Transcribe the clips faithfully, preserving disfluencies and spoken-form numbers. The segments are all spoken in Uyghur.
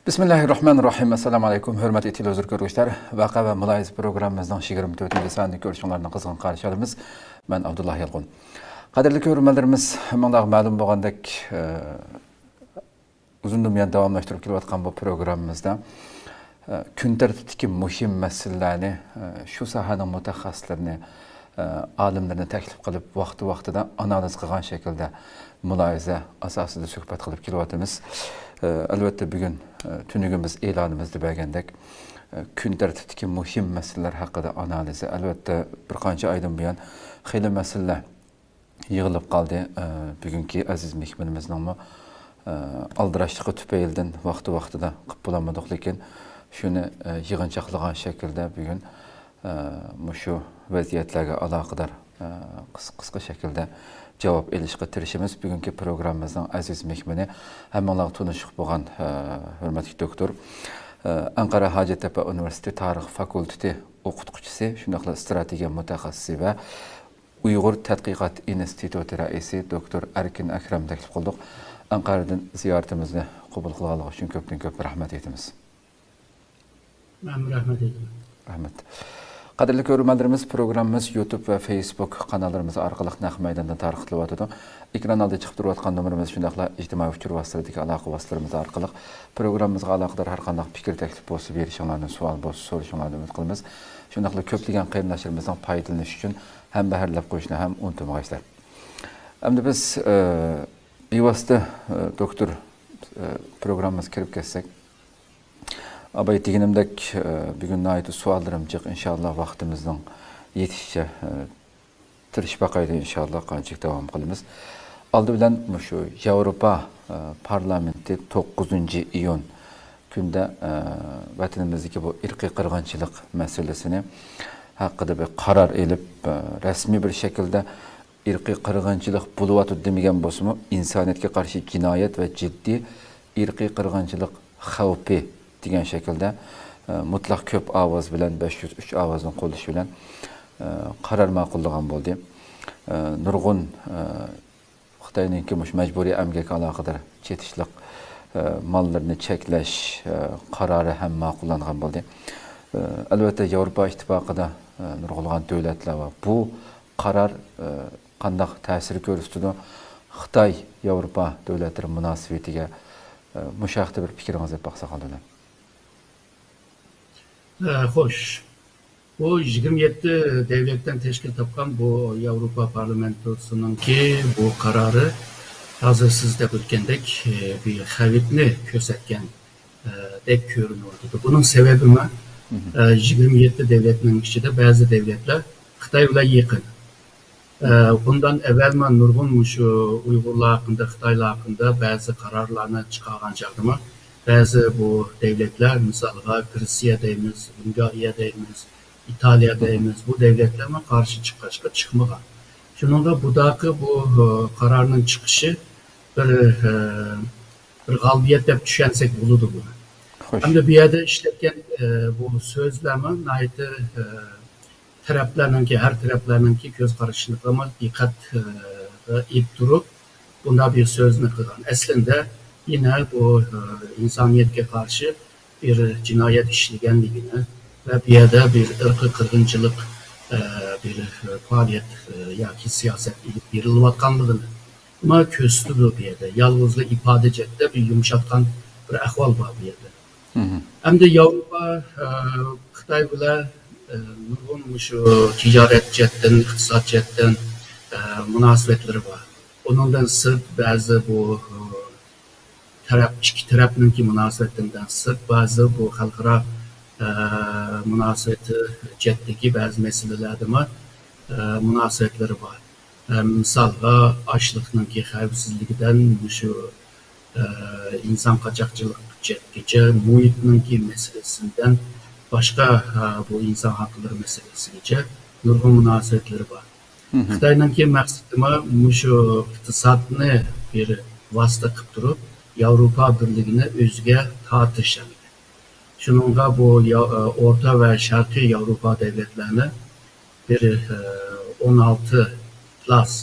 بىسمىللاھىررەھمانىررەھىم. ئەسسالامۇ ئەلەيكۇم، ھۆرمەتلىك تېلېۋىزور كۆرگۈچىلەر. ۋەقە ۋە مۇلاھىزە پروگراممىمىزنىڭ يىگىرمە تۆتىنچى سانىنى كۆرۈشۈڭلارنى قىزغىن قارشى ئالىمىز. مەن ئابدۇللا يالقۇن. قەدىرلىك كۆرۈرمەنلىرىمىز، ھەممىڭلارغا مەلۇم بولغاندەك، ئۇزۇندىن بۇيان داۋاملاشتۇرۇپ كېلىۋاتقان بۇ پروگراممىمىزدا، ئە، كۈن تەرتىپتىكى مۇھىم مەسىلىلەرنى، ئە، شۇ ساھەنىڭ مۇتەخەسسىسلىرىنى، ئە، ئالىملىرىنى تەكلىپ قىلىپ، ۋاقتى-ۋاقتىدا ئانالىز قىلغان شەكىلدە مۇلاھىزە ئاساسىدا سۆھبەت قىلىپ كېلىۋاتىمىز. ئە، ئەلۋەتتە، بۈگۈن، ئە، تۈنۈگۈن بىز ئېلانىمىزدا بەرگەندەك، ئە، كۈن تەرتىپتىكى مۇھىم مەسىلىلەر ھەققىدە ئانالىزى. ئەلۋەتتە، بىر قانچە ئايدىن بۇيان خېلى مەسىلىلەر يىغىلىپ قالدى. ئە، بۈگۈنكى ئەزىز مېھمىنىمىزنىڭمۇ، ئە، ئالدىراشلىقى تۈپەيلىدىن ۋاقتى-ۋاقتىدا قىلىپ بولالمىدۇق، لېكىن شۇنى، ئە، يىغىنچاقلىغان شەكىلدە بۈگۈن، ئە، مۇشۇ ۋەزىيەتلەرگە ئالاقىدار، ئە، قىس-، قىسقا شەكىلدە جاۋاب ئېلىشقا تىرىشىمىز. بۈگۈنكى پروگراممىمىزنىڭ ئەزىز مېھمىنى ھەممىڭلارغا تونۇشلۇق بولغان، ئە، ھۆرمەتلىك دوكتور، ئە، ئەنقەرە ھاجەتتەپە ئۇنىۋېرسىتېتى تارىخ فاكۇلتېتى ئوقۇتقۇچىسى، شۇنداقلا ئىستراتېگىيە مۇتەخەسسىسى ۋە ئۇيغۇر تەتقىقات ئىنستىتۇتى رەئىسى دوكتور ئەركىن ئەكرەمنى تەكلىپ قىلدۇق. ئەنقەرىدىن زىيارىتىمىزنى قوبۇل قىلغانلىقى ئۈچۈن كۆپتىن كۆپ رەھمەت ئېيتىمىز. مەنمۇ رەھمەت ئېيتىمەن. رەھمەت. قەدىرلىك كۆرۈرمەنلىرىمىز، پروگراممىمىز يۇتۇب ۋە فېيسبۇك قاناللىرىمىز ئارقىلىق نەق مەيداندا تارقىتىلىۋاتىدۇ. ئېكران ئالدىدا چىقىپ تۇرۇۋاتقان نومۇرىمىز، شۇنداقلا ئىجتىمائىي ئۇچۇر ۋاسىتىلىرىدىكى ئالاقە ۋاسىتىلىرىمىز ئارقىلىق پروگراممىمىزغا ئالاقىدار ھەر قانداق پىكىر، تەكلىپ بولسا بېرىشىڭلارنى، سوئال بولسا سورىشىڭلارنى ئۈمىد قىلىمىز. شۇنداقلا كۆپلىگەن قېرىنداشلىرىمىزنىڭ پايدىلىنىشى ئۈچۈن ھەمبەھىرلەپ قويۇشنى ھەم ئۇنتۇمىغايسىلەر. ئەمدى بىز، ئە، بىۋاسىتە، ئە، دوكتور، ئە، پروگراممىمىزغا كىرىپ كەتسەك. ئاباي دېگىنىمدەك، ئە، بۈگۈن ناھايىتى سوئاللىرىم جىق، ئىنشاللا ۋاقتىمىزنىڭ يېتىشىچە، ئە، تىرىشىپ باقايلى، ئىنشاللا قانچىلىك داۋام قىلىمىز. ئالدى بىلەن مۇشۇ ياۋروپا، ئە، پارلامېنتى توققۇزىنچى ئىيۇن كۈندە، ئە، ۋەتىنىمىزدىكى بۇ ئىرقىي قىرغىنچىلىق مەسىلىسىنى ھەققىدە بىر قارار ئېلىپ، ئە، رەسمىي بىر شەكىلدە ئىرقىي قىرغىنچىلىق بولۇۋاتىدۇ دېمىگەن بولسىمۇ، ئىنسانىيەتكە قارشى جىنايەت ۋە جىددىي ئىرقىي قىرغىنچىلىق خەۋپى دېگەن شەكىلدە، ئە، مۇتلەق كۆپ ئاۋاز بىلەن، بەش يۈز ئۈچ ئاۋازنىڭ قوللىشى بىلەن، ئە، قارار ماقۇللىغان بولدى. ئە، نۇرغۇن، ئە، خىتاينىڭكى مۇشۇ مەجبۇرىي ئەمگەككە ئالاقىدار چېتىشلىق، ئە، ماللىرىنى چەكلەش، ئە، قارارى ھەم ماقۇللانغان بولدى. ئە، ئەلۋەتتە، ياۋروپا ئىتتىپاقىدا، ئە، نۇرغۇنلىغان دۆلەتلەر بار. بۇ قارار، ئە، قانداق تەسىر كۆرسىتىدۇ؟ خىتاي ياۋروپا دۆلەتلىرى مۇناسىۋىتىگە، ئە، مۇشۇ ھەقتە بىر پىكرىڭىزنى ئېيتىپ باقساق ئالدى بىلەن. ئە، خوش. بۇ يىگىرمە يەتتە دەۋلەتتىن تەشكىل تاپقان بۇ ياۋروپا پارلامېنتىسىنىڭكى بۇ قارارى ھازىر سىز دەپ ئۆتكەندەك، ئە، بىر خەۋپنى كۆرسەتكەن، ئە، دەك كۆرۈنۈۋاتىدۇ. بۇنىڭ سەۋەبىمۇ، ئە، يىگىرمە يەتتە دەۋلەتنىڭ ئىچىدە بەزى دەۋلەتلەر خىتاي بىلەن يېقىن. ئە، بۇندىن ئەۋۋەلمۇ نۇرغۇن مۇشۇ ئۇيغۇرلار ھەققىدە، خىتايلار ھەققىدە بەزى قارارلارنى چىقارغان چاغدىمۇ، بەزى بۇ دەۋلەتلەر، مىسالغا، گرېتسىيە دەيمىز، ۋېنگرىيە دەيمىز، ئىتالىيە دەيمىز، بۇ دەۋلەتلەرمۇ قارشى چىققاچقا چىقمىغان. شۇنىڭغا بۇداقى بۇ، ئە، قارارنىڭ چىقىشى بىر، ئە، بىر غالىبىيەت دەپ چۈشەنسەك بولىدۇ بۇنى. خوش. ھەمدە بۇ يەردە ئىشلەتكەن، ئە، بۇ سۆزلەرمۇ ناھايىتى، ئە، تەرەپلەرنىڭكى، ھەر تەرەپلەرنىڭكى كۆز قارىشىنى دىققەت، ئە، ئېلىپ تۇرۇپ، بۇنداق بىر سۆزنى قىلغان. ئەسلىندە يەنە بۇ، ئە، ئىنسانىيەتكە قارشى بىر جىنايەت ئىشلىگەنلىكىنى ۋە بۇ يەردە بىر ئىرقىي قىرغىنچىلىق، ئە، بىر پائالىيەت، ئە، ياكى سىياسەت ئېلىپ بېرىلىۋاتقانلىقىنى ما كۆرسىتىدۇ بۇ يەردە. يالغۇزلا ئىپادە جەھەتتە بىر يۇمشاتقان بىر ئەھۋال بار بۇ يەردە. ئەمدى ياۋروپا، ئە، خىتاي بىلەن، ئە، نۇرغۇن مۇشۇ تىجارەت جەھەتتىن، ئىقتىساد جەھەتتىن، ئە، مۇناسىۋەتلىرى بار. ئۇنىڭدىن سىرت بەزى بۇ، ئە، تەرەپ، ئىككى تەرەپنىڭكى مۇناسىۋىتىدىن سىرت بەزى بۇ خەلقئارا، ئە، مۇناسىۋىتى جەھەتتىكى بەزى مەسىلىلەردىمۇ، ئە، مۇناسىۋەتلىرى بار. ئە، مىسالغا، ئاشلىقنىڭكى خەۋپسىزلىكىدىن مۇشۇ، ئە، ئىنسان قاچاقچىلىق جەھەتكىچە، مۇھىتنىڭكى مەسىلىسىدىن باشقا، ئە، بۇ ئىنسان ھەقلىرى مەسىلىسىگىچە نۇرغۇن مۇناسىۋەتلىرى بار. خىتاينىڭكى مەقسىتىمۇ مۇشۇ ئىقتىسادنى بىر ۋاسىتە قىلىپ تۇرۇپ، ياۋروپا بىرلىكىنى ئۆزىگە تارتىش. شۇنىڭغا بۇ يا-، ئورتا ۋە شەرقىي ياۋروپا دۆلەتلەرنى بىر، ئون ئالتە پلاس،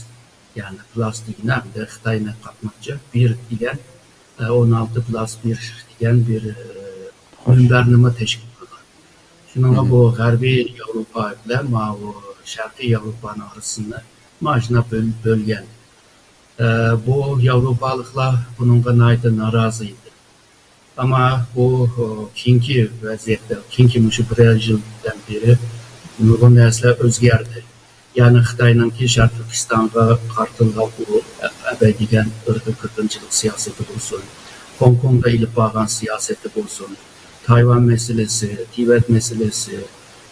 يەنى پلاس دېگىنى ئەمدى خىتاينى قاتماقچى، بىر دېگەن، ئون ئالتە پلۇس بىر دېگەن بىر، ئە، مۇنبەرنىمۇ تەشكىل قىلغان. شۇنىڭغا بۇ غەربىي ياۋروپا بىلەن ماۋۇ شەرقىي ياۋروپانىڭ ئارىسىنى مانا شۇنداق بۆل-، بۆلگەن. ئە، بۇ ياۋروپالىقلار بۇنىڭغا ناھايىتى نارازى ئىدى. ئەمما بۇ، ئۇ، كېيىنكى ۋەزىيەتتە، كېيىنكى مۇشۇ بىرەر يىلدىن بېرى نۇرغۇن نەرسىلەر ئۆزگەردى. يەنى خىتاينىڭكى شەرقىي تۈركىستانغا قارىتىلغان ئۇ ئەبەدىيدىگەن ئىرقىي قىرغىنچىلىق سىياسىتى بولسۇن، خوڭكوڭدا ئېلىپ بارغان سىياسىتى بولسۇن، تايۋان مەسىلىسى، تىۋەت مەسىلىسى،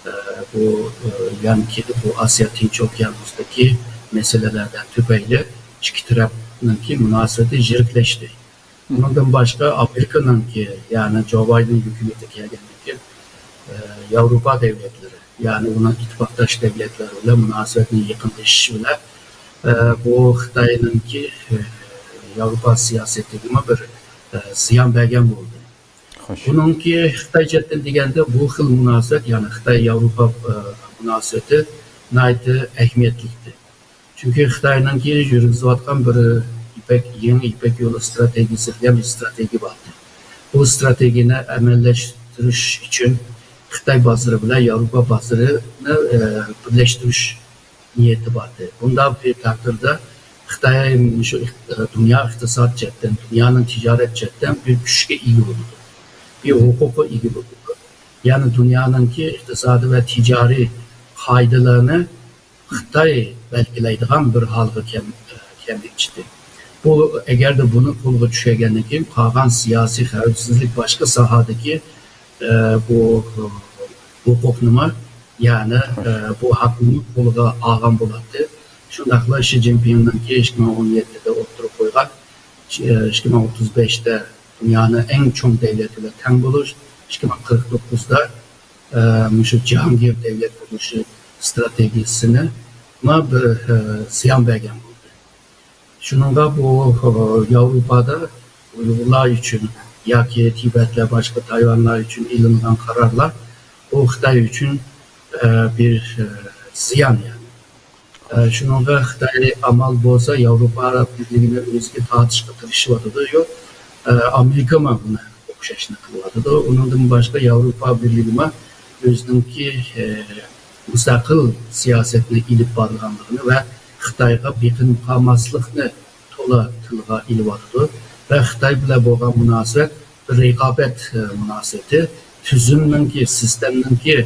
ئە، بۇ، ئە، يەنى بۇ ئاسىيا تىنچ ئوكيانۇسىدىكى مەسىلىلەردىن تۈپەيلى ئىككى تەرەپنىڭكى مۇناسىۋىتى يىرىكلەشتى. ئۇنىڭدىن باشقا ئامېرىكىنىڭكى، يەنى جو بايدېن ھۆكۈمىتى كەلگەندىن كېيىن، ئە، ياۋروپا دۆلەتلىرى، يەنى ئۇنىڭ ئىتتىپاقداش دۆلەتلىرى بىلەن مۇناسىۋەتنىڭ يېقىنلىشىشى بىلەن، ئە، بۇ خىتاينىڭكى، ئە، ياۋروپا سىياسىتىگىمۇ بىر، ئە، زىيان بەرگەن بولدى. خوش. بۇنىڭكى خىتاي جەھەتتىن دېگەندە، بۇ خىل مۇناسىۋەت، يەنى خىتاي ياۋروپا، ئە، مۇناسىۋىتى ناھايىتى ئەھمىيەتلىكتى. چۈنكى خىتاينىڭكى يۈرگۈزۈۋاتقان بىر يىپەك، يېڭى يىپەك يولى ئىستراتېگىيىسى دېگەن بىر ئىستراتېگىيە بار. بۇ ئىستراتېگىيەنى ئەمەلىيلەشتۈرۈش ئۈچۈن خىتاي بازىرى بىلەن ياۋروپا بازىرىنى، ئە، بىرلەشتۈرۈش نىيىتى بار. بۇنداق بىر تەقدىردە خىتاي شۇ ئىق-، دۇنيا ئىقتىساد جەھەتتىن، دۇنيانىڭ تىجارەت جەھەتتىن بىر كۈچكە ئىگە بولىدۇ. بىر ھوقۇققا ئىگە بولىدۇ. يەنى دۇنيانىڭكى ئىقتىسادىي ۋە تىجارىي قائىدىلىرىنى خىتاي بەلگىلەيدىغان بىر ھالغا كەم-، كەلمەكچىدى. بۇ، ئەگەردە بۇنى قولغا چۈشۈرگەندىن كېيىن، قالغان سىياسىي، خەۋپسىزلىك، باشقا ساھەدىكى، ئە، بۇ، ھوقۇقنىمۇ، يەنى، ئە، بۇ ھەقنىمۇ قولىغا ئالغان بولاتتى. شۇنداقلا شى جىنپىڭنىڭكى ئىككى مىڭ ئون يەتتىدە ئوتتۇرىغا قويغان، ئىككى مىڭ ئوتتۇز بەشتە دۇنيانىڭ ئەڭ چوڭ دۆلىتى بىلەن تەڭ بولۇش، ئىككى مىڭ قىرىق توققۇزدا، ئە، مۇشۇ جاھانگىر دۆلەت قۇرۇلۇشى ئىستراتېگىيىسىنى ما بىر، ئە، زىيان بەرگەن بولدى. شۇنىڭغا بۇ، ئە، ياۋروپادا ئۇيغۇرلار ئۈچۈن ياكى تىبەتلەر، باشقا تايۋانلار ئۈچۈن ئېلىنغان قارارلار بۇ خىتاي ئۈچۈن، ئە، بىر، ئە، زىيان، يەنى. ئە، شۇنىڭغا خىتاي ئامال بولسا ياۋروپا بىرلىكىنى ئۆزىگە تارتىشقا تىرىشىۋاتىدۇ، يو-، ئە، ئامېرىكىمۇ بۇنى ئوخشاشنى قىلىۋاتىدۇ. ئۇنىڭدىن باشقا ياۋروپا بىرلىكىمۇ ئۆزىنىڭكى، ئە، مۇستەقىل سىياسەتنى ئېلىپ بارىدىغانلىقىنى ۋە خىتايغا بېقىنىپ قالماسلىقنى تولا تىلغا ئېلىۋاتىدۇ ۋە خىتاي بىلەن بولغان مۇناسىۋەت بىر رىقابەت، ئە، مۇناسىۋىتى، تۈزۈمنىڭكى، سىستېمىنىڭكى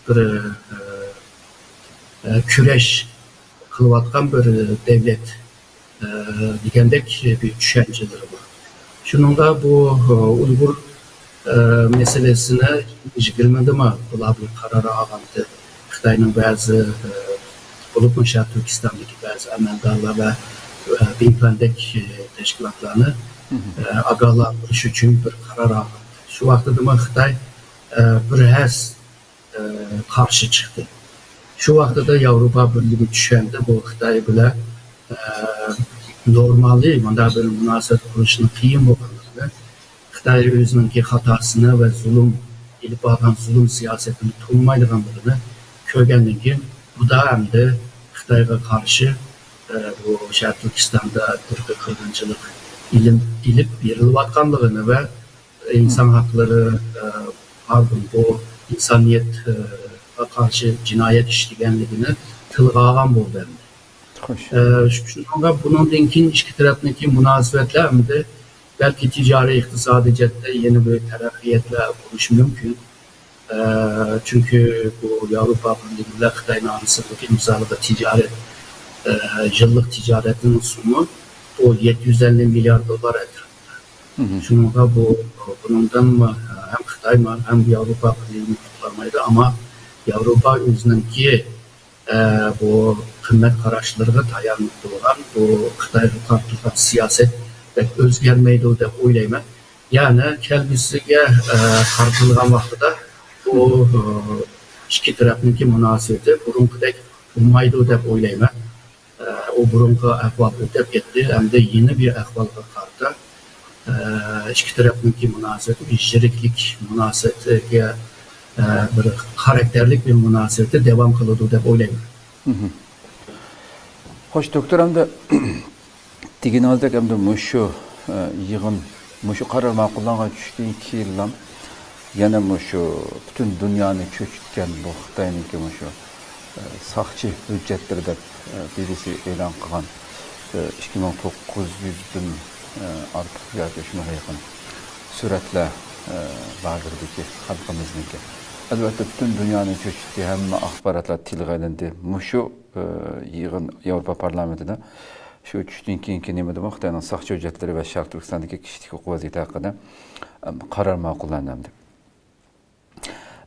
بىر، ئە، ئە، كۈرەش قىلىۋاتقان بىر دۆلەت، ئە، دېگەندەك بىر چۈشەنچىلىرى بار. شۇنىڭغا بۇ، ئە، ئۇيغۇر، ئە، مەسىلىسىنى يىگىرمىدىمۇ بۇلار بىر قارار ئالغانتى. خىتاينىڭ بەزى، ئە، بولۇپمۇ شەرقىي تۈركىستاندىكى بەزى ئەمەلدارلار ۋە، ئە، بىڭتۈەندەك، ئە، تەشكىلاتلارنى، ئە، ئاگاھلاندۇرۇش ئۈچۈن بىر قارار ئالغانتى. شۇ ۋاقتىدىمۇ خىتاي، ئە، بىر ھەس ئە، قارشى چىقتى. شۇ ۋاقتىدا ياۋروپا بىرلىكى چۈشەندى، بۇ خىتاي بىلەن، ئە، نورمالىي مۇنداق بىر مۇناسىۋەت قۇرۇشنىڭ قىيىن بولغانلىقىنى، خىتاي ئۆزىنىڭكى خاتاسىنى ۋە زۇلۇم، ئېلىپ بارغان زۇلۇم سىياسىتىنى تونۇمايدىغانلىقىنى كۆرگەندىن كېيىن، بۇ دا ئەمدى خىتايغا قارشى، ئە، بۇ شەرقىي تۈركىستاندا ئىرقىي قىرغىنچىلىق ئېلىپ، ئېلىپ بېرىلىۋاتقانلىقىنى ۋە ئىنسان ھەقلىرى، ئە، پاردون، بۇ ئىنسانىيەتكە قارشى جىنايەت ئىشلىگەنلىكىنى تىلغا ئالغان بولدى ئەمدى. خوش. ئە، شۇ-، شۇنىڭغا بۇنىڭدىن كېيىن ئىككى تەرەپنىڭكى مۇناسىۋەتلەر ئەمدى بەلكى تىجارىي، ئىقتىسادىي جەھەتتە يەنە بىر تەرەققىياتلار بولۇشى مۇمكىن. ئە، چۈنكى بۇ ياۋروپا بىرلىكى بىلەن خىتاينىڭ ئارىسىدىكى مىسالىغا تىجارەت، ئە، يىللىق تىجارەتنىڭ سومى بۇ يەتتە يۈز ئەللىك مىليارد دوللار ئەتراپىدا. شۇنىڭغا بۇ، بۇنىڭدىن ھەم خىتاي ھەم ياۋروپا بىرلىكىنى قۇتقۇزالمايدۇ، ئەمما ياۋروپا ئۆزىنىڭكى، ئە، بۇ قىممەت قاراشلىرىغا تايانىپ تۇرغان بۇ خىتايغا قارىتىلغان سىياسەت بەك ئۆزگەرمەيدۇ دەپ ئويلايمەن. يەنى كەلگۈسىگە، ئە، قارىتىلغان ۋاقتىدا بۇ، ئە، ئىككى تەرەپنىڭكى مۇناسىۋىتى بۇرۇنقىدەك بولمايدۇ دەپ ئويلايمەن. ئە، ئۇ بۇرۇنقى ئەھۋال ئۆتۈپ كەتتى، ئەمدى يېڭى بىر ئەھۋالغا قارىتا، ئە، ئىككى تەرەپنىڭكى مۇناسىۋىتى بىر يىرىكلىك مۇناسىۋىتىگە، ئە، بىر خاراكتېرلىك بىر مۇناسىۋىتى داۋام قىلىدۇ دەپ ئويلايمەن. خوش، دوكتور، ئەمدى دېگىنىڭىزدەك، ئەمدى مۇشۇ، ئە، يىغىن مۇشۇ قارار ماقۇللانغان چۈشتىن كېيىنلا يەنە مۇشۇ پۈتۈن دۇنيانى چۆچۈتكەن بۇ خىتاينىڭكى مۇشۇ، ئە، ساقچى ھۆججەتلىرى دەپ، ئە، بى بى سى ئېلان قىلغان، ئە، ئىككى مىڭ توققۇز يۈزدىن، ئە، ئارتۇق ياكى شۇنىڭغا يېقىن سۈرەتلەر، ئە، لاگېردىكى خەلقىمىزنىڭكى. ئەلۋەتتە، پۈتۈن دۇنيانى چۆچۈتتى، ھەممە ئاخباراتلار تىلغا ئېلىندى. مۇشۇ، ئە، يىغىن ياۋروپا پارلامېنتىدا شۇ چۈشتىن كېيىنكى نېمىدىمۇ خىتاينىڭ ساقچى ھۆججەتلىرى ۋە شەرقىي تۈركىستاندىكى كىشىلىك ھوقۇق ۋەزىيىتى ھەققىدە، ئەم، قارار ماقۇللاندى ئەمدى.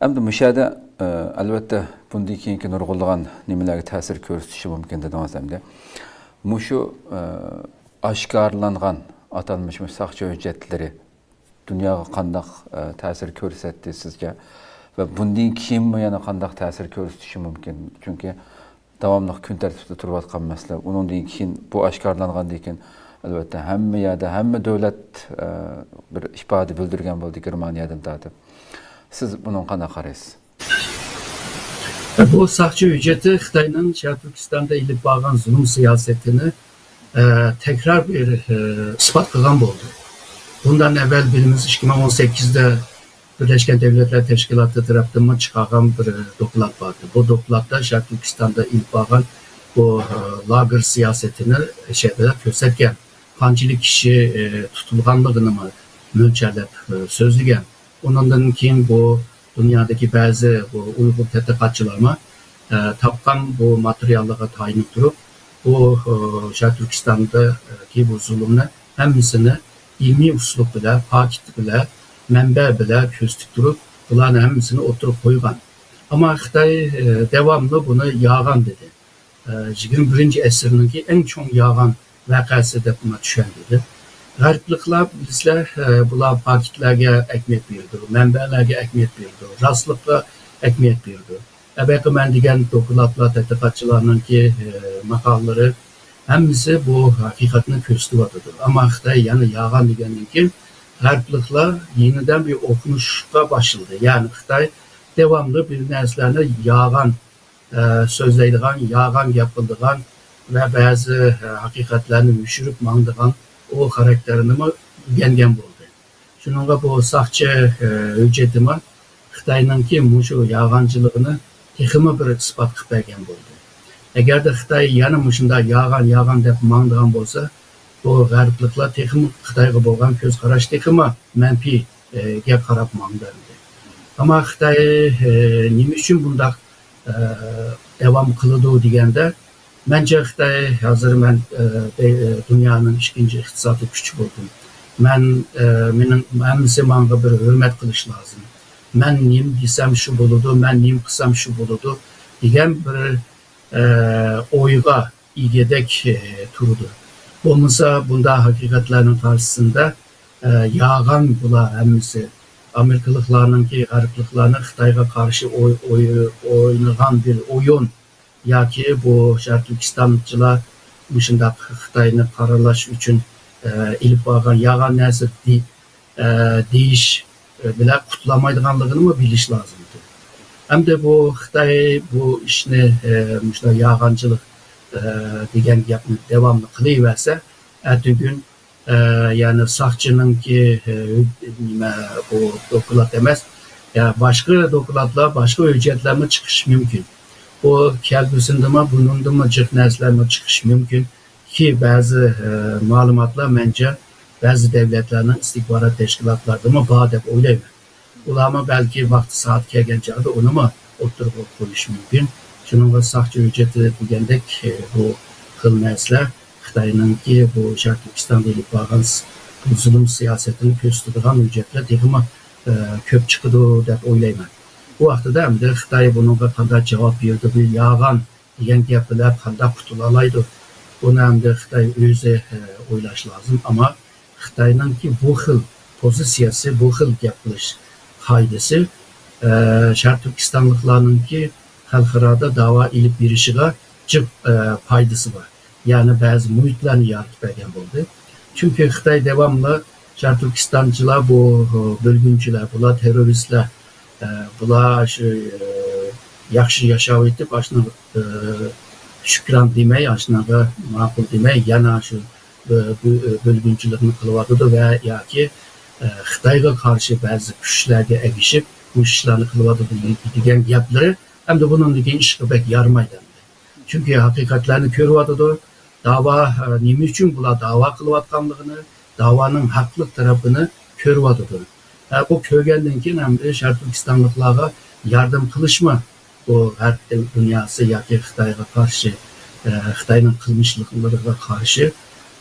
ئەمدى مۇشۇ يەردە، ئە، ئەلۋەتتە، بۇندىن كېيىنكى نۇرغۇنلىغان نېمىلەرگە تەسىر كۆرسىتىشى مۇمكىن دېدىڭىز ئەمدى. مۇشۇ، ئە، ئاشكارىلانغان ئاتالمىش مۇشۇ ساقچى ھۆججەتلىرى دۇنياغا قانداق، ئە، تەسىر كۆرسەتتى سىزچە؟ ۋە بۇندىن كېيىنمۇ يەنە قانداق تەسىر كۆرسىتىشى مۇمكىن؟ چۈنكى داۋاملىق كۈن تەرتىپىدە تۇرۇۋاتقان مەسىلە. ئۇنىڭدىن كېيىن، بۇ ئاشكارىلانغاندىن كېيىن، ئەلۋەتتە، ھەممە يەردە، ھەممە دۆلەت، ئە، بىر ئىپادە بىلدۈرگەن بولدى، گېرمانىيەدىن تارتىپ. سىز بۇنىڭغا قانداق قارايسىز؟ بۇ ساقچى ھۆججىتى خىتاينىڭ شەرقىي تۈركىستاندا ئېلىپ بارغان زۇلۇم سىياسىتىنى، ئە، تەكرار بىر، ئە، ئىسپات قىلغان بولدى. بۇندىن ئەۋۋەل بىلىمىز، ئىككى مىڭ ئون سەككىزدە بىرلەشكەن دۆلەتلەر تەشكىلاتى تەرەپتىنمۇ چىقارغان بىر دوكلات بار ئىدى. بۇ دوكلاتتا شەرقىي تۈركىستاندا ئېلىپ بارغان بۇ، ئە، لاگېر سىياسىتىنى شەكىللەپ كۆرسەتكەن. قانچىلىك كىشى، ئە، تۇتۇلغانلىقىنىمۇ مۆلچەرلەپ، ئە، سۆزلىگەن. ئۇنىڭدىن كېيىن بۇ دۇنيادىكى بەزى بۇ ئۇيغۇر تەتقىقاتچىلارمۇ، ئە، تاپقان بۇ ماتېرىياللارغا تايىنىپ تۇرۇپ، بۇ، ئە، شەرقىي تۈركىستاندىكى بۇ زۇلۇمنى ھەممىسىنى ئىلمىي ئۇسلۇب بىلەن، پاكىت بىلەن، مەنبە بىلەن كۆرسىتىپ تۇرۇپ، بۇلارنى ھەممىسىنى ئوتتۇرىغا قويغان. ئەمما خىتاي، ئە، داۋاملىق بۇنى يالغان دېدى. ئە، يىگىرمە بىرىنچى ئەسىرنىڭكى ئەڭ چوڭ يالغان ۋەقەسى دەپ بۇنى چۈشەندۈردى. غەربلىكلەر بىلىسىلەر، ئە، بۇلار پاكىتلارغا ئەھمىيەت بېرىدۇ، مەنبەلەرگە ئەھمىيەت بېرىدۇ، راستلىققا ئەھمىيەت بېرىدۇ. ئەبەقى مەن دېگەن دوكلاتلار، تەتقىقاتچىلارنىڭكى، ئە، ماقالىلىرى ھەممىسى بۇ ھەقىقەتنى كۆرسىتىۋاتىدۇ. ئەمما خىتاي يەنە يالغان دېگەندىن كېيىن، غەربلىكلەر يېڭىدىن بىر ئوقۇنۇشقا باشلىدى. يەنى خىتاي داۋاملىق بىر نەرسىلەرنى يالغان، ئە، سۆزلەيدىغان، يالغان گەپ قىلىدىغان ۋە بەزى، ئە، ھەقىقەتلەرنى يوشۇرۇپ ماڭىدىغان ئۇ خاراكتېرنىمۇ ئۆگەنگەن بولدى. شۇنىڭغا بۇ ساقچى، ئە، ھۆججىتىمۇ خىتاينىڭكى مۇشۇ يالغانچىلىقىنى تېخىمۇ بىر ئىسپات قىلىپ بەرگەن بولدى. ئەگەردە خىتاي يەنە مۇشۇنداق يالغان، يالغان دەپ ماڭىدىغان بولسا، بۇ غەربلىكلەر تېخىمۇ خىتايغا بولغان كۆز قاراش تېخىمۇ مەنپىي، ئە، گە قاراپ ماڭىدۇ ئەمدى. ئەمما خىتاي، ئە، نېمە ئۈچۈن بۇنداق، ئە، داۋام قىلىدۇ دېگەندە، مەنچە خىتاي ھازىر مەن، ئە، دە-، ئە، دۇنيانىڭ ئىككىنچى ئىقتىسادىي كۈچى بولدۇم. مەن، ئە، مېنىڭ ھەممىسى ماڭا بىر ھۆرمەت قىلىش لازىم. مەن نېمە دېسەم شۇ بولىدۇ، مەن نېمە قىلسام شۇ بولىدۇ دېگەن بىر، ئە، ئويغا ئىگىدەك، ئە، تۇرىدۇ. بولمىسا بۇنداق ھەقىقەتلەرنىڭ قارشىسىدا، ئە، يالغان بۇلار ھەممىسى. ئامېرىكىلىقلارنىڭكى، غەربلىكلارنىڭ خىتايغا قارشى ئوي-، ئوي-، ئوينىغان بىر ئويۇن ياكى بۇ شەرقىي تۈركىستانچىلار مۇشۇنداق خىتاينى قارىلاش ئۈچۈن، ئە، ئېلىپ بارغان يالغان نەرسە دېي-، ئە، دېيىش، ئە، بىلەن قۇتۇلالمايدىغانلىقىنىمۇ بىلىش لازىم. ئەمدى بۇ خىتاي بۇ ئىشنى، ئە، مۇشۇنداق يالغانچىلىق، ئە، دېگەن گەپنى داۋاملىق قىلىۋەرسە، ئەتىگۈن، ئە، يەنى ساقچىنىڭكى، ئە، نېمە، بۇ دوكلات ئەمەس، يا باشقا دوكلاتلار، باشقا ھۆججەتلەرمۇ چىقىشى مۇمكىن. بۇ كەلگۈسىدىمۇ، بۇنىڭدىنمۇ جىق نەرسىلەرمۇ چىقىشى مۇمكىن. كى بەزى، ئە، مەلۇماتلار مەنچە بەزى دۆلەتلەرنىڭ ئىستىخبارات تەشكىلاتلىرىدىمۇ بار دەپ ئويلايمەن. ئۇلارمۇ بەلكى ۋاقتى سائىتى كەلگەن چاغدا ئۇنىمۇ ئوتتۇرىغا قويۇشى مۇمكىن. شۇنىڭغا ساقچى ھۆججىتى دېگەندەك، ئە، بۇ خىل نەرسىلەر خىتاينىڭكى بۇ شەرقىي تۈركىستاندا ئېلىپ بارغان س-، بۇ زۇلۇم سىياسىتىنى كۆرسىتىدىغان ھۆججەتلەر تېخىمۇ، ئە، كۆپ چىقىدۇ دەپ ئويلايمەن. بۇ ۋاقتىدا ئەمدى خىتاي بۇنىڭغا قانداق جاۋاب بېرىدۇ، بۇ يالغان دېگەن گەپ بىلەن قانداق قۇتۇلالايدۇ؟ بۇنى ئەمدى خىتاي ئۆزى، ئە، ئويلاش لازىم. ئەمما خىتاينىڭكى بۇ خىل پوزىتسىيەسى، بۇ خىل گەپ قىلىش قائىدىسى، ئە، شەرقىي تۈركىستانلىقلارنىڭكى خەلقئارادا دەۋا ئېلىپ بېرىشىغا جىق، ئە، پايدىسى بار. يەنى بەزى مۇھىتلارنى يارىتىپ بەرگەن بولدى. چۈنكى خىتاي داۋاملىق شەرقىي تۈركىستانچىلار بۇ، ئە، بۆلگۈنچىلەر، بۇلار تېررورىستلار، ئە، بۇلار شۇ، ئە، ياخشى ياشاۋېتىپ، ئاشۇنىڭغا، ئە، شۈكران دېمەي، ئاشۇنىڭغا ماقۇل دېمەي، يەنە شۇ بۆ-، بۆ-، بۆلگۈنچىلىكنى قىلىۋاتىدۇ ۋە ياكى، ئە، خىتايغا قارشى بەزى كۈچلەرگە ئەگىشىپ بۇ ئىشلارنى قىلىۋاتىدۇ دېگەن گەپلىرى ھەمدە بۇنىڭدىن كېيىن ئىشقا بەك يارىمايدۇ ئەمدى. چۈنكى ھەقىقەتلەرنى كۆرۈۋاتىدۇ. داۋا، ئە، نېمە ئۈچۈن بۇلار داۋا قىلىۋاتقانلىقىنى، داۋانىڭ ھەقلىق تەرىپىنى كۆرۈۋاتىدۇ. ئە، بۇ كۆرگەندىن كېيىن ئەمدى شەرقىي تۈركىستانلىقلارغا ياردەم قىلىشمۇ بۇ غەرب دۇنياسى ياكى خىتايغا قارشى، ئە، خىتاينىڭ قىلمىشلىقلىرىغا قارشى،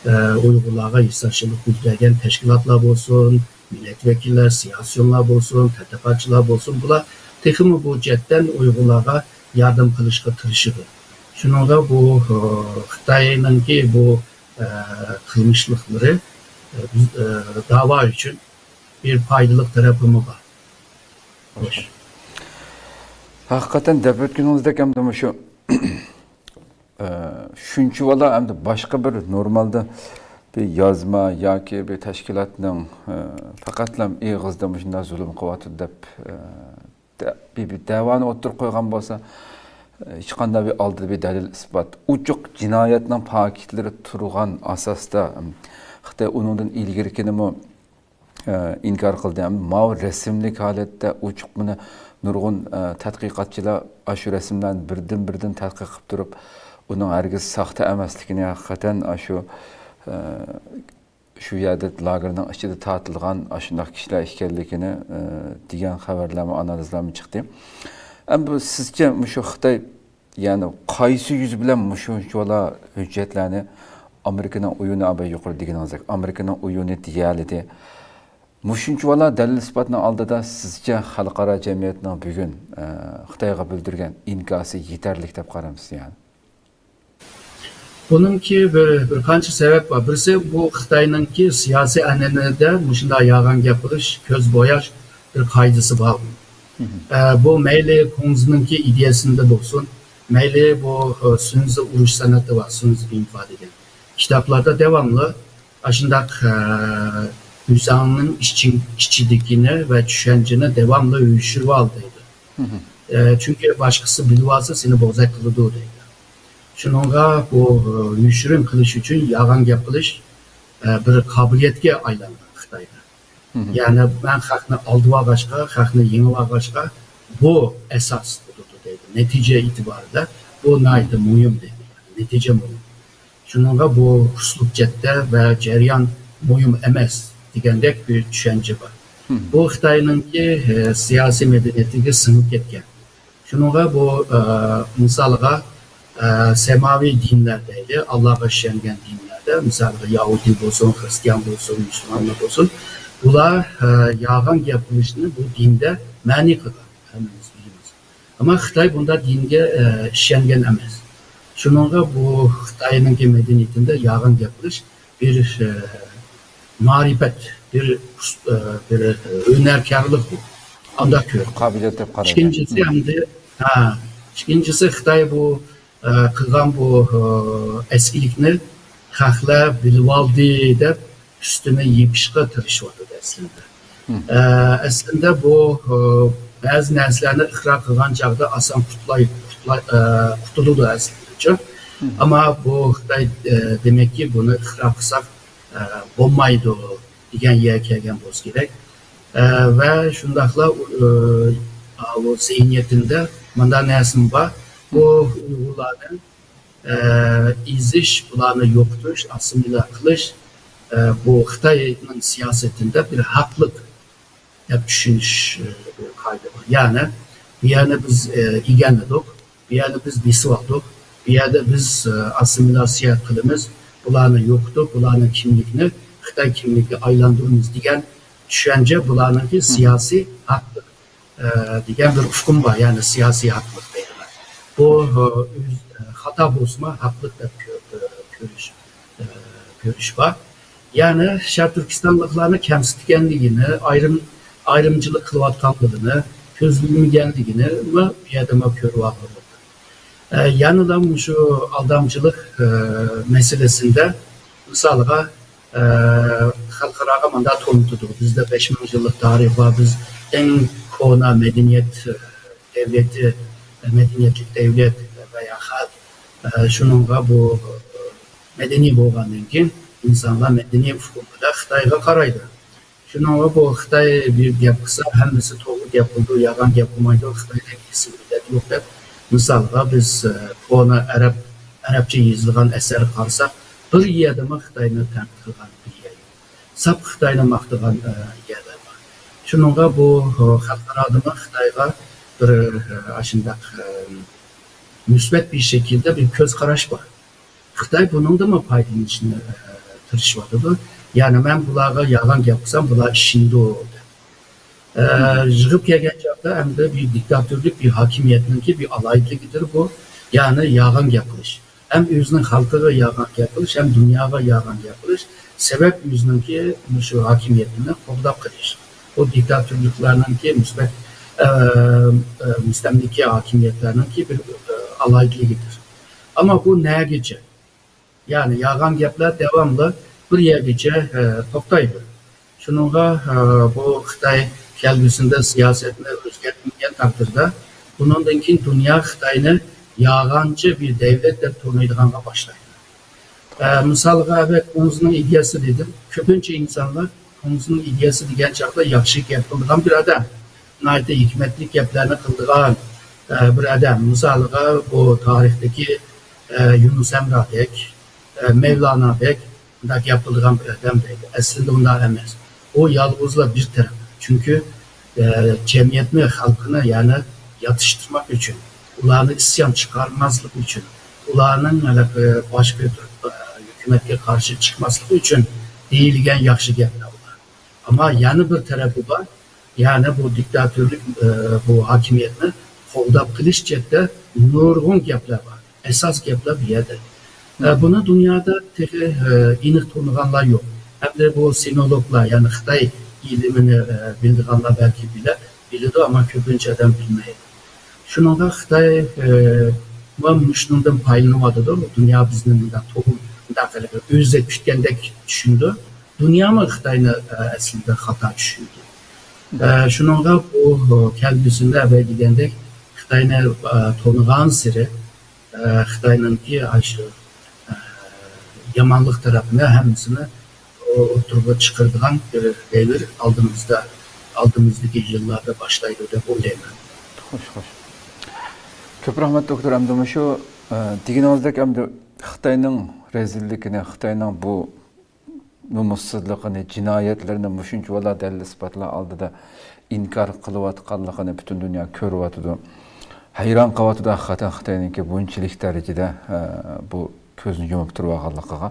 ئە، ئۇيغۇرلارغا ھېسداشلىق بىلدۈرگەن تەشكىلاتلار بولسۇن، مىللەت ۋەكىللەر، سىياسىيونلار بولسۇن، تەتقىقاتچىلار بولسۇن، بۇلار تېخىمۇ بۇ جەھەتتىن ئۇيغۇرلارغا ياردەم قىلىشقا تىرىشىدۇ. شۇنىڭغا بۇ، ئە، خىتاينىڭكى بۇ، ئە، قىلمىشلىقلىرى، ئە، بىز، ئە، داۋا ئۈچۈن بىر پايدىلىق تەرىپىمۇ بار. خوش. ھەقىقەتەن دەپ ئۆتكىنىڭىزدەك ئەمدى مۇشۇ، ئە، شۇنچىۋالا ئەمدى باشقا بىر نورمالدا بىر يازما ياكى بىر تەشكىلاتنىڭ، ئە، پەقەتلا ئېغىزدا مۇشۇنداق زۇلۇم قىلىۋاتىدۇ دەپ، ئە، دە-، بىر، بىر دەۋانى ئوتتۇرىغا قويغان بولسا، ئە، ھېچقانداق بىر ئالدىدا بىر دەلىل ئىسپات، ئوچۇق جىنايەتنىڭ پاكىتلىرى تۇرغان ئاساستا، ئەم، خىتاي ئۇنىڭدىن ئىلگىرىكىنىمۇ ئىنكار قىلدى. ئەمما ماۋۇ رەسىملىك ھالەتتە ئوچۇق، مانا نۇرغۇن، ئە، تەتقىقاتچىلار ئاشۇ رەسىملەرنى بىردىن-بىردىن تەتقىق قىلىپ تۇرۇپ، ئۇنىڭ ھەرگىز ساختا ئەمەسلىكىنى ھەقىقەتەن ئاشۇ، ئە، شۇ يەردە لاگېرنىڭ ئىچىدە تارتىلغان ئاشۇنداق كىشىلەر ئىكەنلىكىنى، ئە، دېگەن خەۋەرلەرمۇ، ئانالىزلارمۇ چىقتى. ئەمما بۇ سىزچە مۇشۇ خىتاي يەنى قايسى يۈز بىلەن مۇشۇنچىۋالا ھۆججەتلەرنى ئامېرىكىنىڭ ئويۇنى، ئاباي يۇقىرىدا دېگىنىڭىزدەك، ئامېرىكىنىڭ ئويۇنى دېيەلىدى. مۇشۇنچىۋالا دەلىل ئىسپاتنىڭ ئالدىدا سىزچە خەلقئارا جەمئىيەتنىڭ بۈگۈن، ئە، خىتايغا بىلدۈرگەن ئىنكاسى يېتەرلىك دەپ قارامسىز يەنى؟ بۇنىڭكى بىر، بىر قانچە سەۋەب بار. بىرسى، بۇ خىتاينىڭكى سىياسىي ئەنئەنىدە مۇشۇنداق يالغان گەپ قىلىش، كۆز بوياش بىر قائىدىسى بار. ئە، بۇ مەيلى كۇڭزىنىڭكى ئىدىيەسىدە بولسۇن، مەيلى بۇ، ئە، سۇنزى ئۇرۇش سەنئىتى بار، سۇنزى بىنفا دېگەن كىتابلاردا داۋاملىق ئاشۇنداق، ئە، ئۆزۈڭنىڭ ئىچىڭ-، ئىچىدىكىنى ۋە چۈشەنچىنى داۋاملىق يوشۇرۇۋال دەيدۇ. ئە، چۈنكى باشقىسى بىلىۋالسا سېنى بوزەك قىلىدۇ دەيدۇ. شۇنىڭغا بۇ، ئە، يوشۇرۇن قىلىش ئۈچۈن يالغان گەپ قىلىش، ئە، بىر قابىلىيەتكە ئايلانغان خىتايدا. يەنى مەن خەقنى ئالدىۋالغاچقا، خەقنى يېڭىۋالغاچقا، بۇ ئاساس بولىدۇ دەيدۇ. نەتىجە ئېتىبارىدا بۇ ناھايىتى مۇھىم دەيدۇ. نەتىجە مۇھىم. شۇنىڭغا بۇ ئۇسلۇب جەھەتتە ۋە جەريان مۇھىم ئەمەس دېگەندەك بىر چۈشەنچە بار. بۇ خىتاينىڭكى، ئە، سىياسىي مەدەنىيىتىگە سىڭىپ كەتكەن. شۇنىڭغا بۇ، ئە، مىسالغا، ئە، سەماۋىي دىنلەر دەيلى، ئاللاغا ئىشەنگەن دىنلەردە، مىسالغا يەھۇدىي بولسۇن، خرىستىيان بولسۇن، مۇسۇلمانلار بولسۇن، بۇلار، ئە، يالغان گەپ قىلىشنى بۇ دىندە مەنئى قىلغان، ھەممىمىز بىلىمىز. ئەمما خىتاي بۇنداق دىنگە، ئە، ئىشەنگەن ئەمەس. شۇنىڭغا بۇ خىتاينىڭكى مەدەنىيىتىدە يالغان گەپ قىلىش بىر، ئە، مەرىپەت، بىر ئۇس-، ئە، بىر، ئە، ھۈنەركارلىق بۇ. ئانداق كۆرۈنىدۇ. قابىلىيەت دەپ قارايدۇ. ئىككىنچىسى ئەمدى، ھە، ئىككىنچىسى خىتاي بۇ، ئە، قىلغان بۇ، ئە، ئەسكىلىكنى خەقلەر بىلىۋالدى دەپ ئۈستىنى يېپىشقا تىرىشىۋاتىدۇ ئەسلىدە. ئە، ئەسلىدە بۇ، ئە، بەزى نەرسىلەرنى ئىقرار قىلغان چاغدا ئاسان قۇتلاي-، قۇتلاي-، ئە، قۇتۇلىدۇ ئەسلىدىچۇ. ئەمما بۇ خىتاي، ئە، دېمەككى، بۇنى ئىقرار قىلساق، ئە، بولمايدۇ دېگەن يەرگە كەلگەن بولسا كېرەك. ئە، ۋە شۇنداقلا، ئۇ، ئە، ئاۋۇ زېھنىيىتىدە مۇنداق نەرسىمۇ بار. بۇ ئۇيغۇرلارنى، ئە، ئېزىش، بۇلارنى يوقىتىش، ئاسسىمىلياتسىيە قىلىش، ئە، بۇ خىتاينىڭ سىياسىتىدە بىر ھەقلىق دەپ چۈشىنىش، ئە، بىر قائىدە بار. يەنى، بۇ يەرنى بىز، ئە، ئىگىلىدۇق، بۇ يەرنى بىز بېسىۋالدۇق، بۇ يەردە بىز، ئە، ئاسسىمىلياتسىيە قىلىمىز، بۇلارنى يوقىتىپ، بۇلارنىڭ كىملىكىنى خىتاي كىملىكىگە ئايلاندۇرىمىز دېگەن چۈشەنچە بۇلارنىڭكى سىياسىي ھەقلىق، ئە، دېگەن بىر ئۇقۇم بار، يەنى سىياسىي ھەقلىق دەيدىغان. بۇ، ئە، ئۆز، ئە، خاتا بولسىمۇ ھەقلىق دەپ كۆ-، ئە، كۆرۈش، ئە، كۆرۈش بار. يەنى شەرقىي تۈركىستانلىقلارنى كەمسىتكەنلىكىنى، ئايرىم-، ئايرىمچىلىق قىلىۋاتقانلىقىنى، كۆزلىمىگەنلىكىنى بۇ يەردىمۇ كۆرۈۋالغىلى بولىدۇ. ئە، يەنىلا مۇشۇ ئالدامچىلىق، ئە، مەسىلىسىندە، مىسالغا، ئە، خەلقئاراغا مۇنداق تونۇتىدۇ. بىزدە بەش مىڭ يىللىق تارىخ بار، بىز ئەڭ كونا مەدەنىيەت، ئە، دەۋلىتى، مەدەنىيەتلىك دەۋلەت ۋە يا خەلق. ئە، شۇنىڭغا بۇ، ئە، مەدەنىي بولغاندىن كېيىن، ئىنسانلار مەدەنىي ئۇقۇم بىلەن خىتايغا قارايدۇ. شۇنىڭغا بۇ خىتاي بىر گەپ قىلسا، ھەممىسى توغرا گەپ قىلىدۇ، يالغان گەپ قىلمايدۇ، خىتايدەك ئېسىل مىللەت يوق دەپ، مىسالغا بىز، ئە، كونا ئەرەب، ئەرەبچە يېزىلغان ئەسەرگە قارىساق، بىر يەردىمۇ خىتاينى تەنقىد قىلغان بىر يەر يوق. ساپ خىتاينى ماختىغان، ئە، يەرلەر بار. شۇنىڭغا بۇ، ئە، خەلقئارادىمۇ خىتايغا بىر، ئە، ئاشۇنداق، ئە، مۇسبەت بىر شەكىلدە بىر كۆز قاراش بار. خىتاي بۇنىڭدىنمۇ پايدىلىنىشنى، ئە، تىرىشىۋاتىدۇ. يەنى مەن بۇلارغا يالغان گەپ قىلسام، بۇلار ئىشىنىدۇ دەپ. ئە، يىغىپ كەلگەن چاغدا ئەمدى بىر دىكتاتورلۇق بىر ھاكىمىيەتنىڭكى بىر ئالاھىدىلىكىدۇر بۇ. يەنى يالغان گەپ قىلىش. ھەم ئۆزىنىڭ خەلقىگە يالغان گەپ قىلىش، ھەم دۇنياغا يالغان گەپ قىلىش. سەۋەب ئۆزىنىڭكى مۇشۇ ھاكىمىيىتىنى قوغداپ قېلىش. بۇ دىكتاتورلۇقلارنىڭكى مۇسبەت، ئە، ئە، مۇستەملىكە ھاكىمىيەتلەرنىڭكى بىر، ئە، ئالاھىدىلىكىدۇر. ئەمما بۇ نەگىچە؟ يەنى يالغان گەپلەر داۋاملىق بىر يەرگىچە، ئە، توختايدۇ. شۇنىڭغا، ئە، بۇ خىتاي كەلگۈسىدە سىياسەتنى ئۆزگەرتمىگەن تەقدىردە، بۇنىڭدىن كېيىن دۇنيا خىتاينى يالغانچى بىر دەۋلەت دەپ تونۇيدىغانغا باشلايدۇ. ئە، مىسالغا، ئەۋەت، كۇڭزىنىڭ ئىدىيەسى دېدىم. كۆپىنچە ئىنسانلار كۇڭزىنىڭ ئىدىيەسى دېگەن چاغدا ياخشى گەپ قىلىدىغان بىر ئادەم، ناھايىتى ھېكمەتلىك گەپلەرنى قىلىدىغان، ئە، بىر ئادەم. مىسالىغا، بۇ تارىختىكى، ئە، يۇنۇس ئەمرادەك، ئە، مەۋلانادەك بۇنداق گەپ قىلىدىغان بىر ئادەم دەيدۇ. ئەسلىدە ئۇنداق ئەمەس. ئۇ يالغۇزلا بىر تەرەپ. چۈنكى، ئە، جەمئىيەتنى، خەلقنى يەنە ياتىشتۇرماق ئۈچۈن، ئۇلارنى ئىسيان چىقارماسلىق ئۈچۈن، ئۇلارنىڭ ھېلىقى باش كۆتۈرۈپ، ئە، ھۆكۈمەتكە قارشى چىقماسلىقى ئۈچۈن دېيىلگەن ياخشى گەپلەر ئۇلار. ئەمما يەنە بىر تەرىپى بار. يەنى بۇ دىكتاتورلۇق، ئە، بۇ ھاكىمىيەتنى قوغداپ قېلىش جەھەتتە نۇرغۇن گەپلەر بار. ئاساس گەپلەر بۇ يەردە. ئە، بۇنى دۇنيادا تېخى، ئە، ئېنىق تونۇغانلار يوق. ھەمدە بۇ سىنولوگلار، يەنى خىتاي ئىلمىنى، ئە، بىلىدىغانلار بەلكى بىلە-، بىلىدۇ، ئەمما كۆپىنچە ئادەم بىلمەيدۇ. شۇنىڭغا خىتاي، ئە، مۇشۇنىڭدىن پايدىلىنىۋاتىدۇ. دۇنيا بىزنى مۇنداق توغرا، مۇنداق قىلىپ ئۆزى كۈتكەندەك چۈشىنىدۇ. دۇنيامۇ خىتاينى، ئە، ئەسلىدە خاتا چۈشىنىدۇ. ئە، شۇنىڭغا بۇ كەلگۈسىدە ئەۋەل دېگەندەك خىتاينى، ئە، تونۇغانسېرى، ئە، خىتاينىڭكى ئاشۇ، ئە، يامانلىق تەرەپنى ھەممىسىنى ئوتتۇرىغا چىقىرىدىغان بىر دەۋر ئالدىمىزدا، ئالدىمىزدىكى يىللاردا باشلايدۇ دەپ ئويلايمەن. خوش، خوش. كۆپ رەھمەت، دوكتور. ئەمدى مۇشۇ، ئە، دېگىنىڭىزدەك، ئەمدى خىتاينىڭ رەزىللىكىنى، خىتاينىڭ بۇ نومۇسسىزلىقىنى، جىنايەتلىرىنى مۇشۇنچىۋالا دەلىل-ئىسپاتلار ئالدىدا ئىنكار قىلىۋاتقانلىقىنى پۈتۈن دۇنيا كۆرۈۋاتىدۇ. ھەيران قېلىۋاتىدۇ، ھەقىقەتەن خىتاينىڭكى بۇنچىلىك دەرىجىدە، ئە، بۇ كۆزنى يۇمۇپ تۇرۇۋالغانلىقىغا.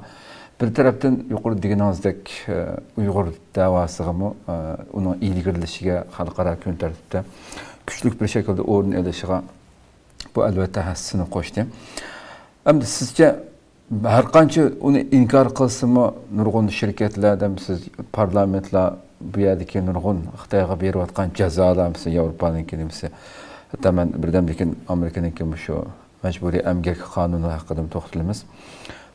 بىر تەرەپتىن يۇقىرىدا دېگىنىڭىزدەك، ئە، ئۇيغۇر دەۋاسىغىمۇ، ئە، ئۇنىڭ ئىلگىرىلىشىگە، خەلقئارا كۈن تەرتىپتە كۈچلۈك بىر شەكىلدە ئورۇن ئېلىشىغا بۇ ئەلۋەتتە ھەسسىسىنى قوشتى. ئەمدى سىزچە، ھەر قانچە ئۇنى ئىنكار قىلسىمۇ، نۇرغۇن شىركەتلەر، دەمسىز پارلامېنتلار، بۇ يەردىكى نۇرغۇن خىتايغا بېرىۋاتقان جازالار، مىسالى ياۋروپانىڭكى نېمىسى، ھەتتا مەن بىردەمدىن كېيىن ئامېرىكىنىڭكى مۇشۇ مەجبۇرىي ئەمگەك قانۇنى ھەققىدىمۇ توختىلىمىز.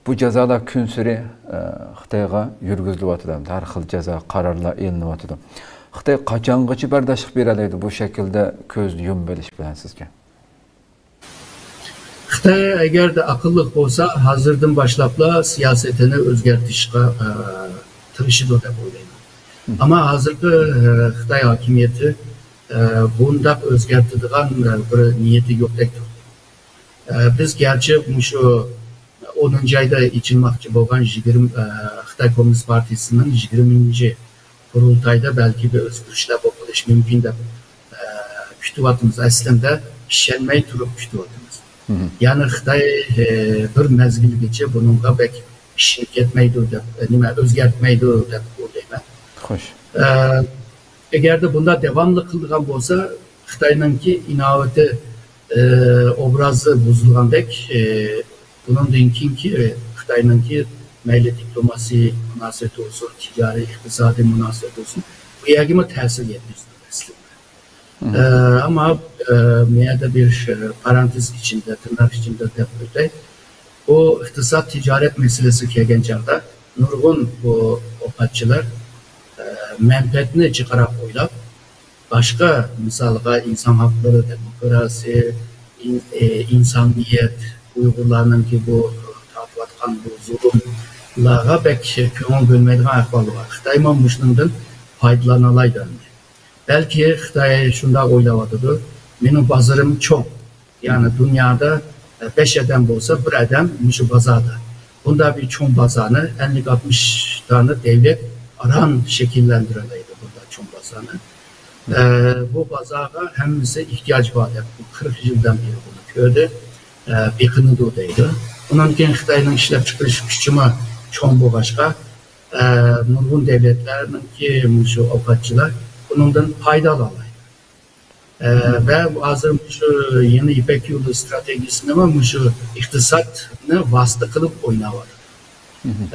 بۇ جازالار كۈنسېرى، ئە، خىتايغا يۈرگۈزۈلۈۋاتىدۇ، ھەر خىل جازا قارارلار ئېلىنىۋاتىدۇ. خىتاي قاچانغىچە بەرداشلىق بېرەلەيدۇ بۇ شەكىلدە كۆزنى يۇمۇۋېلىش بىلەن سىزچە؟ خىتاي ئەگەردە ئەقىللىق بولسا، ھازىردىن باشلاپلا سىياسىتىنى ئۆزگەرتىشقا، ئە، تىرىشىدۇ دەپ ئويلايمەن. ئەمما ھازىرقى، ئە، خىتاي ھاكىمىيىتى، ئە، بۇنداق ئۆزگەرتىدىغان، ئە، بىر نىيىتى يوقتەك تۇرىدۇ. ئە، بىز گەرچە مۇشۇ ئونىنچى ئايدا ئېچىلماقچى بولغان يىگىرمە، ئە، خىتاي كوممۇنىست پارتىيىسىنىڭ يىگىرمىنچى قۇرۇلتايدا بەلكى بىر ئۆزگىرىشلەر بولۇپ قېلىشى مۇمكىن دەپ، ئە، كۈتۈۋاتىمىز. ئەسلىمدە ئىشەنمەي تۇرۇپ كۈتۈۋاتىمىز. يەنى خىتاي، ئە، بىر مەزگىلگىچە بۇنىڭغا بەك ئىشىنىپ كەتمەيدۇ دەپ، نېمە، ئۆزگەرتمەيدۇ دەپ ئويلايمەن. خوش. ئە، ئەگەردە بۇنداق داۋاملىق قىلىدىغان بولسا، خىتاينىڭكى ئىناۋىتى، ئە، ئوبرازى بۇزۇلغاندەك، ئە، بۇنىڭدىن كېيىنكى، ئە، خىتاينىڭكى مەيلى دىپلوماسىي مۇناسىۋىتى بولسۇن، تىجارىي، ئىقتىسادىي مۇناسىۋەت بولسۇن، بۇ يەرگىمۇ تەسىر يەتكۈزىدۇ ئەسلىدە. ئە، ئەمما، ئە، بۇ يەردە بىر، ئە، پارانتېز ئىچىندە، تىرناق ئىچىندە دەپ ئۆتەي. بۇ ئىقتىساد، تىجارەت مەسىلىسىگە كەلگەن چاغدا نۇرغۇن بۇ ئوقەتچىلەر، ئە، مەنپەئەتنى جىقراق ئويلاپ، باشقا، مىسالغا، ئىنسان ھەقلىرى، دېموكراتىيە، ئىن-، ئە، ئىنسانىيەت، ئۇيغۇرلارنىڭكى بۇ تارتىۋاتقان بۇ زۇلۇم، لارغا بەك كۆڭۈل بۆلمەيدىغان ئەھۋال بار. خىتايمۇ مۇشۇنىڭدىن پايدىلانالايدۇ ئەمدى. بەلكى خىتاي شۇنداق ئويلاۋاتىدۇ، مېنىڭ بازىرىم چوڭ. يەنى دۇنيادا، ئە، بەش ئادەم بولسا، بىر ئادەم مۇشۇ بازاردا. بۇنداق بىر چوڭ بازارنى، ئەللىك ئاتمىش دانە دەۋلەت ئاران شەكىللەندۈرەلەيدۇ بۇنداق چوڭ بازارنى. ئە، بۇ بازارغا ھەممىسى ئېھتىياج بار دەپ، بۇ قىرىق يىلدىن بېرى بۇنى كۆردى، ئە، بېقىنىدۇ دەيدۇ. ئۇنىڭ كېيىن خىتاينىڭ ئىشلەپچىقىرىش كۈچىمۇ چوڭ بولغاچقا، ئە، نۇرغۇن دەۋلەتلەرنىڭكى مۇشۇ ئاۋقاتچىلار بۇنىڭدىن پايدىلالالايدۇ. ئە، ۋە ھازىر مۇشۇ يېڭى يىپەك يولى ئىستراتېگىيىسىنىمۇ مۇشۇ ئىقتىسادنى ۋاسىتە قىلىپ ئويناۋاتىدۇ.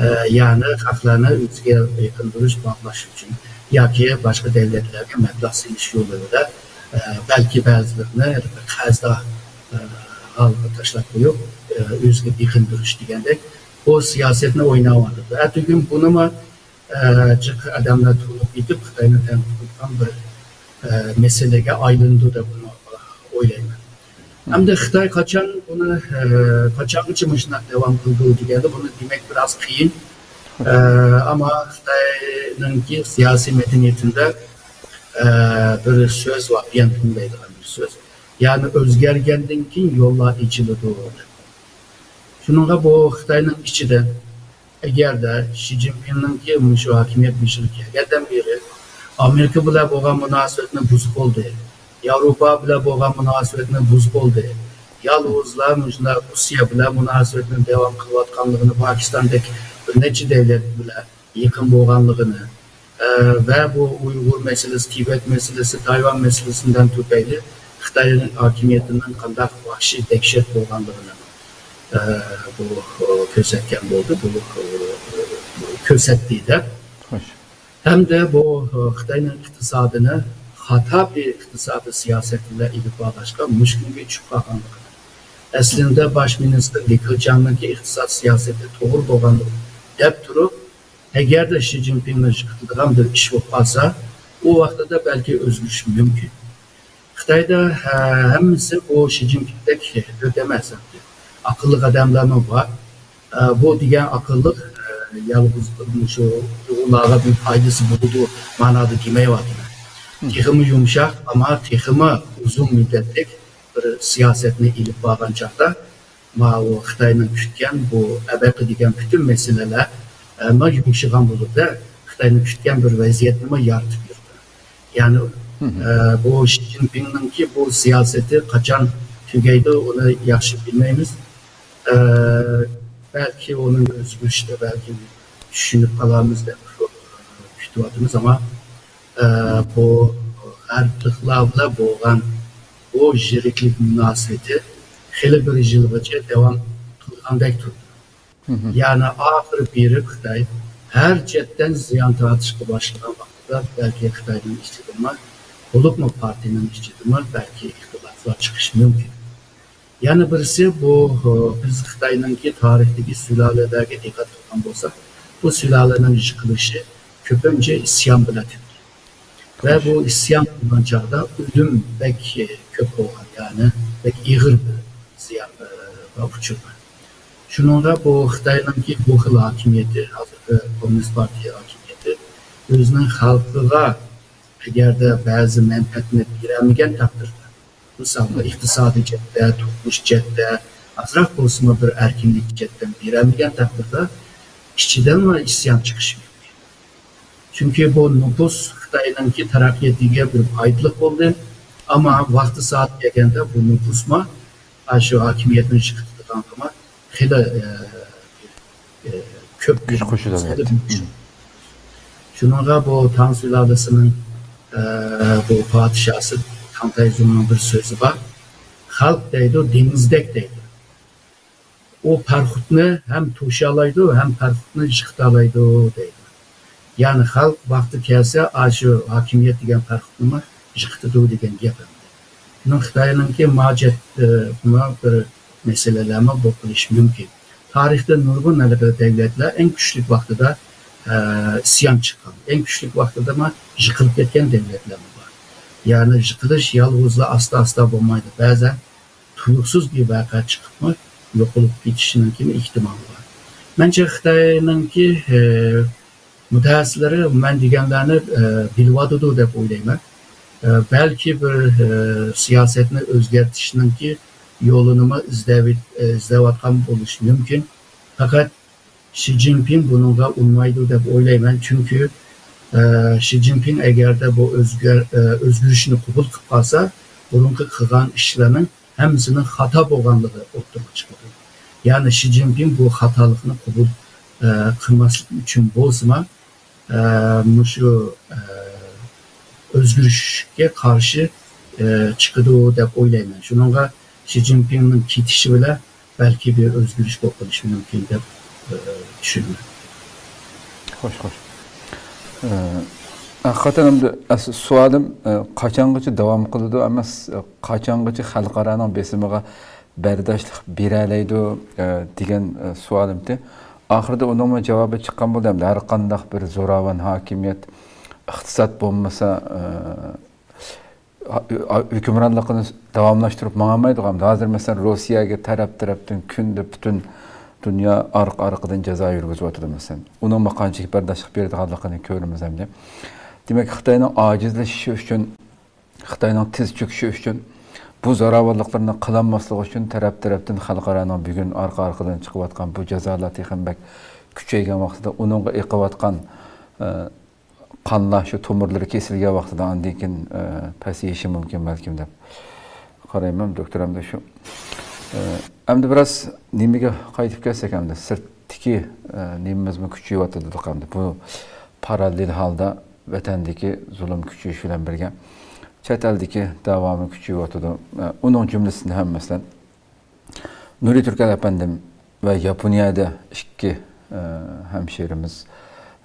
ئە، يەنى خەقلەرنى ئۆزىگە يېقىندۇرۇش، باغلاش ئۈچۈن ياكى باشقا دەۋلەتلەرگە مەبلەغ سېلىش يولى بىلەن، ئە، بەلكى بەزىلىرىنى قەرزدار، ئە، ھالغا تاشلاپ قويۇپ، ئە، ئۆزىگە بېقىندۇرۇش دېگەندەك بۇ سىياسەتنى ئويناۋاتىدۇ. ئەتىگۈن بۇنىمۇ ئە، جىق ئادەملەر تونۇپ يېتىپ، خىتاينى تەنقىد قىلىدىغان بىر، ئە، مەسىلىگە ئايلىنىدۇ دەپ ئويلايمەن. ئەمدى خىتاي قاچان بۇنى، ئە، قاچانغىچە مۇشۇنداق داۋام قىلىدۇ دېگەندە، بۇنى دېمەك بىراز قىيىن. ئە، ئەمما خىتاينىڭكى سىياسىي مەدەنىيىتىدە، ئە، بىر سۆز بار، بىيەنتۇڭ دەيدىغان بىر سۆز. يەنى ئۆزگەرگەندىن كېيىن يوللار ئېچىلىدۇ دەپ. شۇنىڭغا بۇ خىتاينىڭ ئىچىدە ئەگەردە شى جىنپىڭنىڭكى مۇشۇ ھاكىمىيەت بېشىغا كەلگەندىن بېرى ئامېرىكا بىلەن بولغان مۇناسىۋەتنى بۇزۇپ بولدى، ياۋروپا بىلەن بولغان مۇناسىۋەتنى بۇزۇپ بولدى، يالغۇزلا مۇشۇنداق روسىيە بىلەن مۇناسىۋەتنى داۋام قىلىۋاتقانلىقىنى، پاكىستاندەك بىر نەچچە دەۋلەت بىلەن يېقىن بولغانلىقىنى، ئە، ۋە بۇ ئۇيغۇر مەسىلىسى، تىبەت مەسىلىسى، تايۋان مەسىلىسىدىن تۈپەيلى خىتاي ھاكىمىيىتىنىڭ قانداق ۋەھشىي، دەھشەت بولغانلىقىنى، ئە، بۇ، ئە، كۆرسەتكەن بولدى، بۇ، ئە، كۆرسەتتى دەپ. خوش. ھەمدە بۇ، ئە، خىتاينىڭ ئىقتىسادىنى خاتا بىر ئىقتىسادىي سىياسەت بىلەن ئېلىپ بارغاچقا، مۇشكۇلغا چۈشۈپ قالغانلىقىنى. ئەسلىندە باش مىنىستىر لى كېچياڭنىڭكى ئىقتىساد سىياسىتى توغرا بولغانلىقىنى دەپ تۇرۇپ، ئەگەردە شى جىنپىڭنى يىقىتىدىغان بىر ئىش بولۇپ قالسا، ئۇ ۋاقتىدا بەلكى ئۆزگىرىشى مۇمكىن. خىتايدا، ھە، ھەممىسى بۇ شى جىنپىڭدەك تۆت ئەمەس ئەمدى. ئاقىللىق ئادەملەرمۇ بار. ئە، بۇ دېگەن ئاقىللىق، ئە، يالغۇز مۇشۇ ئۇيغۇرلارغا بىر پايدىسى بولىدۇ مانادا دېمەيۋاتىمەن. تېخىمۇ يۇمشاق، ئەمما تېخىمۇ ئۇزۇن مۇددەتلىك بىر سىياسەتنى ئېلىپ بارغان چاغدا، ماۋۇ خىتاينىڭ كۈتكەن بۇ ئەبەقە دېگەن پۈتۈن مەسىلىلەر، ئە، ما يۇمشىغان بولىدۇ، خىتاينىڭ كۈتكەن بىر ۋەزىيەتنىمۇ يارىتىپ بېرىدۇ. يەنى، ئە، بۇ شى جىنپىڭنىڭكى بۇ سىياسىتى قاچان تۈگەيدۇ، ئۇنى ياخشى بىلمەيمىز. ئە، بەلكى ئۇنىڭ ئۆزگىرىشىدە بەلكى چۈشىنىپ قالارمىز دەپ كۈتۈۋاتىمىز، ئەمما ئە، بۇ غەربلىكلەر بىلەن بولغان بۇ يىرىكلىك مۇناسىۋىتى خېلى بىر يىلغىچە داۋام قىلغاندەك تۇردى. يەنى ئاخىرى بېرىپ خىتاي ھەر جەھەتتىن زىيان تارتىشقا باشلىغان ۋاقتىدا بەلكى خىتاينىڭ ئىچىدىمۇ، بولۇپمۇ پارتىيىنىڭ ئىچىدىمۇ بەلكى ئىختىلاپلار چىقىشى مۇمكىن. يەنە بىرسى بۇ، بىز خىتاينىڭكى تارىختىكى سۇلالىلەرگە دىققەت قىلغان بولساق، بۇ سۇلالىنىڭ يىقىلىشى كۆپىنچە ئىسيان بىلەن تۈگىدى. ۋە بۇ ئىسيان بولغان چاغدا ئۆلۈم بەك كۆپ بولغان، يەنى بەك ئېغىر بىر زىيانغا ئۇچرىغان. شۇنىڭغا بۇ خىتاينىڭكى بۇ خىل ھاكىمىيىتى، ھازىرقى كوممۇنىست پارتىيە ھاكىمىيىتى ئۆزىنىڭ خەلقىگە ئەگەردە بەزى مەنپەئەتنى بېرەلمىگەن تەقدىردە، مىسالغا، ئىقتىسادىي جەھەتتە، تۇرمۇش جەھەتتە، ئازراق بولسىمۇ بىر ئەركىنلىك جەھەتتىن بېرەلمىگەن تەقدىردە، ئىچىدىنلا ئىسيان چىقىشى مۇمكىن. چۈنكى بۇ نوپۇس خىتاينىڭكى تەرەققىياتىغا بىر پايدىلىق بولدى. ئەمما ۋاقتى سائەت كەلگەندە بۇ نوپۇسمۇ ئاشۇ ھاكىمىيەتنى يىقىتىدىغانغىمۇ خېلى، ئە، ئە، كۆپ كۈچ قوشۇلۇۋاتىدۇ. شۇنىڭغا بۇ تاڭ سۇلالىسىنىڭ، ئە، بۇ پادىشاھسى تاڭ تەيزۇڭنىڭ بىر سۆزى بار. خەلق دەيدۇ، دېڭىزدەك دەيدۇ. ئۇ پەرخۇدنى ھەم توشالايدۇ، ھەم پەرخۇدنى يىقىتالايدۇ دەيدۇ. يەنى خەلق ۋاقتى كەلسە، ئاشۇ ھاكىمىيەت دېگەن پەرخۇدنىمۇ يىقىتىدۇ دېگەن گەپ ئەمدى. شۇنىڭ خىتاينىڭكى ما جەھەتتە، ما بىر مەسىلىلەرمۇ بولۇپ قېلىشى مۇمكىن. تارىختا نۇرغۇن ھېلىقى دەۋلەتلەر ئەڭ كۈچلۈك ۋاقتىدا، ئە، ئىسيان چىققان، ئەڭ كۈچلۈك ۋاقتىدىمۇ يىقىلىپ كەتكەن دەۋلەتلەرمۇ بار. يەنى يىقىلىش يالغۇزلا ئاستا-ئاستا بولمايدۇ. بەزەن تۇيۇقسىز بىر ۋەقە چىقىپمۇ يوقىلىپ كېتىشىنىڭكىمۇ ئېھتىمالى بار. مەنچە خىتاينىڭكى، ئە، مۇتەخەسسىسلىرى مەن دېگەنلەرنى، ئە، بىلىۋاتىدۇ دەپ ئويلايمەن. ئە، بەلكى بىر، ئە، سىياسەتنى ئۆزگەرتىشنىڭكى يولىنىمۇ ئىزدەۋ-، ئە، ئىزدەۋاتقان بولۇشى مۇمكىن. پەقەت شى جىنپىڭ بۇنىڭغا ئۇنىمايدۇ دەپ ئويلايمەن. چۈنكى، ئە، شى جىنپىڭ ئەگەردە بۇ ئۆزگەر-، ئە، ئۆزگىرىشنى قوبۇل قىلىپ قالسا، بۇرۇنقى قىلغان ئىشلارنىڭ ھەممىسىنىڭ خاتا بولغانلىقى ئوتتۇرىغا چىقىدۇ. يەنى شى جىنپىڭ بۇ خاتالىقنى قوبۇل، ئە، قىلماسلىق ئۈچۈن بولسىمۇ، ئە، مۇشۇ، ئە، ئۆزگىرىشكە قارشى، ئە، چىقىدۇ دەپ ئويلايمەن. شۇنىڭغا شى جىنپىڭنىڭ كېتىشى بىلەن بەلكى بىر ئۆزگىرىش بولۇپ قېلىشى مۇمكىن دەپ، ئە، چۈشىنىمەن. خوش، خوش. ئە، ھەقىقەتەن ئەمدى ئەس-، سوئالىم، ئە، قاچانغىچە داۋام قىلىدۇ ئەمەس، ئە، قاچانغىچە خەلقئارانىڭ بېسىمىغا بەرداشلىق بېرەلەيدۇ، ئە، دېگەن، ئە، سوئالىمتى. ئاخىرىدا ئۇنىڭمۇ جاۋابى چىققان بولدى. ئەمدى ھەر قانداق بىر زوراۋان ھاكىمىيەت، ئىقتىساد بولمىسا، ئە، ھا-، ھا-، ھۆكۈمرانلىقىنى داۋاملاشتۇرۇپ ماڭالمايدىغان. ھازىر، مەسىلەن، روسىيەگە تەرەپ-تەرەپتىن كۈندە پۈتۈن دۇنيا ئارقا-ئارقىدىن جازا يۈرگۈزۈۋاتىدۇ، مەسىلەن. ئۇنىڭمۇ قانچىلىك بەرداشلىق بېرىدىغانلىقىنى كۆرىمىز ئەمدى. دېمەك، خىتاينىڭ ئاجىزلىشىشى ئۈچۈن، خىتاينىڭ تېز چۆكۈشى ئۈچۈن، بۇ زوراۋانلىقلىرىنى قىلالماسلىقى ئۈچۈن تەرەپ-تەرەپتىن خەلقئارانىڭ بۈگۈن ئارقا-ئارقىدىن چىقىۋاتقان بۇ جازالار تېخىمۇ بەك كۈچەيگەن ۋاقتىدا ئۇنىڭغا ئېقىۋاتقان، ئە، قانلار شۇ تومۇرلىرى كېسىلگەن ۋاقتىدا ئاندىن كېيىن، ئە، پەسىيىشى مۇمكىن بەلكىم دەپ قارايمەن، دوكتور. ئەمدى شۇ، ئە، ئەمدى بىراز نېمىگە قايتىپ كەلسەك، ئەمدى سىرتتىكى، ئە، نېمىمىزمۇ كۈچىيىۋاتىدۇ، ئەمدى بۇ پاراللېل ھالدا ۋەتەندىكى زۇلۇم كۈچىيىش بىلەن بىرگە چەت ئەلدىكى داۋامۇ كۈچىيىۋاتىدۇ. ئە، ئۇنىڭ جۈملىسىدىن ھەم، مەسىلەن، نۇرى تۈركەل ئەپەندىم ۋە ياپونىيەدە ئىككى، ئە، ھەمشىرىمىز،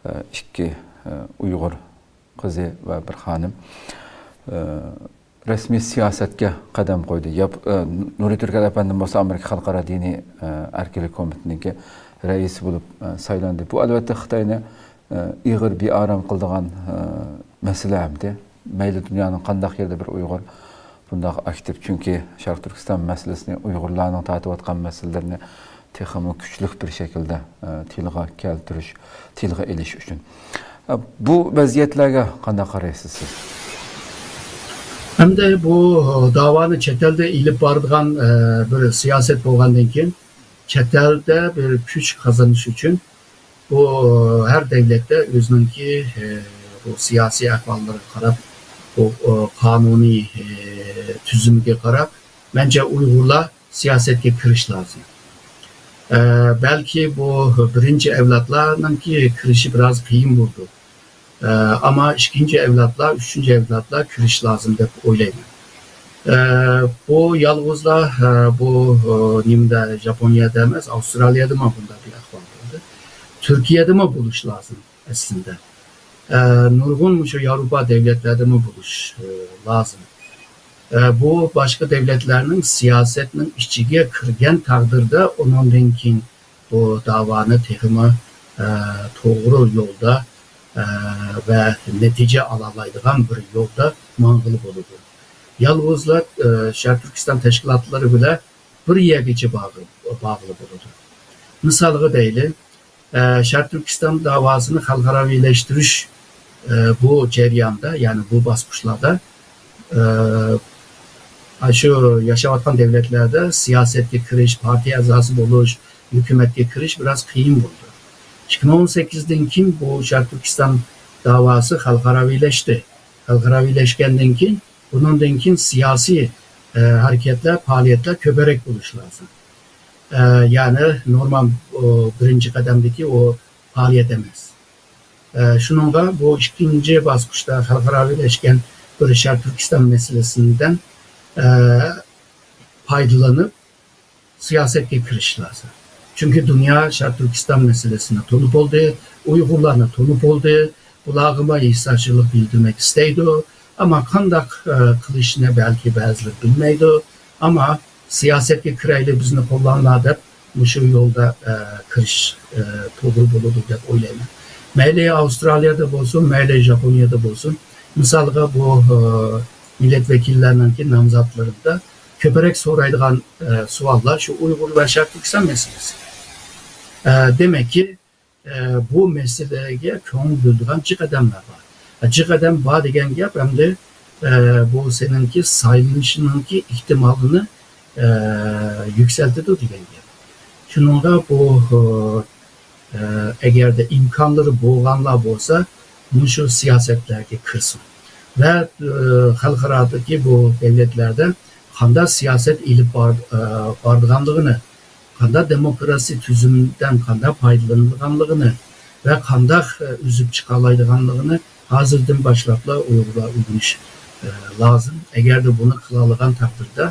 ئە، ئىككى، ئە، ئۇيغۇر قىزى ۋە بىر خانىم، ئە، رەسمىي سىياسەتكە قەدەم قويدى. ياپ-، ئە، نۇرى تۈركەل ئەپەندىم بولسا ئامېرىكا خەلقئارا دىنىي، ئە، ئەركىنلىك كومىتېتىنىڭكى رەئىسى بولۇپ، ئە، سايلاندى. بۇ، ئەلۋەتتە، خىتاينى، ئە، ئېغىر بىئارام قىلىدىغان، ئە، مەسىلە ئەمدى. مەيلى دۇنيانىڭ قانداق يېرىدە بىر ئۇيغۇر بۇنداق ئاكتىپ، چۈنكى شەرقىي تۈركىستان مەسىلىسىنى، ئۇيغۇرلارنىڭ تارتىۋاتقان مەسىلىلىرىنى تېخىمۇ كۈچلۈك بىر شەكىلدە، ئە، تىلغا كەلتۈرۈش، تىلغا ئېلىش ئۈچۈن. ئە، بۇ ۋەزىيەتلەرگە قانداق قارايسىز سىز؟ ئەمدى بۇ داۋانى چەت ئەلدە ئېلىپ بارىدىغان، ئە، بىر سىياسەت بولغاندىن كېيىن، چەت ئەلدە بىر كۈچ قازىنىش ئۈچۈن بۇ ھەر دەۋلەتتە ئۆزىنىڭكى، ئە، بۇ سىياسىي ئەھۋاللىرىغا قاراپ، بۇ، ئۇ، قانۇنىي، ئە، تۈزۈمگە قاراپ، مەنچە ئۇيغۇرلار سىياسەتكە كىرىش لازىم. ئە، بەلكى بۇ بىرىنچى ئەۋلادلارنىڭكى كىرىشى بىراز قىيىن بولىدۇ. ئە، ئەمما ئىككىنچى ئەۋلادلار، ئۈچىنچى ئەۋلادلار كىرىش لازىم دەپ ئويلايمەن. ئە، بۇ يالغۇزلا، ئە، بۇ، ئە، نېمىدە، ياپونىيەدە ئەمەس، ئاۋسترالىيەدىمۇ بۇنداق بىر ئەھۋال بولدى. تۈركىيەدىمۇ بولۇش لازىم ئەسلىندە. ئە، نۇرغۇن مۇشۇ ياۋروپا دەۋلەتلەردىمۇ بولۇش، ئە، لازىم. ئە، بۇ باشقا دەۋلەتلەرنىڭ سىياسەتنىڭ ئىچىگە كىرگەن تەقدىردە، ئۇنىڭدىن كېيىن بۇ داۋانى تېخىمۇ، ئە، توغرا يولدا، ئە، ۋە نەتىجە ئالالايدىغان بىر يولدا ماڭغىلى بولىدۇ. يالغۇزلا، ئە، شەرقىي تۈركىستان تەشكىلاتلىرى بىلەن بىر يەرگىچە باغ-، باغلىق بولىدۇ. مىسالغا دەيلى، ئە، شەرقىي تۈركىستان داۋاسىنى خەلقئاراۋىلەشتۈرۈش، ئە، بۇ جەرياندا، يەنى بۇ باسقۇچلاردا، ئە، ئاشۇ ياشاۋاتقان دەۋلەتلەردە سىياسەتكە كىرىش، پارتىيە ئەزاسى بولۇش، ھۆكۈمەتكە كىرىش بىراز قىيىن بولدى. ئىككى مىڭ ئون سەككىزدىن كېيىن بۇ شەرقىي تۈركىستان داۋاسى خەلقئاراۋىلەشتى. خەلقئاراۋىلەشكەندىن كېيىن، بۇنىڭدىن كېيىن سىياسىي، ئە، ھەرىكەتلەر، پائالىيەتلەر كۆپرەك بولۇشى لازىم. ئە، يەنى نورمال، ئۇ، بىرىنچى قەدەمدىكى ئۇ پائالىيەت ئەمەس. ئە، شۇنىڭغا بۇ ئىككىنچى باسقۇچتا خەلقئاراۋىلەشكەن بىر شەرقىي تۈركىستان مەسىلىسىدىن، ئە، پايدىلىنىپ، سىياسەتكە كىرىش لازىم. چۈنكى دۇنيا شەرقىي تۈركىستان مەسىلىسىنى تونۇپ بولدى، ئۇيغۇرلارنى تونۇپ بولدى، بۇلارغىمۇ ھېسداشلىق بىلدۈرمەك ئىستەيدۇ. ئەمما قانداق، ئە، قىلىشنى بەلكى بەزىلەر بىلمەيدۇ. ئەمما سىياسەتكە كىرەيلى، بىزنى قوللاڭلار دەپ مۇشۇ يولدا، ئە، كىرىش، ئە، توغرا بولىدۇ دەپ ئويلايمەن. مەيلى ئاۋسترالىيەدە بولسۇن، مەيلى ياپونىيەدە بولسۇن، مىسالغا بۇ، ئە، مىللەت ۋەكىللەرنىڭكى نامزاتلىرىدا كۆپرەك سورايدىغان، ئە، سوئاللار شۇ ئۇيغۇر ۋە شەرقىي تۈركىستان مەسىلىسى. ئە، دېمەككى، ئە، بۇ مەسىلىگە كۆڭۈل بۆلىدىغان جىق ئادەملەر بار. ئە، جىق ئادەم بار دېگەن گەپ ئەمدى، ئە، بۇ سېنىڭكى سايلىنىشىنىڭكى ئېھتىمالىنى، ئە، يۈكسەلتىدۇ دېگەن گەپ. شۇنىڭغا بۇ، ئە، ئەگەردە ئىمكانلىرى بولغانلار بولسا، مۇشۇ سىياسەتلەرگە كىرسۇن ۋە، ئە، خەلقئارادىكى بۇ دۆلەتلەردە قانداق سىياسەت ئېلىپ بار-، ئە، بارىدىغانلىقىنى، قانداق دېموكراسىي تۈزۈمدىن قانداق پايدىلىنىدىغانلىقىنى ۋە قانداق، ئە، ئۈزۈپ چىقالايدىغانلىقىنى ھازىردىن باشلاپلا ئۇيغۇرلار ئۆگىنىش، ئە، لازىم. ئەگەردە بۇنى قىلالىغان تەقدىردە،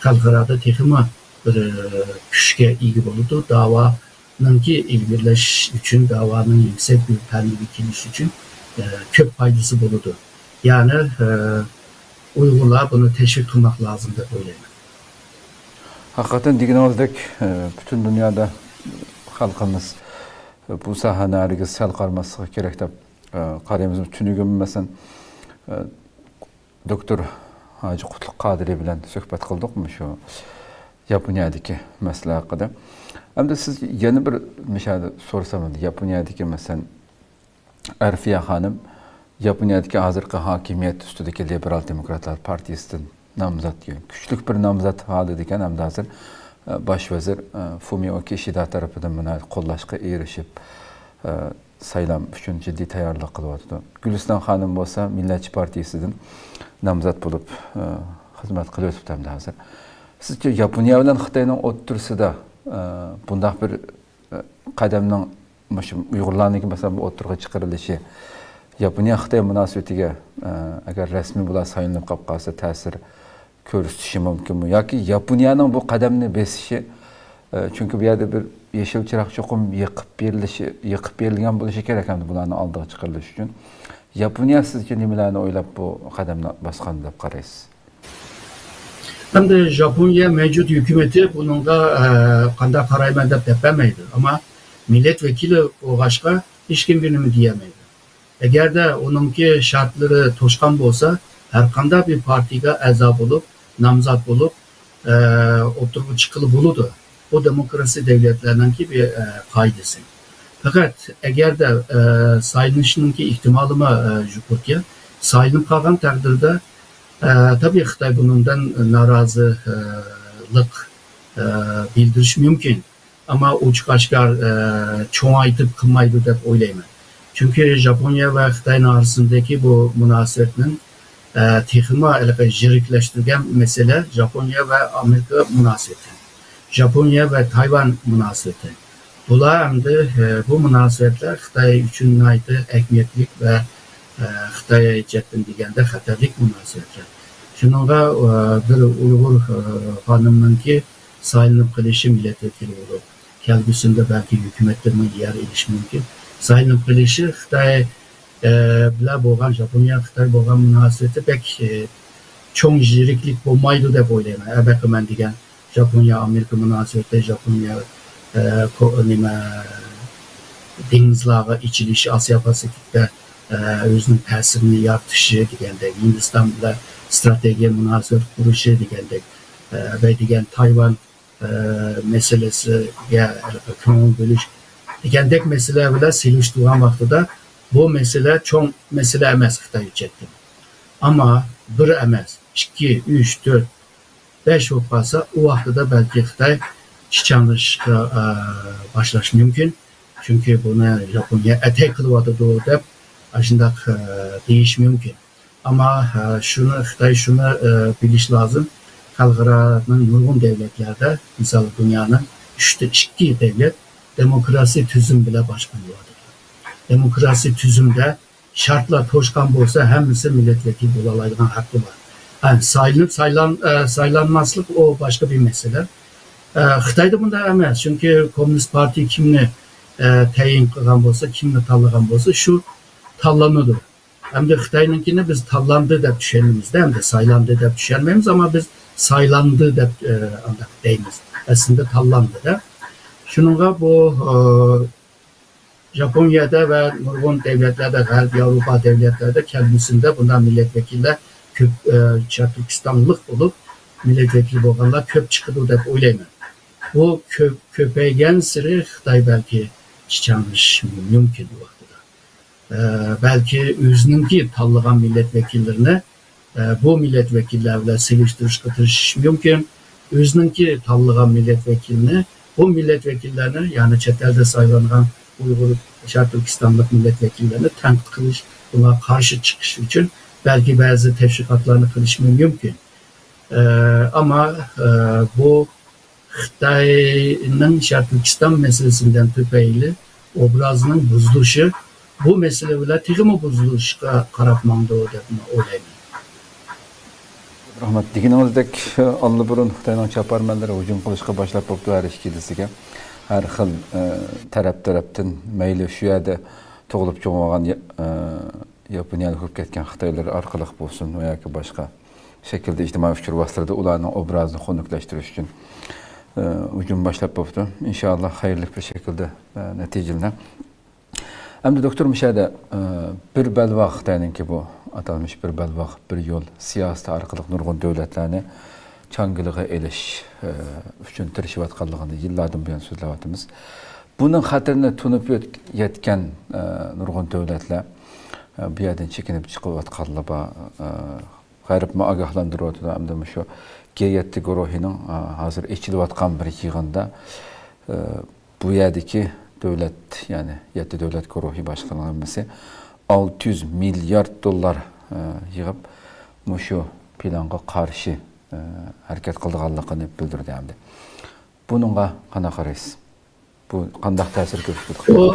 خەلقئارادا تېخىمۇ بىر، ئە، كۈچكە ئىگە بولىدۇ. داۋانىڭكى ئىلگىرىلەش ئۈچۈن، داۋانىڭ يۈكسەك بىر پەللىگە كېلىش ئۈچۈن، ئە، كۆپ پايدىسى بولىدۇ. يەنى، ئە، ئۇيغۇرلار بۇنى تەشۋىق قىلماق لازىم دەپ ئويلايمەن. ھەقىقەتەن دېگىنىڭىزدەك، ئە، پۈتۈن دۇنيادا خەلقىمىز بۇ ساھەنى ھەرگىز سەل قارىماسلىقى كېرەك دەپ، ئە، قارايمىز. تۈنۈگۈن، مەسىلەن، ئە، دوكتور ھاجى قۇتلۇق قادىرى بىلەن سۆھبەت قىلدۇق مۇشۇ ياپونىيەدىكى مەسىلە ھەققىدە. ئەمدى سىز يەنە بىر مۇشۇ يەردە سورىسام، ئەمدى ياپونىيەدىكى، مەسىلەن، ئەرفىيە خانىم ياپونىيەدىكى ھازىرقى ھاكىمىيەت ئۈستىدىكى لىبېرال دېموكراتلار پارتىيىسىدىن نامزات، كۈچلۈك بىر نامزات ھالىدىكەن ھەمدە ھازىر، ئە، باش ۋەزىر، ئە، فۇمىئو كىشىدا تەرىپىدىن مۇناسىۋەت قوللاشقا ئېرىشىپ، ئە، سايلام ئۈچۈن جىددىي تەييارلىق قىلىۋاتىدۇ. گۈلىستان خانىم بولسا مىللەتچى پارتىيىسىدىن نامزات بولۇپ، ئە، خىزمەت قىلىۋېتىپتۇ ھەمدە ھازىر. سىزچە ياپونىيە بىلەن خىتاينىڭ ئوتتۇرىسىدا، ئە، بۇنداق بىر، ئە، قەدەمنىڭ مۇشۇ ئۇيغۇرلارنىڭكى، مەسىلەن، بۇ ئوتتۇرىغا چىقىرىلىشى ياپونىيە خىتاي مۇناسىۋىتىگە، ئە، ئەگەر رەسمىي بۇلار سايلىنىپ قاپ قالسا تەسىر كۆرسىتىشى مۇمكىنمۇ؟ ياكى ياپونىيەنىڭ بۇ قەدەمنى بېسىشى، ئە، چۈنكى بۇ يەردە بىر يېشىل چىراغ چوقۇم يېقىپ بېرىلىشى، يېقىپ بېرىلگەن بولۇشى كېرەك، ھەمدە بۇلارنىڭ ئالدىغا چىقىرىلىشى ئۈچۈن. ياپونىيە سىزچە نېمىلەرنى ئويلاپ بۇ قەدەمنى باسقان دەپ قارايسىز؟ ئەمدى ژاپونىيە مەۋجۇت ھۆكۈمىتى بۇنىڭغا، ئە، قانداق قارايمەن دەپ دەپ بەرمەيدۇ. ئەمما مىللەت ۋەكىلى بولغاچقا ھېچكىمگە نېمە دېيەلمەيدۇ. ئەگەردە ئۇنىڭكى شەرتلىرى توشقان بولسا، ھەرقانداق بىر پارتىيەگە ئەزا بولۇپ، نامزات بولۇپ، ئە، ئوتتۇرىغا چىققىلى بولىدۇ. بۇ دېموكراتىك دۆلەتلەرنىڭكى بىر، ئە، قائىدىسى. پەقەت ئەگەردە، ئە، سايلىنىشنىڭكى ئېھتىمالىمۇ، ئە، يۇقىرىكەن، سايلىنىپ قالغان تەقدىردە، ئە، تەبىئىي خىتاي بۇنىڭدىن نارازىلىق، ئە، بىلدۈرۈشى مۇمكىن. ئەمما ئوچۇق ئاشكارا، ئە، چوڭايتىپ قىلمايدۇ دەپ ئويلايمەن. چۈنكى ژاپونىيە ۋە خىتاينىڭ ئارىسىندىكى بۇ مۇناسىۋەتنىڭ، ئە، تېخىمۇ ھېلىقى يىرىكلەشتۈرگەن مەسىلە ژاپونىيە ۋە ئامېرىكا مۇناسىۋىتى، ژاپونىيە ۋە تايۋان مۇناسىۋىتى. بۇلار ئەمدى، ئە، بۇ مۇناسىۋەتلەر خىتاي ئۈچۈن ناھايىتى ئەھمىيەتلىك ۋە، ئە، خىتاي جەھەتتىن دېگەندە خەتەرلىك مۇناسىۋەتلەر. شۇنىڭغا، ئە، بىر ئۇيغۇر، ئە، خانىمنىڭكى سايلىنىپ قېلىشى مىللەت ۋەكىلى بولۇپ، كەلگۈسىدە بەلكى ھۆكۈمەتتىمۇ يەر ئېلىشى مۇمكىن. سايلىنىپ قېلىشى خىتاي، ئە، بىلەن بولغان، ژاپونىيە خىتاي بولغان مۇناسىۋىتى بەك، ئە، چوڭ يىرىكلىك بولمايدۇ دەپ ئويلايمەن. ئەبەقىمەن دېگەن ژاپونىيە ئامېرىكا مۇناسىۋىتى، ژاپونىيە، ئە، كو-، نېمە، دېڭىزلارغا ئېچىلىشى، ئاسىيا پاسىفىكتا، ئە، ئۆزىنىڭ تەسىرىنى يارىتىشى دېگەندەك، ھىندىستان بىلەن ئىستراتېگىيە مۇناسىۋەت قۇرۇشى دېگەندەك، ئە، ۋە دېگەن تايۋان ئە، مەسىلىسىگە كۆڭۈل بۆلۈش دېگەندەك مەسىلە بىلەن سېلىشتۇرغان ۋاقتىدا بۇ مەسىلە چوڭ مەسىلە ئەمەس خىتاي ئۈچۈن. ئەمما بىر ئەمەس، ئىككى، ئۈچ، تۆت، بەش بولۇپ قالسا، ئۇ ۋاقتىدا بەلكى خىتاي چىچاڭلىشىشقا، ئە، باشلاشى مۇمكىن. چۈنكى بۇنى ياپونىيە ئەتەك قىلىۋاتىدۇ دەپ ئاشۇنداق، ئە، دېيىش مۇمكىن. ئەمما، ئە، شۇنى، خىتاي شۇنى، ئە، بىلىش لازىم. خەلقئارانىڭ نۇرغۇن دۆلەتلەردە، مىسال، دۇنيانىڭ ئۈچتە ئىككى دۆلەت دېموكراسىي تۈزۈم بىلەن باشقۇرۇلۇۋاتىدۇ. دېموكراسىي تۈزۈمدە شەرتلەر توشقان بولسا، ھەممىسى مىللەت ۋەكىلى بولالايدىغان ھەققى بار. ھە، سايلىنىپ سايلان-، ئە، سايلانماسلىق ئۇ باشقا بىر مەسىلە. ئە، خىتايدا بۇنداق ئەمەس، چۈنكى كوممۇنىست پارتىيە كىمنى، ئە، تەيىن قىلغان بولسا، كىمنى تاللىغان بولسا، شۇ تاللىنىدۇ. ئەمدى خىتاينىڭكىنى بىز تاللاندى دەپ چۈشىنىمىزدە، ئەمدى سايلاندى دەپ چۈشەنمەيمىز، ئەمما بىز سايلاندى دەپ، ئە، ئانداق دەيمىز. ئەسلىدە تاللاندى-دە. شۇنىڭغا بۇ، ئە، ژاپونىيەدە ۋە نۇرغۇن دۆلەتلەردە، غەربىي ياۋروپا دۆلەتلەردە كەلگۈسىدە بۇنداق مىللەت ۋەكىللەر كۆپ، ئە، شەرقىي تۈركىستانلىق بولۇپ، مىللەت ۋەكىلى بولغانلار كۆپ چىقىدۇ دەپ ئويلايمەن. بۇ كۆپ، كۆپەيگەنسېرى خىتاي بەلكى چىچاڭلىشىشى مۇمكىن بۇ ۋاقتىدا. ئە، بەلكى ئۆزىنىڭكى تاللىغان مىللەت ۋەكىللىرىنى، ئە، بۇ مىللەت ۋەكىللەر بىلەن سېلىشتۇرۇشقا تىرىشىشى مۇمكىن. ئۆزىنىڭكى تاللىغان مىللەت ۋەكىلىنى، بۇ مىللەت ۋەكىللەرنى، يەنى چەت ئەلدە سايلانغان ئۇيغۇر، شەرقىي تۈركىستانلىق مىللەت ۋەكىللىرىنى تەنقىد قىلىش، بۇنىڭغا قارشى چىقىش ئۈچۈن بەلكى بەزى تەشۋىقاتلارنى قىلىشى مۇمكىن. ئە، ئەمما، ئە، بۇ خىتاينىڭ شەرقىي تۈركىستان مەسىلىسى بىلەن تۈپەيلى ئوبرازىنىڭ بۇزۇلۇشى بۇ مەسىلە بىلەن تېخىمۇ بۇزۇلۇشقا قاراپ ماڭىدۇ دەپ ئويلايمەن. رەھمەت. دېگىنىڭىزدەك، ئاللىبۇرۇن خىتاينىڭ چاپارمەنلىرى ھۇجۇم قىلىشقا باشلاپ بوپتۇ ھەر ئىككىلىسىگە. ھەر خىل، ئە، تەرەپ-تەرەپتىن، مەيلى شۇ يەردە تۇغۇلۇپ چوڭ بولغان يا-، ئە، ياپونىيەدە كۆپ كەتكەن خىتايلار ئارقىلىق بولسۇن ۋە ياكى باشقا شەكىلدە ئىجتىمائىي ئۇچۇر ۋاسىتىلىرىدە ئۇلارنىڭ ئوبرازىنى خۇنۈكلەشتۈرۈش ئۈچۈن، ئە، ھۇجۇم باشلاپ بوپتۇ. ئىنشائاللا خەيرلىك بىر شەكىلدە، ئە، نەتىجىلىنەر. ئەمدى دوكتور مۇشۇ يەردە، ئە، بىر بەلباغ خىتاينىڭكى بۇ ئاتالمىش بىر بەلباغ، بىر يول سىياسىتى ئارقىلىق نۇرغۇن دۆلەتلەرنى چاڭگىلىغا ئېلىش، ئە، ئۈچۈن تىرىشىۋاتقانلىقىنى يىللاردىن بۇيان سۆزلەۋاتىمىز. بۇنىڭ خەتىرىنى تونۇپ يەت-، يەتكەن، ئە، نۇرغۇن دۆلەتلەر، ئە، بۇ يەردىن چېكىنىپ چىقىۋاتقانلار بار. ئە، غەربمۇ ئاگاھلاندۇرۇۋاتىدۇ. ئەمدى مۇشۇ گې يەتتە گۇرۇھىنىڭ، ئە، ھازىر ئېچىلىۋاتقان بىر يىغىندا، ئە، بۇ يەردىكى دۆلەت، يەنى يەتتە دۆلەت گۇرۇھى باشقىلارنىڭ ھەممىسى ئالتە يۈز مىليارد دوللار، ئە، يىغىپ، مۇشۇ پىلانغا قارشى، ئە، ھەرىكەت قىلىدىغانلىقىنى بىلدۈردى ئەمدى. بۇنىڭغا قانداق قارايسىز؟ بۇ قانداق تەسىر كۆرسىتىدۇ؟ بۇ،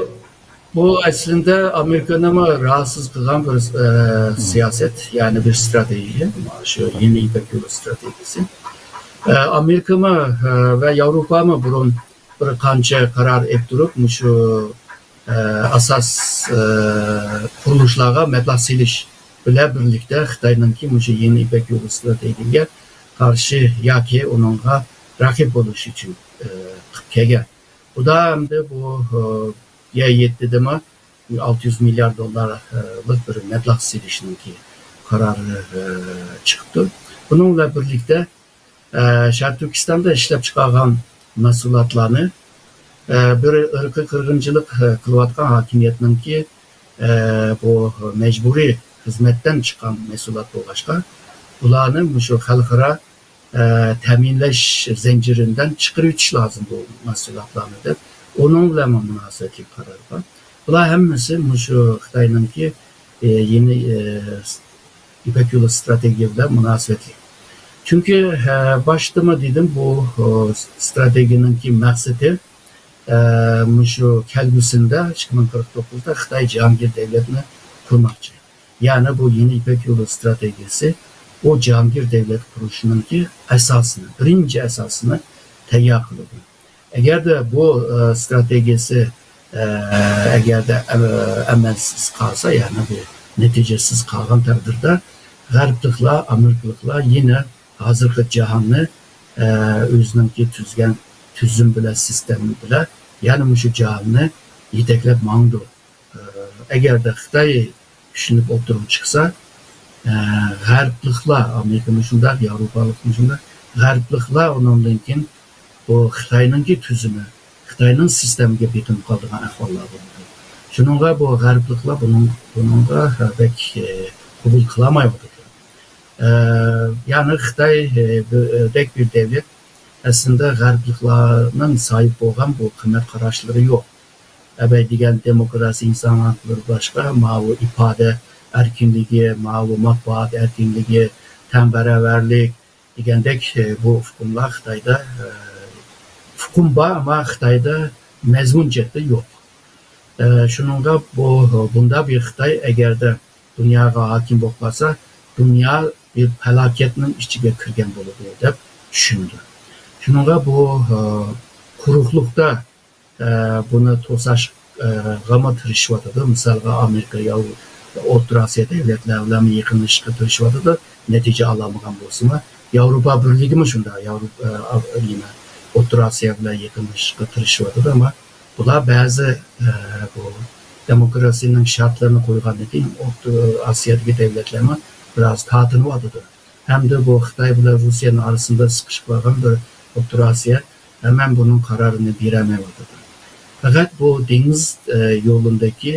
بۇ ئەسلىدە ئامېرىكىنىمۇ راھەتسىز قىلغان بىر، ئە، سىياسەت، يەنى بىر ئىستراتېگىيە، شۇ يېڭى يىپەك يولى ئىستراتېگىيەسى. ئە، ئامېرىكىمۇ، ئە، ۋە ياۋروپامۇ بۇرۇن بىر قانچە قارار ئېلىپ تۇرۇپ، مۇشۇ، ئە، ئاساس، ئە، قۇرۇلۇشلارغا مەبلەغ سېلىش بىلەن بىرلىكتە خىتاينىڭكى مۇشۇ يېڭى يىپەك يولى ئىستراتېگىيەگە قارشى ياكى ئۇنىڭغا رەقىب بولۇش ئۈچۈن، ئە، قىلىپ كەلگەن. خۇدا ئەمدى بۇ، ئە، يەتتىدىمۇ ئالتە يۈز مىليارد دوللارلىق بىر مەبلەغ سېلىشنىڭكى قارارى، ئە، چىقىپتۇ. بۇنىڭ بىلەن بىرلىكتە، ئە، شەرقىي تۈركىستاندا ئىشلەپچىقارغان مەھسۇلاتلارنى، ئە، بىر ئىرقىي قىرغىنچىلىق، ئە، قىلىۋاتقان ھاكىمىيەتنىڭكى، ئە، بۇ مەجبۇرىي خىزمەتتىن چىققان مەھسۇلات بولغاچقا، بۇلارنى مۇشۇ خەلقئارا، ئە، تەمىنلەش زەنجىرىدىن چىقىرىۋېتىش لازىم بۇ مەھسۇلاتلارنى دەپ، ئۇنىڭ بىلەن مۇناسىۋەتلىك قارار بار. بۇلار ھەممىسى مۇشۇ خىتاينىڭكى، ئە، يېڭى، ئە، يىپەك يولى ئىستراتېگىيە بىلەن مۇناسىۋەتلىك. چۈنكى، ئە، باشتىمۇ دېدىم، بۇ، ئە، ئىستراتېگىيەنىڭكى مەقسىتى، ئە، مۇشۇ كەلگۈسىدە ئىككى مىڭ قىرىق توققۇزدا خىتاي جاھانگىر دۆلەتنى قۇرماقچى. يەنى بۇ يېڭى يىپەك يولى ئىستراتېگىيەسى بۇ جاھانگىر دۆلەت قۇرۇشنىڭكى ئاساسىنى، بىرىنچى ئاساسىنى تەييار قىلىدۇ. ئەگەردە بۇ، ئە، ئىستراتېگىيەسى، ئە، ئەگەردە، ئە، ئەمەلسىز قالسا، يەنى بۇ نەتىجىسىز قالغان تەقدىردە، غەربلىكلەر، ئامېرىكىلىقلار يەنە ھازىرقى جاھاننى، ئە، ئۆزىنىڭكى تۈزگەن تۈزۈم بىلەن، سىستېما بىلەن يەنە مۇشۇ جاھاننى يېتەكلەپ ماڭىدۇ. ئە، ئەگەردە خىتاي كۈچلىنىپ ئوتتۇرىغا چىقسا، ئە، غەربلىكلەر، ئامېرىكىمۇ شۇنداق، ياۋروپالىقمۇ شۇنداق، غەربلىكلەر ئۇنىڭدىن كېيىن بۇ خىتاينىڭكى تۈزۈمى، خىتاينىڭ سىستېمىگە بېقىنىپ قالىدىغان ئەھۋاللار بولىدۇ. شۇنىڭغا بۇ غەربلىكلەر بۇنىڭ، بۇنىڭغا بەك، ئە، قوبۇل قىلالمايۋاتىدۇ. ئە، يەنى خىتاي، ئە، بىر، ئە، دەك بىر دەۋلەت ئەسلىندە غەربلىكلارنىڭ ساھىب بولغان بۇ قىممەت قاراشلىرى يوق. ئەبەي دېگەن دېموكراتىيە، ئىنسان ھەقلىرى باشقا، ماۋۇ ئىپادە ئەركىنلىكى، ماۋۇ مەتبۇئات ئەركىنلىكى، تەڭ باراۋەرلىك دېگەندەك، ئە، بۇ ئۇقۇملار خىتايدا، ئە، ئۇقۇم بار، ئەمما خىتايدا مەزمۇن جەھەتتە يوق. ئە، شۇنىڭغا بۇ، بۇنداق بىر خىتاي ئەگەردە دۇنياغا ھاكىم بولۇپ قالسا، دۇنيا بىر پالاكەتنىڭ ئىچىگە كىرگەن بولىدۇ دەپ چۈشىنىدۇ. شۇنىڭغا بۇ، ئە، قۇرۇقلۇقتا، ئە، بۇنى توساشقىمۇ تىرىشىۋاتىدۇ. مىسالغا، ئامېرىكا يا ئوتتۇرا ئاسىيا دۆلەتلەر بىلەن يېقىنلىشىشقا تىرىشىۋاتىدۇ. نەتىجە ئالالمىغان بولسىمۇ، ياۋروپا بىرلىكىمۇ شۇنداق. ياۋروپا، ئە، نېمە، ئوتتۇرا ئاسىيا بىلەن يېقىنلىشىشقا تىرىشىۋاتىدۇ، ئەمما بۇلار بەزى، ئە، بۇ دېموكراتىيەنىڭ شەرتلىرىنى قويغاندىن كېيىن، ئوتتۇرا ئاسىيادىكى دۆلەتلەرمۇ بىر ئاز تارتىنىۋاتىدۇ. ھەمدە بۇ خىتاي بىلەن روسىيەنىڭ ئارىسىدا سىقىشىپ قالغان بىر ئوتتۇرا ئاسىيا، ھەممە بۇنىڭ قارارىنى بېرەلمەيۋاتىدۇ. پەقەت بۇ دېڭىز، ئە، يولىدىكى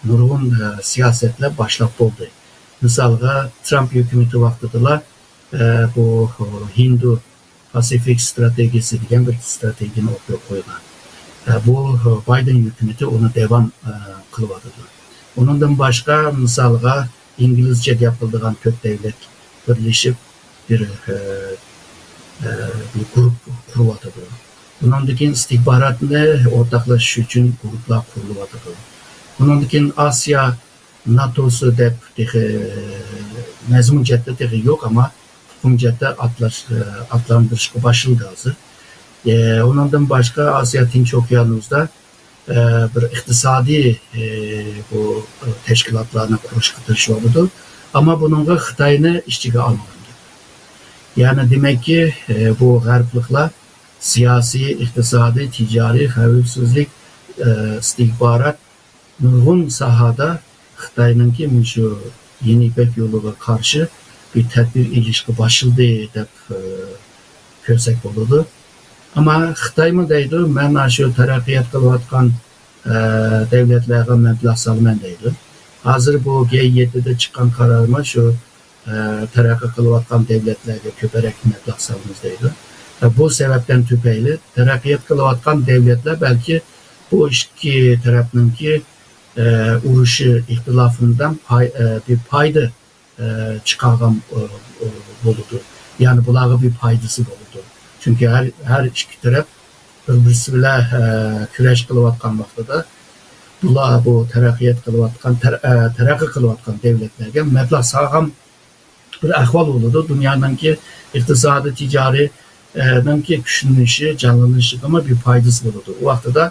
نۇرغۇن، ئە، سىياسەتلەر باشلاپ بولدى. مىسالغا، ترامپ ھۆكۈمىتى ۋاقتىدىلا، ئە، بۇ ھىندۇ پاسىفىك ستراتېگىيىسى دېگەن بىر ستراتېگىيەنى ئوتتۇرىغا قويغان. ئە، بۇ بايدېن ھۆكۈمىتى ئۇنى داۋام، ئە، قىلىۋاتىدۇ. ئۇنىڭدىن باشقا، مىسالغا، ئىنگلىزچە گەپ قىلىدىغان تۆت دۆلەت بىرلىشىپ بىر، ئە، ئە، بىر گۇرۇپپا قۇرۇۋاتىدۇ. بۇنىڭدىن كېيىن ئىستىخباراتنى ئورتاقلىشىش ئۈچۈن گۇرۇپپىلار قۇرۇلۇۋاتىدۇ. بۇنىڭدىن كېيىن ئاسىيا ناتوسى دەپ تېخى مەزمۇن جەھەتتە تېخى يوق، ئەمما تۇخۇم جەھەتتە ئاتلاش-، ئاتلاندۇرۇشقا باشلىدى ھازىر. ئە، ئۇنىڭدىن باشقا ئاسىيا تىنچ ئوكيانۇسىدا، ئە، بىر ئىقتىسادىي، ئە، بۇ تەشكىلاتلارنى قۇرۇشقا تىرىشىۋاتىدۇ. ئەمما بۇنىڭغا خىتاينى ئىچىگە ئالمىغان. يەنى دېمەككى، ئە، بۇ غەربلىكلەر سىياسىي، ئىقتىسادىي، تىجارىي، خەۋپسىزلىك، ئە، ئىستىخبارات، نۇرغۇن ساھەدە خىتاينىڭكى مۇشۇ يېڭى يىپەك يولىغا قارشى بىر تەدبىر ئېلىشقا باشلىدى دەپ، ئە، كۆرسەك بولىدۇ. ئەمما خىتايمۇ دەيدۇ، مەن ئاشۇ تەرەققىيات قىلىۋاتقان، ئە، دەۋلەتلەرگە مەبلەغ سالىمەن دەيدۇ. ھازىر بۇ گې يەتتىدە چىققان قارارمۇ شۇ، ئە، تەرەققىي قىلىۋاتقان دەۋلەتلەرگە كۆپرەك مەبلەغ سالىمىز دەيدۇ. ئە، بۇ سەۋەبتىن تۈپەيلى تەرەققىيات قىلىۋاتقان دەۋلەتلەر بەلكى بۇ ئىككى تەرەپنىڭكى، ئە، ئۇرۇشى، ئىختىلاپىدىن پاي-، ئە، بىر پايدا ئە، چىقارغان، ئە، ئە، بولىدۇ. يەنى بۇلارغا بىر پايدىسى بولىدۇ. چۈنكى ھەر، ھەر ئىككى تەرەپ بىر-بىرسى بىلەن، ئە، كۈرەش قىلىۋاتقان ۋاقتىدا بۇلار بۇ تەرەققىيات قىلىۋاتقان، تەر-، ئە، تەرەققىي قىلىۋاتقان دۆلەتلەرگە مەبلەغ سالغان بىر ئەھۋال بولىدۇ. دۇنيانىڭكى ئىقتىسادىي، تىجارىي، ئە، نىڭكى كۈچلىنىشى، جانلىنىشىغىمۇ بىر پايدىسى بولىدۇ. ئۇ ۋاقتىدا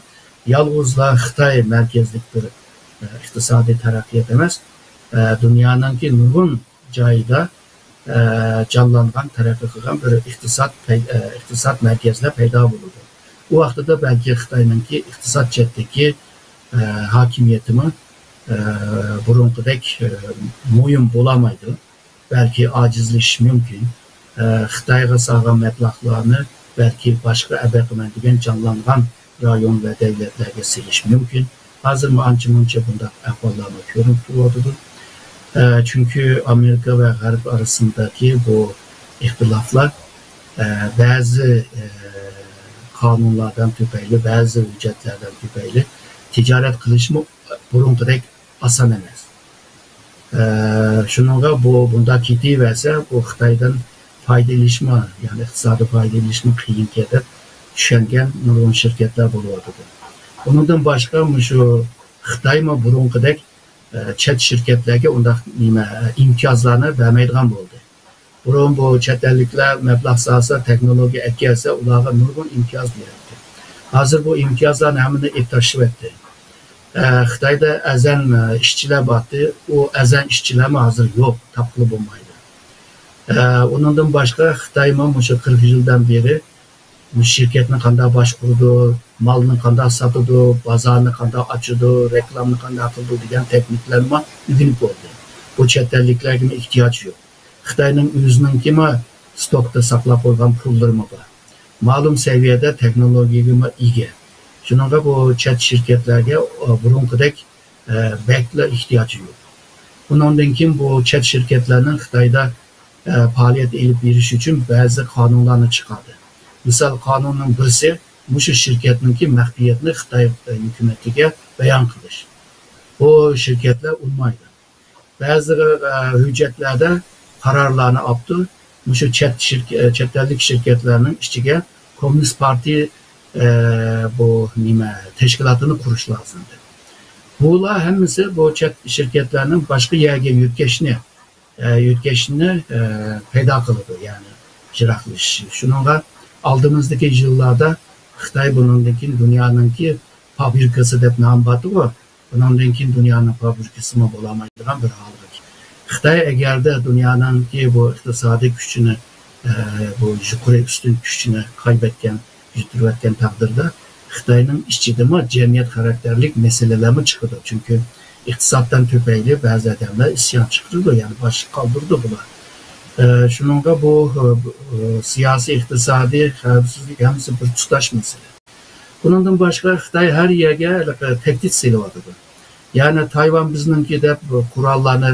يالغۇزلا خىتاي مەركەزلىك بىر، ئە، ئىقتىسادىي تەرەققىيات ئەمەس، ئە، دۇنيانىڭكى نۇرغۇن جايىدا، ئە، جانلانغان، تەرەققىي قىلغان بىر ئىقتىساد پەي-، ئە، ئىقتىساد مەركەزلەر پەيدا بولىدۇ. ئۇ ۋاقتىدا بەلكى خىتاينىڭكى ئىقتىساد جەھەتتىكى، ئە، ھاكىمىيىتىمۇ، ئە، بۇرۇنقىدەك، ئە، مۇھىم بولالمايدۇ. بەلكى ئاجىزلىشىشى مۇمكىن. ئە، خىتايغا سالغان مەبلەغلەرنى بەلكى باشقا ئەبەقىمەن دېگەن جانلانغان رايون ۋە دەۋلەتلەرگە سېلىشى مۇمكىن. ھازىرمۇ ئانچە-مۇنچە بۇنداق ئەھۋاللارمۇ كۆرۈنۈپ تۇرۇۋاتىدۇ. ئە، چۈنكى ئامېرىكا ۋە غەرب ئارىسىندىكى بۇ ئىختىلاپلار، ئە، بەزى، ئە، قانۇنلاردىن تۈپەيلى، بەزى ھۆججەتلەردىن تۈپەيلى تىجارەت قىلىشمۇ بۇرۇنقىدەك ئاسان ئەمەس. ئە، شۇنىڭغا بۇ، بۇنداق كېتىۋەرسە، بۇ خىتايدىن پايدا ئېلىشمۇ، يەنى ئىقتىسادىي پايدا ئېلىشمۇ قىيىنكەن دەپ چۈشەنگەن نۇرغۇن شىركەتلەر بولۇۋاتىدۇ. ئۇنىڭدىن باشقا، مۇشۇ خىتايمۇ بۇرۇنقىدەك، ئە، چەت شىركەتلەرگە ئۇنداق نېمە، ئىمتىيازلارنى بەرمەيدىغان بولدى. بۇرۇن بۇ چەت ئەللىكلەر مەبلەغ سالسا، تېخنولوگىيە ئەكەلسە، ئۇلارغا نۇرغۇن ئىمتىياز بېرەتتى. ھازىر بۇ ئىمتىيازلارنى ھەممىنى ئېلىپ تاشلىۋەتتى. ئە، خىتايدا ئەزەن، ئە، ئىشچىلار بارتى، ئۇ ئەزەن ئىشچىلارمۇ ھازىر يوق، تاپقىلى بولمايدۇ. ئە، ئۇنىڭدىن باشقا خىتايمۇ مۇشۇ قىرىق يىلدىن بېرى مۇشۇ شىركەتنى قانداق باشقۇرىدۇ، مالنى قانداق ساتىدۇ، بازارنى قانداق ئاچىدۇ، رېكلامىنى قانداق قىلىدۇ دېگەن تېخنىكىلەرنىمۇ ئۆگىنىپ بولدى. بۇ چەت ئەللىكلەرگىمۇ ئېھتىياجى يوق. خىتاينىڭ ئۆزىنىڭكىمۇ ستوكتا ساقلاپ قويغان پۇللىرىمۇ بار. مەلۇم سەۋىيەدە تېخنولوگىيەگىمۇ ئىگە. شۇنىڭغا بۇ چەت شىركەتلەرگە، ئە، بۇرۇنقىدەك، ئە، بەكلا ئېھتىياجى يوق. ئۇنىڭدىن كېيىن بۇ چەت شىركەتلەرنىڭ خىتايدا، ئە، پائالىيەت ئېلىپ بېرىش ئۈچۈن بەزى قانۇنلارنى چىقاردى. مىسال، قانۇننىڭ بىرسى مۇشۇ شىركەتنىڭكى مەخپىيەتنى خىتاي، ئە، ھۆكۈمىتىگە بايان قىلىش. بۇ شىركەتلەر ئۇنىمايدۇ. بەزى، ئە، ھۆججەتلەردە قارارلارنى ئاپتۇ، مۇشۇ چەت شىرك-، ئە، چەت ئەللىك شىركەتلەرنىڭ ئىچىگە كوممۇنىست پارتىيە، ئە، بۇ نېمە، تەشكىلاتىنى قۇرۇش لازىم دەپ. بۇلار ھەممىسى بۇ چەت شىركەتلەرنىڭ باشقا يەرگە يۆتكەشنى، ئە، يۆتكەشنى، ئە، پەيدا قىلىدۇ، يەنى يىراقلىشىشى. شۇنىڭغا ئالدىمىزدىكى يىللاردا خىتاي بۇنىڭدىن كېيىن دۇنيانىڭكى فابرىكىسى دەپ نام باتىغۇ، بۇنىڭدىن كېيىن دۇنيانىڭ فابرىكىسىمۇ بولالمايدىغان بىر ھالغا كېلىدۇ. خىتاي ئەگەردە دۇنيانىڭكى بۇ ئىقتىسادىي كۈچىنى، ئە، بۇ يۇقىرى ئۈستۈن كۈچىنى قايبەتكەن، يىتتۈرۈۋەتكەن تەقدىردە، خىتاينىڭ ئىچىدىمۇ جەمئىيەت خاراكتېرلىك مەسىلىلەرمۇ چىقىدۇ. چۈنكى ئىقتىسادتىن تۈپەيلى بەزى ئادەملەر ئىسيان چىقىرىدۇ، يەنى باشلىق قالدۇرىدۇ بۇلار. ئە، شۇنىڭغا بۇ، ئە، بۇ، ئە، سىياسىي، ئىقتىسادىي، خەۋپسىزلىك ھەممىسى بىر تۇتاش مەسىلە. بۇنىڭدىن باشقا خىتاي ھەر يەرگە ھېلىقى تەھدىت سېلىۋاتىدۇ. يەنى تايۋان بىزنىڭكى دەپ قوراللارنى،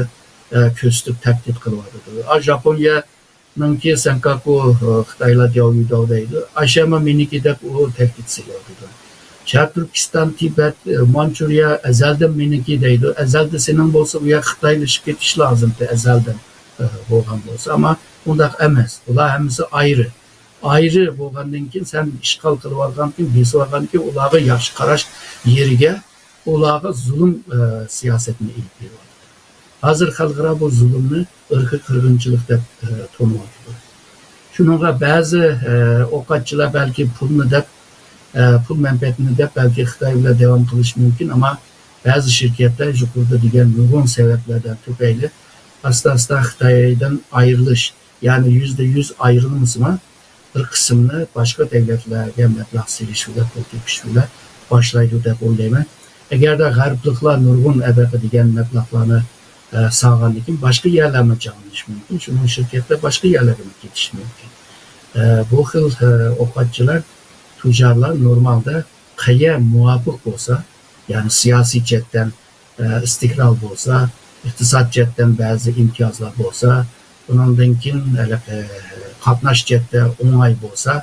ئە، كۆرسىتىپ تەھدىت قىلىۋاتىدۇ. ئا، ژاپونىيەنىڭكى سەنكاكۇ، ئە، خىتايلار دياۋيۇداۋ دەيدۇ. ئاشياما مېنىڭكى دەپ ئۇ تەھدىت سېلىۋاتىدۇ. شەرقىي تۈركىستان، تىبەت، ئە، مانچۇرىيە ئەزەلدىن مېنىڭكى دەيدۇ. ئەزەلدە سېنىڭ بولسا، ئۇ يەر خىتايلىشىپ كېتىش لازىمتى ئەزەلدىن، ئە، بولغان بولسا. ئەمما ئۇنداق ئەمەس. ئۇلار ھەممىسى ئايرى. ئايرى بولغاندىن كېيىن، سەن ئىشغال قىلىۋالغاندىن كېيىن، بېسىۋالغاندىن كېيىن، ئۇلارغا ياخشى قاراش يېرىگە ئۇلارغا زۇلۇم، ئە، سىياسەتنى ئېلىپ بېرىۋاتىدۇ. ھازىر خەلقئارا بۇ زۇلۇمنى ئىرقىي قىرغىنچىلىق دەپ، ئە، تونۇۋاتىدۇ. شۇنىڭغا بەزى، ئە، ئوقەتچىلەر بەلكى پۇلنى دەپ، ئە، پۇل مەنپەئەتنى دەپ بەلكى خىتاي بىلەن داۋام قىلىشى مۇمكىن، ئەمما بەزى شىركەتلەر يۇقىرىدا دېگەن نۇرغۇن سەۋەبلەردىن تۈپەيلى ئاستا-ئاستا خىتايدىن ئايرىلىش، يەنى يۈزدە يۈز ئايرىلمىسىمۇ، بىر قىسمىنى باشقا دۆلەتلەرگە مەبلەغ سېلىش بىلەن، پۇل تېپىش بىلەن باشلايدۇ دەپ ئويلايمەن. ئەگەردە غەربلىكلەر نۇرغۇن ئەبەقە دېگەن مەبلەغلارنى، ئە، سالغاندىن كېيىن باشقا يەرلەرمۇ جانلىنىشى مۇمكىن. شۇنىڭ شىركەتلەر باشقا يەرلەرگىمۇ كېتىشى مۇمكىن. ئە، بۇ خىل، ئە، ئوقەتچىلەر، تۇجارلار نورمالدا قەيەر مۇۋاپىق بولسا، يەنى سىياسىي جەھەتتىن ئىستىقرار بولسا، ئىقتىساد جەھەتتىن بەزى ئىمتىيازلار بولسا، ئۇنىڭدىن كېيىن ھېلىقى قاتناش جەھەتتە ئوڭاي بولسا،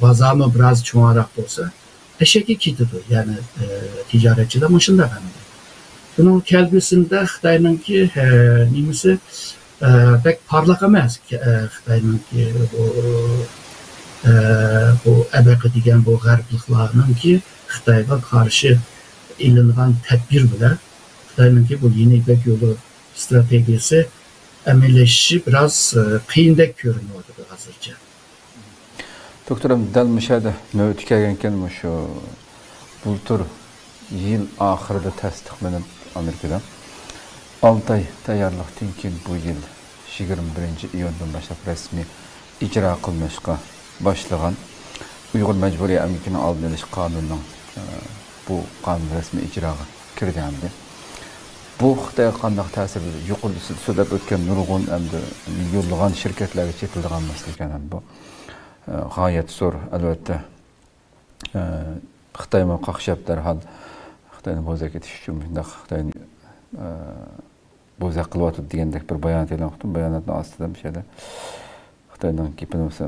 بازارمۇ بىراز چوڭراق بولسا، ئەشەگە كېتىدۇ. يەنى تىجارەتچىلەر مۇشۇنداق ئەمدى. شۇنىڭ كەلگۈسىدە خىتاينىڭكى نېمىسى بەك پارلاق ئەمەس. خىتاينىڭكى بۇ، بۇ ئەبەقە دېگەن بۇ غەربلىكلارنىڭكى خىتايغا قارشى ئېلىنغان تەدبىر بىلەن خىتاينىڭكى بۇ يېڭى يىپەك يولى ئىستراتېگىيەسى ئەمەلىيلىشىشى بىراز، ئە، قىيىندەك كۆرۈنۈۋاتىدۇ ھازىرچە. دوكتور، دەل مۇشۇ يەردە نۆۋىتى كەلگەنكەن، مۇشۇ بۇلتۇر يىل ئاخىرىدا تەستىقلىنىپ، ئامېرىكىدا ئالتە ئاي تەييارلىقتىن كېيىن بۇ يىل يىگىرمە بىرىنچى ئىيۇندىن باشلاپ رەسمىي ئىجرا قىلىنىشقا باشلىغان ئۇيغۇر مەجبۇرىي ئەمگىكىنىڭ ئالدىنى ئېلىش قانۇنىنىڭ، ئە، بۇ قانۇن رەسمىي ئىجراغا كىردى ئەمدى. بۇ خىتايغا قانداق تەسىر بېرىدۇ؟ يۇقىرىدا سىز سۆزلەپ ئۆتكەن نۇرغۇن ئەمدى يوللىغان شىركەتلەرگە چېتىلىدىغان مەسىلە ئىكەن ئەمدى بۇ. ئە، غايەت زور، ئەلۋەتتە. ئە، خىتايمۇ قاقشاپ دەرھال خىتاينى بوزەك ئېتىش ئۈچۈن مۇشۇنداق خىتاينى، ئە، بوزەك قىلىۋاتىدۇ دېگەندەك بىر بايانات ئېلان قىلىپتۇ. باياناتنىڭ ئاستىدا مۇشۇ يەردە خىتاينىڭ گېپىنى بولسا،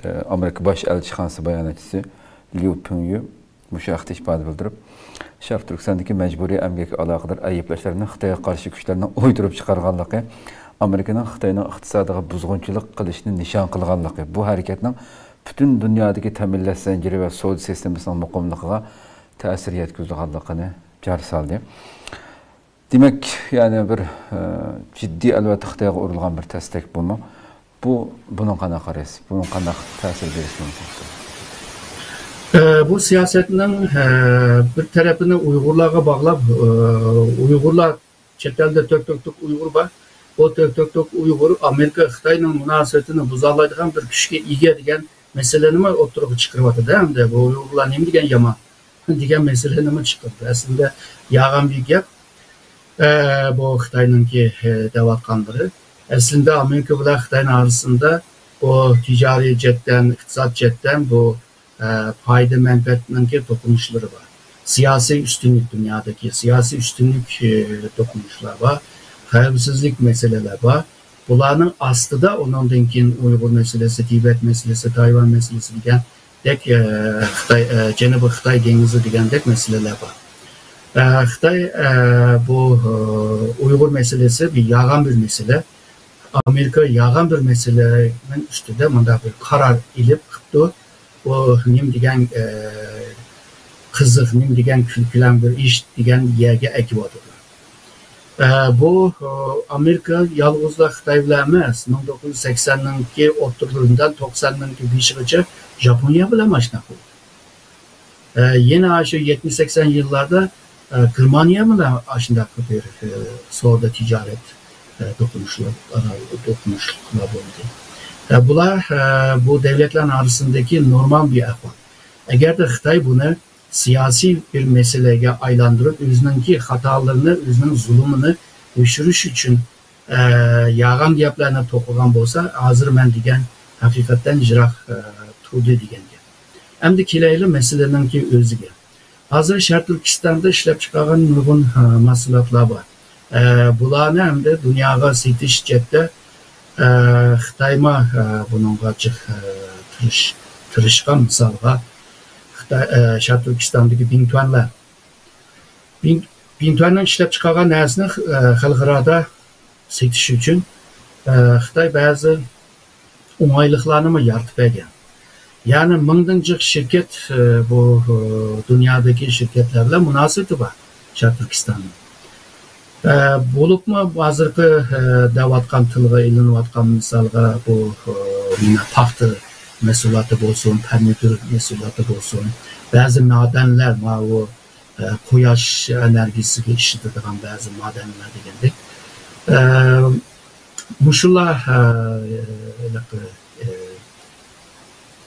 ئە، ئامېرىكا باش ئەلچىخانىسى باياناتچىسى ليۇ پىڭيۈ مۇشۇ ھەقتە ئىپادە بىلدۈرۈپ، شەرقىي تۈركىستاندىكى مەجبۇرىي ئەمگەككە ئالاقىدار ئەيىبلەشلەرنى خىتايغا قارشى كۈچلەرنىڭ ئويدۇرۇپ چىقارغانلىقى، ئامېرىكىنىڭ خىتاينىڭ ئىقتىسادىغا بۇزغۇنچىلىق قىلىشنى نىشان قىلغانلىقى، بۇ ھەرىكەتنىڭ پۈتۈن دۇنيادىكى تەمىنلەش زەنجىرى ۋە سودا سىستېمىسىنىڭ مۇقىملىقىغا تەسىر يەتكۈزىدىغانلىقىنى جار سالدى. دېمەك، يەنى بىر، ئە، جىددىي، ئەلۋەتتە، خىتايغا ئۇرۇلغان بىر تەستەك بۇمۇ. بۇ، بۇنىڭ قانداق قارايسىز؟ بۇنىڭ قانداق تەسىر بېرىشى مۇمكىن؟ ئە، بۇ سىياسەتنىڭ، ئە، بىر تەرىپىنى ئۇيغۇرلارغا باغلاپ، ئە، ئۇيغۇرلار چەت ئەلدە تۆت تۆتلۈك ئۇيغۇر بار. بۇ تۆت تۆتلۈك ئۇيغۇر ئامېرىكا خىتاينىڭ مۇناسىۋىتىنى بۇزالايدىغان بىر كۈچكە ئىگە دېگەن مەسىلىنىمۇ ئوتتۇرىغا چىقىرىۋاتىدۇ. ئەمدى بۇ ئۇيغۇرلار نېمە دېگەن يامان دېگەن مەسىلىنىمۇ چىقىرىدۇ. ئەسلىدە يالغان بىر گەپ. ئە، بۇ خىتاينىڭكى، ئە، دەۋاتقانلىرى. ئەسلىدە ئامېرىكا بىلەن خىتاينىڭ ئارىسىدا بۇ تىجارىي جەھەتتىن، ئىقتىساد جەھەتتىن بۇ ئە، پايدا مەنپەئەتنىڭكى توقۇنۇشلىرى بار. سىياسىي ئۈستۈنلۈك، دۇنيادىكى سىياسىي ئۈستۈنلۈك، ئە، توقۇنۇشلار بار. خەۋپسىزلىك مەسىلىلەر بار. بۇلارنىڭ ئاستىدا ئۇنىڭدىن كېيىن ئۇيغۇر مەسىلىسى، تىبەت مەسىلىسى، تايۋان مەسىلىسى دېگەندەك، ئە، خىتاي، ئە، جەنۇبىي خىتاي دېڭىزى دېگەندەك مەسىلىلەر بار. ئە، خىتاي، ئە، بۇ، ئە، ئۇيغۇر مەسىلىسى بىر يالغان بىر مەسىلە. ئامېرىكا يالغان بىر مەسىلىنىڭ ئۈستىدە مۇنداق بىر قارار ئېلىپ قىپتۇ. بۇ نېمە دېگەن، ئە، قىزىق، نېمە دېگەن كۈلكىلەڭ بىر ئىش دېگەن يەرگە ئەكىۋاتىدۇ. ئە، بۇ، ئە، ئامېرىكا يالغۇزلا خىتاي بىلەن ئەمەس، مىڭ توققۇز يۈز سەكسەننىڭكى ئوتتۇرىلىرىدىن توقساننىڭكى بېشىغىچە ياپونىيە بىلەن مۇشۇنداق بولدى. ئە، يەنە شۇ يەتمىش سەكسەن يىللاردا، ئە، گېرمانىيە بىلەن ئاشۇنداق بىر، ئە، سودا تىجارەت، ئە، توقۇنۇشلار، ئە، توقۇنۇشلۇقلار بولدى. ئە، بۇلار، ئە، بۇ دۆلەتلەرنىڭ ئارىسىندىكى نورمال بىر ئەھۋال. ئەگەردە خىتاي بۇنى سىياسىي بىر مەسىلىگە ئايلاندۇرۇپ، ئۆزىنىڭكى خاتالىرىنى، ئۆزىنىڭ زۇلۇمىنى يوشۇرۇش ئۈچۈن ئە، يالغان گەپلەرنى توقۇغان بولسا، ھازىر مەن دېگەن ھەقىقەتتىن يىراق، ئە، تۇردى دېگەن گەپ. ئەمدى كېلەيلى مەسىلىنىڭكى ئۆزىگە. ھازىر شەرقىي تۈركىستاندا ئىشلەپ چىقارغان نۇرغۇن، ئە، مەھسۇلاتلار بار. ئە، بۇلارنى ئەمدى دۇنياغا سېتىش جەھەتتە، ئە، خىتايمۇ، ئە، بۇنىڭغا جىق، ئە، تىرىش-، تىرىشقان. مىسالغا، خىتاي، ئە، شەرقىي تۈركىستاندىكى بىڭتۈەنلەر. بىڭ-، بىڭتۈەننىڭ ئىشلەپ چىقارغان نەرسىنى، ئە، خەلقئارادا سېتىش ئۈچۈن، ئە، خىتاي بەزى ئوڭايلىقلارنىمۇ يارىتىپ بەرگەن. يەنى مىڭدىن جىق شىركەت، ئە، بۇ، ئە، دۇنيادىكى شىركەتلەر بىلەن مۇناسىۋىتى بار شەرقىي تۈركىستاننىڭ. ئە، بولۇپمۇ ھازىرقى، ئە، دەۋاتقان، تىلغا ئېلىنىۋاتقان، مىسالغا، بۇ، ئە، نېمە، پاختا مەھسۇلاتى بولسۇن، پەمىدۇر مەھسۇلاتى بولسۇن، بەزى مادەنلەر، ماۋۇ، ئە، قۇياش ئېنېرگىيەسىگە ئىشلىتىدىغان بەزى مادەنلەر دېگەندەك. ئە، مۇشۇلار، ئە، ھېلىقى، ئە،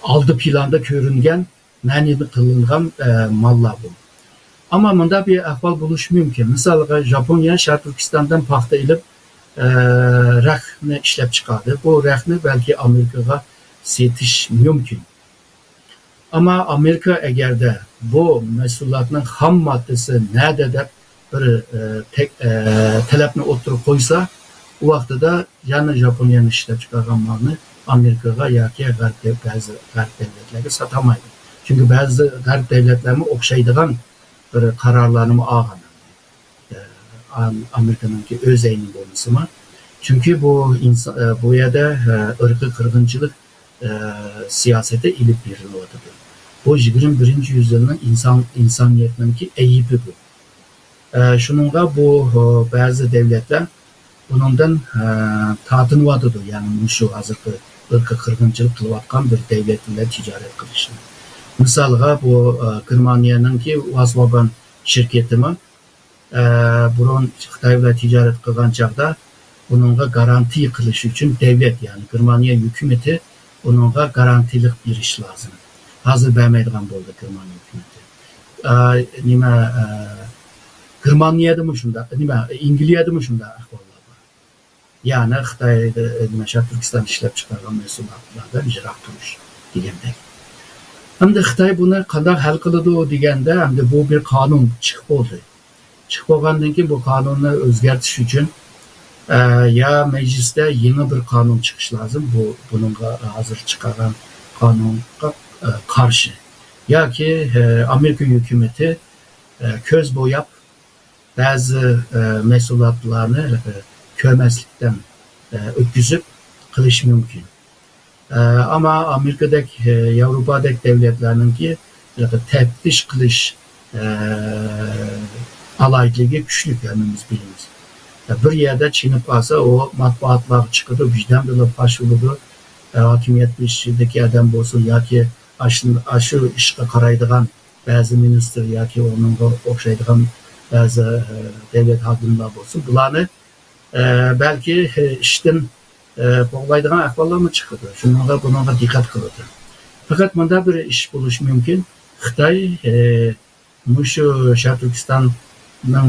ئالدى پىلاندا كۆرۈنگەن، مەنىدە قىلىنغان، ئە، ماللار بۇ. ئەمما مۇنداق بىر ئەھۋال بولۇشى مۇمكىن. مىسالغا، ژاپونىيە شەرقىي تۈركىستاندىن پاختا ئېلىپ، ئە، رەخنە ئىشلەپ چىقاردى. بۇ رەخنە بەلكى ئامېرىكىغا سېتىش مۇمكىن. ئەمما ئامېرىكا ئەگەردە بۇ مەھسۇلاتنىڭ خام ماددىسى نەدە دەپ بىر، ئە، تەك-، ئە، تەلەپنى ئوتتۇرىغا قويسا، ئۇ ۋاقتىدا يەنە ژاپونىيەنىڭ ئىشلەپ چىقارغان مالىنى ئامېرىكىغا ياكى غەرب دەپ-، بەزى غەرب دەۋلەتلەرگە ساتالمايدۇ. چۈنكى بەزى غەرب دەۋلەتلەرمۇ ئوخشايدىغان بىر قارارلارنىمۇ ئالغان. ئە، ئام-، ئامېرىكىنىڭكى ئۆز ئەينى بولمىسىمۇ. چۈنكى بۇ ئىنسا-، ئە، بۇ يەردە، ئە، ئىرقىي قىرغىنچىلىق، ئە، سىياسىتى ئېلىپ بېرىلىۋاتىدۇ. بۇ يىگىرمە بىرىنچى يۈزيىلنىڭ ئىنسان، ئىنسانىيەتنىڭكى ئەيىبى بۇ. ئە، شۇنىڭغا بۇ، ئۇ، بەزى دەۋلەتلەر بۇنىڭدىن، ئە، تارتىنىۋاتىدۇ. يەنى مۇشۇ ھازىرقى ئىرقىي قىرغىنچىلىق قىلىۋاتقان بىر دەۋلەت بىلەن تىجارەت قىلىشنى. مىسالغا، بۇ، ئە، گېرمانىيەنىڭكى ۋالكسۋاگېن شىركىتىمۇ، ئە، بۇرۇن خىتاي بىلەن تىجارەت قىلغان چاغدا بۇنىڭغا گارانتىيە قىلىش ئۈچۈن دەۋلەت، يەنى گېرمانىيە ھۆكۈمىتى بۇنىڭغا گارانتىيىلىق بېرىش لازىم. ھازىر بەرمەيدىغان بولدى گېرمانىيە ھۆكۈمىتى. ئە، نېمە، ئە، گېرمانىيەدىمۇ شۇنداق، نېمە، ئەنگلىيەدىمۇ شۇنداق ئەھۋاللار بار. يەنى خىتايدا، نېمە، شەرقىي تۈركىستان ئىشلەپ چىقارغان مەھسۇلاتلاردىن يىراق تۇرۇش دېگەندەك. ئەمدى خىتاي بۇنى قانداق ھەل قىلىدۇ دېگەندە، ئەمدى بۇ بىر قانۇن چىقىپ بولدى. چىقىپ بولغاندىن كېيىن بۇ قانۇننى ئۆزگەرتىش ئۈچۈن، ئە، يا مەجلىستە يېڭى بىر قانۇن چىقىشى لازىم. بۇ، بۇنىڭغا ھازىر چىقارغان قانۇنغا، ئە، قارشى. ياكى، ئە، ئامېرىكا ھۆكۈمىتى، ئە، كۆز بوياپ، بەزى، ئە، مەھسۇلاتلارنى، ئە، كۆرمەسلىكتىن، ئە، ئۆتكۈزۈپ قىلىشى مۇمكىن. ئە، ئەمما ئامېرىكىدەك، ئە، ياۋروپادەك دەۋلەتلەرنىڭكى، ئە، تەپتىش قىلىش، ئە، ئالاھىدىلىكى كۈچلۈك، ھەممىمىز بىلىمىز. ئە، بىر يەردە چېنىپ قالسا، ئۇ مەتبۇئاتلارغا چىقىدۇ، ۋىجدان بىلەن پاش بولىدۇ. ئە، ھاكىمىيەت بېشىدىكى ئادەم بولسۇن ياكى ئاشۇ، ئاشۇ ئىشقا قارايدىغان بەزى مىنىستىر ياكى ئۇنىڭغا ئوخشايدىغان بەزى، ئە، دەۋلەت خادىملار بولسۇن، بۇلارنى، ئە، بەلكى، ئە، ئىشتىن، ئە، قوغلايدىغان ئەھۋاللارمۇ چىقىدۇ. شۇنىڭغا، بۇنىڭغا دىققەت قىلىدۇ. پەقەت مۇنداق بىر ئىش بولۇشى مۇمكىن. خىتاي، ئە، مۇشۇ شەرقىي تۈركىستاننىڭ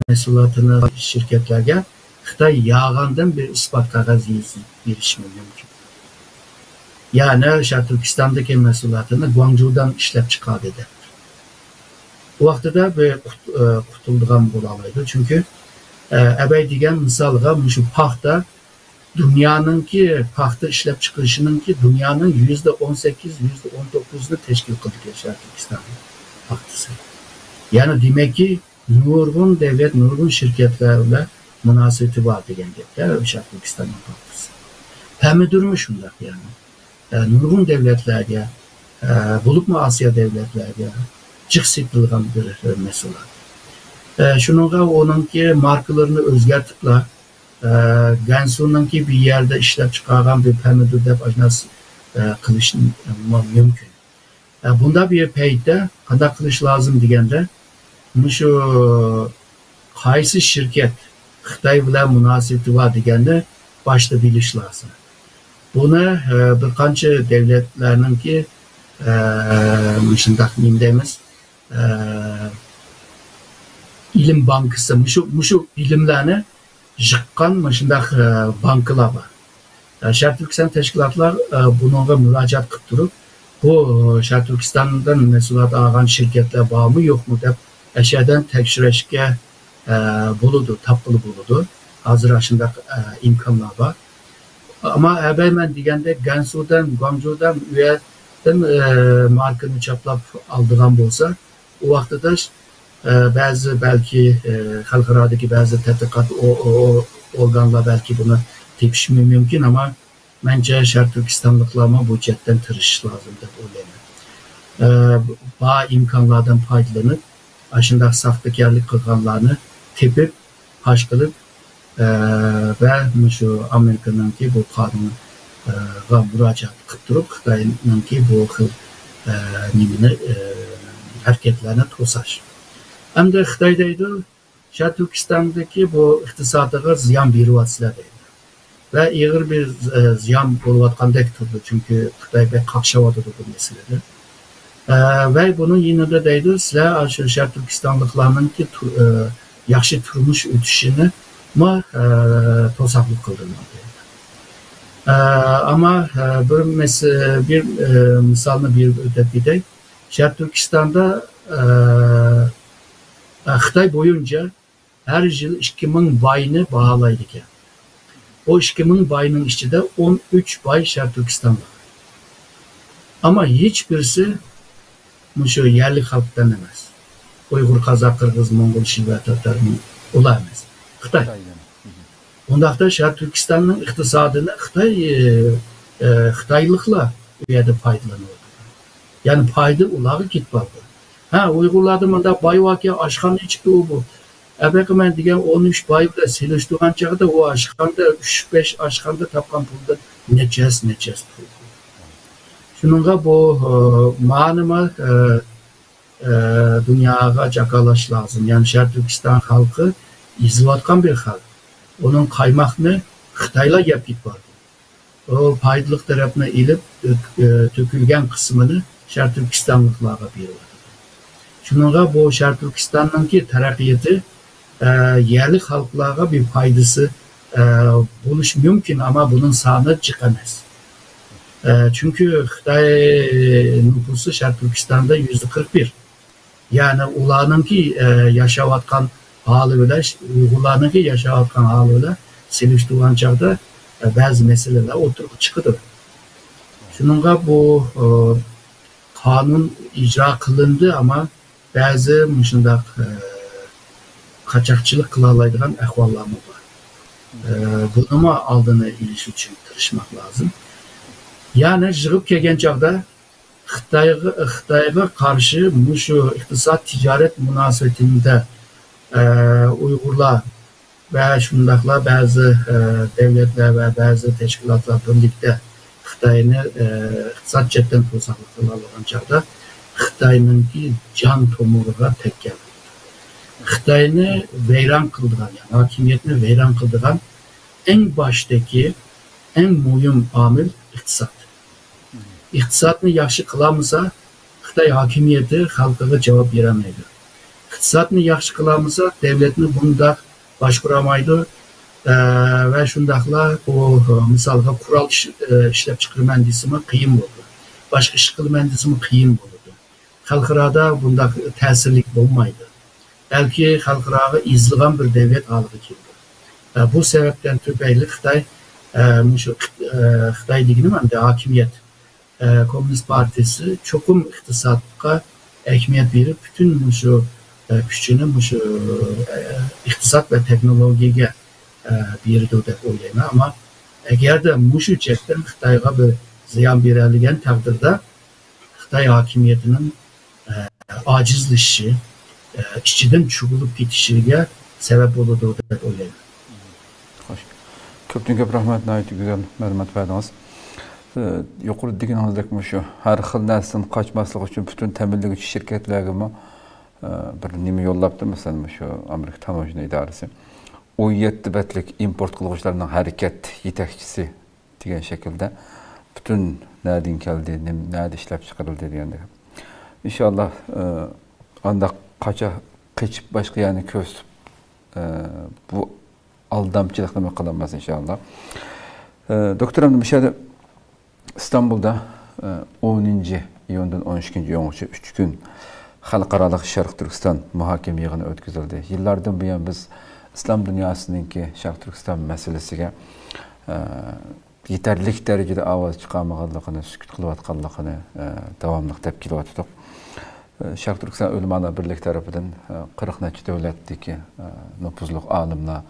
مەھسۇلاتىنى شىركەتلەرگە خىتاي يالغاندىن بىر ئىسپات قەغەز يېزىپ بېرىشى مۇمكىن. يەنى شەرقىي تۈركىستاندىكى مەھسۇلاتىنى گۇاڭجۇدان ئىشلەپ چىقاردى دەپ. ئۇ ۋاقتىدا بىر قۇت-، ئە، قۇتۇلىدىغان بولالايدۇ. چۈنكى، ئە، ئەبەي دېگەن مىسالغا مۇشۇ پاختا دۇنيانىڭكى پاختا ئىشلەپ چىقىرىشىنىڭكى دۇنيانىڭ يۈزدە ئون سەككىز، يۈزدە ئون توققۇزىنى تەشكىل قىلىدىكەن شەرقىي تۈركىستان پاختىسى. يەنى دېمەككى، نۇرغۇن دەۋلەت، نۇرغۇن شىركەتلەر بىلەن مۇناسىۋىتى بار دېگەن گەپ، شەرقىي تۈركىستاننىڭ پاختىسى. پەمىدۇرمۇ شۇنداق يەنى. ئە، نۇرغۇن دەۋلەتلەرگە، ئە، بولۇپمۇ ئاسىيا دەۋلەتلەرگە جىق سېتىلغان بىر، ئە، مەھسۇلات. ئە، شۇنىڭغا ئۇنىڭكى ماركىلىرىنى ئۆزگەرتىپلا، ئە، گەنسۇنىڭكى بىر يەردە ئىشلەپ چىقارغان بىر پەمىدۇر دەپ ئاشۇنداق، ئە، قىلىش مۇمكىن. ئە، بۇنداق بىر پەيتتە قانداق قىلىش لازىم دېگەندە، مۇشۇ قايسى شىركەت خىتاي بىلەن مۇناسىۋىتى بار دېگەننى باشتا بىلىش لازىم. بۇنى، ئە، بىر قانچە دەۋلەتلەرنىڭكى، ئە، مۇشۇنداق نېمە دەيمىز، ئە، ئىلىم بانكىسى، مۇشۇ، مۇشۇ بىلىملەرنى جىققان مۇشۇنداق، ئە، بانكىلار بار. ئە، شەرقىي تۈركىستان تەشكىلاتلار، ئە، بۇنىڭغا مۇراجىئەت قىلىپ تۇرۇپ، بۇ، ئە، شەرقىي تۈركىستاندىن مەھسۇلات ئالغان شىركەتلەر بارمۇ، يوقمۇ دەپ ئەشەدىن تەكشۈرۈشكە، ئە، بولىدۇ، تاپقىلى بولىدۇ. ھازىر ئاشۇنداق، ئە، ئىمكانلار بار. ئەمما ئەبەي مەن دېگەندەك گەنسۇدىن، گۇاڭجۇدىن، ئۇ يەردىن، ئە، ماركىنى چاپلاپ ئالىدىغان بولسا، ئۇ ۋاقتىدا، ئە، بەزى بەلكى، ئە، خەلقئارادىكى بەزى تەتقىقات ئو-، ئو-، ئو-، ئورگانلار بەلكى بۇنى تېپىشى مۇمكىن، ئەمما مەنچە شەرقىي تۈركىستانلىقلارمۇ بۇ جەھەتتىن تىرىشىش لازىم دەپ ئويلايمەن. ئە، بار ئىمكانلاردىن پايدىلىنىپ، ئاشۇنداق ساختىكارلىق قىلغانلارنى تېپىپ، پاش قىلىپ، ئە، ۋە مۇشۇ ئامېرىكىنىڭكى بۇ قانۇنغا مۇراجىئەت قىلىپ تۇرۇپ، خىتاينىڭكى بۇ خىل، ئە، نېمىنى، ئە، ھەرىكەتلەرنى توساش. ئەمدى خىتاي دەيدۇ، شەرقىي تۈركىستاندىكى بۇ ئىقتىسادىغا زىيان بېرىۋاتىسىلەر دەيدۇ. ۋە ئېغىر بىر، ئە، زىيان بولۇۋاتقاندەك تۇرىدۇ، چۈنكى خىتاي بەك قاقشاۋاتىدۇ بۇ مەسىلىدە. ئە، ۋە بۇنىڭ يېنىدا دەيدۇ، سىلەر شۇ شەرقىي تۈركىستانلىقلارنىڭكى تۇ-، ئە، ياخشى تۇرمۇش ئۆتۈشىنىمۇ، ئە، توساقلىق قىلدىڭلار دەيدۇ. ئە، ئەمما، ئە، بىر مەس-، بىر، ئە، مىسالنى بېرىپ ئۆتۈپ كېتەي. شەرقىي تۈركىستاندا، ئە، ئە، خىتاي بويىچە ھەر يىل ئىككى مىڭ باينى باھالايدىكەن. بۇ ئىككى مىڭ باينىڭ ئىچىدە ئون ئۈچ باي شەرقىي تۈركىستانلىق. ئەمما ھېچ بىرسى مۇشۇ يەرلىك خەلقتىن ئەمەس. ئۇيغۇر، قازاق، قىرغىز، موڭغۇل، شىۋە، تاتار، ئۇلار ئەمەس. خىتاي. ئۇنداقتا شەرقىي تۈركىستاننىڭ ئىقتىسادىنى خىتاي، ئە، ئە، خىتايلىقلار ئۇ يەردە پايدىلىنىۋاتىدۇ. يەنى پايدا ئۇلارغا كېتىپ بارىدۇ. ھە، ئۇيغۇرلاردا مۇنداق باي باركەن، ئاشخانا ئېچىپتۇ ئۇ بۇ. ئەبەقى مەن دېگەن ئون ئۈچ باي بىلەن سېلىشتۇرغان چاغدا ئۇ ئاشخانىدا، ئۈچ بەش ئاشخانىدا تاپقان پۇلدىن نەچچە ھەسسە، نەچچە ھەسسە پۇل. شۇنىڭغا بۇ، ئە، مانىما، ئە، ئە، دۇنياغا جاكارلاش لازىم. يەنى شەرقىي تۈركىستان خەلقى ئېزىلىۋاتقان بىر خەلق. ئۇنىڭ قايماقنى خىتايلار يەپ كېتىپ بارىدۇ. ئۇ پايدىلىق تەرەپنى ئېلىپ، تۆك-، ئە، تۆكۈلگەن قىسمىنى شەرقىي تۈركىستانلىقلارغا بېرىۋاتىدۇ. شۇنىڭغا بۇ شەرقىي تۈركىستاننىڭكى تەرەققىياتى، ئە، يەرلىك خەلقلەرگە بىر پايدىسى، ئە، بولۇشى مۇمكىن، ئەمما بۇنىڭ سانى جىق ئەمەس. ئە، چۈنكى خىتاي نوپۇسى شەرقىي تۈركىستاندا يۈزدە قىرىق بىر. يەنى ئۇلارنىڭكى، ئە، ياشاۋاتقان ھالى بىلەن، ئۇيغۇرلارنىڭكى ياشاۋاتقان ھالى بىلەن سېلىشتۇرغان چاغدا، ئە، بەزى مەسىلىلەر ئوتتۇرىغا چىقىدۇ. شۇنىڭغا بۇ، ئە، قانۇن ئىجرا قىلىندى، ئەمما بەزى مۇشۇنداق، ئە، قاچاقچىلىق قىلالايدىغان ئەھۋاللارمۇ بار. ئە، بۇنىمۇ ئالدىنى ئېلىش ئۈچۈن تىرىشماق لازىم. يەنى يىغىپ كەلگەن چاغدا خىتايغا، خىتايغا قارشى مۇشۇ ئىقتىساد، تىجارەت مۇناسىۋىتىدە، ئە، ئۇيغۇرلار ۋە شۇنداقلا بەزى، ئە، دۆلەتلەر ۋە بەزى تەشكىلاتلار بىرلىكتە خىتاينى، ئە، ئىقتىساد جەھەتتىن توساقلىق قىلالىغان چاغدا خىتاينىڭكى جان تومۇرىغا تەگكەن. خىتاينى ۋەيران قىلىدىغان، يەنى ھاكىمىيەتنى ۋەيران قىلىدىغان ئەڭ باشتىكى، ئەڭ مۇھىم ئامىل ئىقتىساد. ئىقتىسادنى ياخشى قىلالمىسا، خىتاي ھاكىمىيىتى خەلقىگە جاۋاب بېرەلمەيدۇ. ئىقتىسادنى ياخشى قىلالمىسا، دۆلەتنى بۇنداق باشقۇرالمايدۇ. ئە، ۋە شۇنداقلا بۇ، مىسالغا، قورال ئىش-، ئە، ئىشلەپچىقىرىمەن دېسىمۇ قىيىن بولىدۇ. باشقا ئىش قىلىمەن دېسىمۇ قىيىن بولىدۇ. خەلقئارادا بۇنداق تەسىرلىك بولمايدۇ. بەلكى خەلقئاراغا ئېزىلغان بىر دۆلەت ھالىغا كېلىدۇ. ئە، بۇ سەۋەبتىن تۈپەيلى خىتاي، ئە، مۇشۇ، ئە، خىتاي دېگىنىم ئەمدى ھاكىمىيەت، ئە، كوممۇنىست پارتىيىسى چوقۇم ئىقتىسادقا ئەھمىيەت بېرىپ، پۈتۈن مۇشۇ، ئە، كۈچىنى مۇشۇ، ئە، ئىقتىساد ۋە تېخنولوگىيەگە، ئە، بېرىدۇ دەپ ئويلايمەن. ئەمما ئەگەردە مۇشۇ جەھەتتىن خىتايغا بىر زىيان بېرەلىگەن تەقدىردە، خىتاي ھاكىمىيىتىنىڭ، ئە، ئاجىزلىشىشى، ئە، ئىچىدىن چۈگۈلۈپ كېتىشىگە سەۋەب بولىدۇ دەپ ئويلايمەن. خوش. كۆپتىن كۆپ رەھمەت، ناھايىتى گۈزەل مەلۇمات بەردىڭىز. ئە، يۇقىرىدا دېگىنىڭىزدەك مۇشۇ ھەر خىل نەرسىدىن قاچماسلىق ئۈچۈن پۈتۈن تەمىنلىگۈچى شىركەتلەرگىمۇ، ئە، بىر نېمە يوللاپتۇ، مەسىلەن، مۇشۇ ئامېرىكا تاموژنا ئىدارىسى. ئون يەتتە بەتلىك ئىمپورت قىلغۇچىلارنىڭ ھەرىكەت يېتەكچىسى دېگەن شەكىلدە پۈتۈن نەدىن كەلدى، نېم-، نەدە ئىشلەپ چىقىرىلدى دېگەندەك. ئىنشاللا، ئە، ئانداق قاچا قېچىپ باشقا يەرنى كۆرسىتىپ، ئە، بۇ ئالدامچىلىقنىمۇ قىلالماس، ئىنشائاللا. ئە، دوكتور، ئەمدى مۇشۇ يەردە ئىستانبۇلدا، ئە، ئونىنچى ئىيۇندىن ئون ئىككىنچى ئىيۇنغىچە ئۈچ كۈن خەلقئارالىق شەرقىي تۈركىستان مۇھاكىمە يىغىنى ئۆتكۈزۈلدى. يىللاردىن بۇيان بىز ئىسلام دۇنياسىنىڭكى شەرقىي تۈركىستان مەسىلىسىگە، ئە، يېتەرلىك دەرىجىدە ئاۋاز چىقارمىغانلىقىنى، سۈكۈت قىلىۋاتقانلىقىنى، ئە، داۋاملىق دەپ كېلىۋاتىدۇق. ئە، شەرقىي تۈركىستان ئۆلىمالار بىرلىكى تەرىپىدىن، ئە، قىرىق نەچچە دۆلەتتىكى، ئە، نوپۇزلۇق ئالىملار،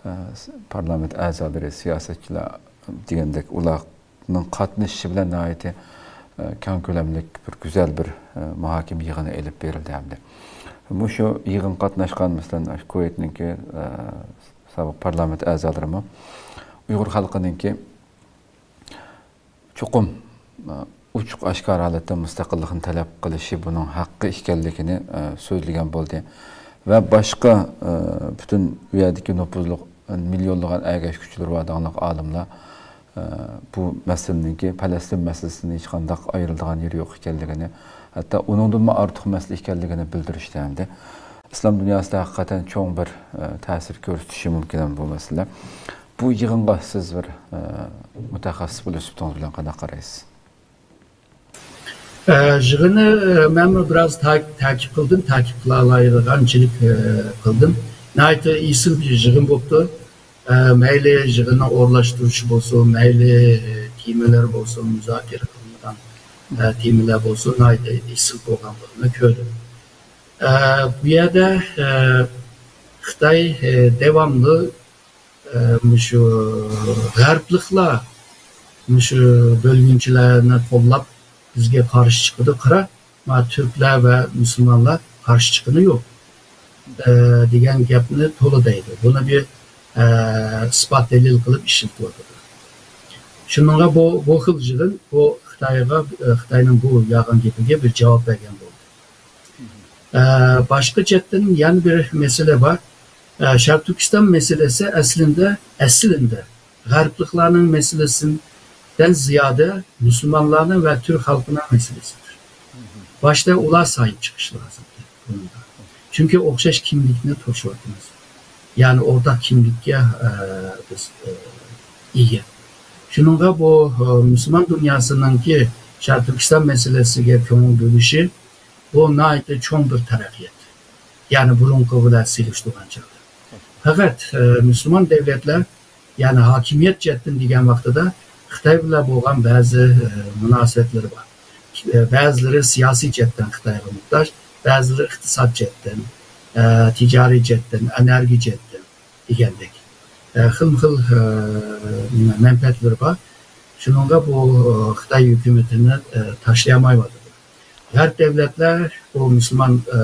ئە، س-، پارلامېنت ئەزالىرى، سىياسەتچىلەر دېگەندەك ئۇلارنىڭ قاتنىشىشى بىلەن ناھايىتى، ئە، كەڭ كۆلەملىك بىر گۈزەل بىر، ئە، مۇھاكىمە يىغىنى ئېلىپ بېرىلدى ھەمدە مۇشۇ يىغىنغا قاتناشقان، مەسىلەن، ئاشۇ كۇۋەيتنىڭكى، ئە، سابىق پارلامېنت ئەزالىرىمۇ ئۇيغۇر خەلقىنىڭكى چوقۇم، ئە، ئوچۇق ئاشكارا ھالەتتە مۇستەقىللىقنى تەلەپ قىلىشى بۇنىڭ ھەققى ئىكەنلىكىنى، ئە، سۆزلىگەن بولدى. ۋە باشقا، ئە، پۈتۈن ئۇ يەردىكى نوپۇزلۇق، ئە، مىليونلىغان ئەگەشكۈچىلىرى بار داڭلىق ئالىملار، ئە، بۇ مەسىلىنىڭكى، پەلەستىن مەسىلىسىدىن ھېچقانداق ئايرىلىدىغان يېرى يوق ئىكەنلىكىنى، ھەتتا ئۇنىڭدىنمۇ ئارتۇق مەسىلە ئىكەنلىكىنى بىلدۈرۈشتە ھەمدە ئىسلام دۇنياسىدا ھەقىقەتەن چوڭ بىر، ئە، تەسىر كۆرسىتىشى مۇمكىن بۇ مەسىلە. بۇ يىغىنغا سىز بىر، ئە، مۇتەخەسسىس بولۇش سۈپىتىڭىز بىلەن قانداق قارايسىز؟ ئە، يىغىننى، ئە، مەنمۇ بىراز تا-، تەكىپ قىلدىم، تەكىپ قىلالايدىغانچىلىك، ئە، قىلدىم. ناھايىتى ئېسىل بىر يىغىن بوپتۇ. ئە، مەيلى يىغىننىڭ ئورۇنلاشتۇرۇشى بولسۇن، مەيلى، ئە، تېمىلىرى بولسۇن، مۇزاكىرە قىلىنغان، ئە، تېمىلار بولسۇن، ناھايىتى ئېسىل بولغانلىقىنى كۆردۈم. ئە، بۇ يەردە، ئە، خىتاي، ئە، داۋاملىق ئە، مۇشۇ غەربلىكلەر، مۇشۇ بۆلگۈنچىلەرنى قوللاپ بىزگە قارشى چىقىدۇ. قارا، ما تۈركلەر ۋە مۇسۇلمانلار قارشى چىققىنى يوق، ئە، دېگەن گەپنى تولا دەيدۇ. بۇنى بىر، ئە، ئىسپات دەلىل قىلىپ ئىشلىتىۋاتىدۇ. شۇنىڭغا بۇ، بۇ خىل يىغىن، بۇ خىتايغا، ئە، خىتاينىڭ بۇ يالغان گېپىگە بىر جاۋاب بەرگەن بولدى. ئە، باشقا جەھەتتىن يەنە بىر مەسىلە بار. ئە، شەرقىي تۈركىستان مەسىلىسى ئەسلىندە، ئەسلىندە غەربلىكلارنىڭ مەسىلىسىدىن زىيادە مۇسۇلمانلارنىڭ ۋە تۈرك خەلقىنىڭ مەسىلىسىدۇر. باشتا ئۇلار ساھىب چىقىشى لازىم بۇنىڭغا. چۈنكى ئوخشاش كىملىكنى توشۇۋاتىمىز. يەنى ئورتاق كىملىككە، ئە، بىز، ئە، ئىگە. شۇنىڭغا بۇ، ئە، مۇسۇلمان دۇنياسىنىڭكى شەرقىي تۈركىستان مەسىلىسىگە كۆڭۈل بۆلۈشى، بۇ ناھايىتى چوڭ بىر تەرەققىيات. يەنى بۇرۇنقى بىلەن سېلىشتۇرغان چاغدا. پەقەت، ئە، مۇسۇلمان دۆلەتلەر، يەنى ھاكىمىيەت جەھەتتىن دېگەن ۋاقتىدا خىتاي بىلەن بولغان بەزى، ئە، مۇناسىۋەتلىرى بار. ئە، بەزىلىرى سىياسىي جەھەتتىن خىتايغا موھتاج، بەزىلىرى ئىقتىساد جەھەتتىن، ئە، تىجارىي جەھەتتىن، ئېنېرگىيە جەھەتتىن دېگەندەك، ئە، خىلمۇ خىل، ئە، مەنپەئەتلىرى بار. شۇنىڭغا بۇ، ئە، خىتاي ھۆكۈمىتىنى، ئە، تاشلىيالمايۋاتىدۇ. غەرب دۆلەتلەر بۇ مۇسۇلمان، ئە،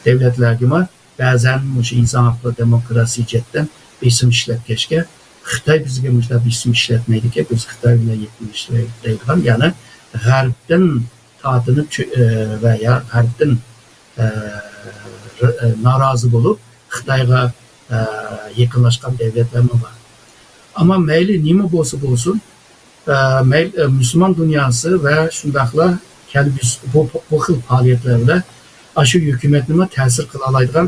دۆلەتلەرگىمۇ بەزەن مۇشۇ ئىنسان ھەقلىرى، دېموكراتىيە جەھەتتىن بېسىم ئىشلەتكەچكە، خىتاي بىزگە مۇشۇنداق بېسىم ئىشلەتمەيدىكەن، بىز خىتاي بىلەن يېقىنلىشىۋېرەي دەيدىغان، يەنى غەربتىن تارتىنىپ چۆ-، ئە، ۋە يا غەربتىن، ئە، ر-، ئە، نارازى بولۇپ خىتايغا، ئە، يېقىنلاشقان دۆلەتلەرمۇ بار. ئەمما مەيلى نېمە بولسا بولسۇن، ئە، مەيلى، ئە، مۇسۇلمان دۇنياسى ۋە شۇنداقلا كەلگۈسى بۇ، بۇ خىل پائالىيەتلەر بىلەن ئاشۇ ھۆكۈمەتنىمۇ تەسىر قىلالايدىغان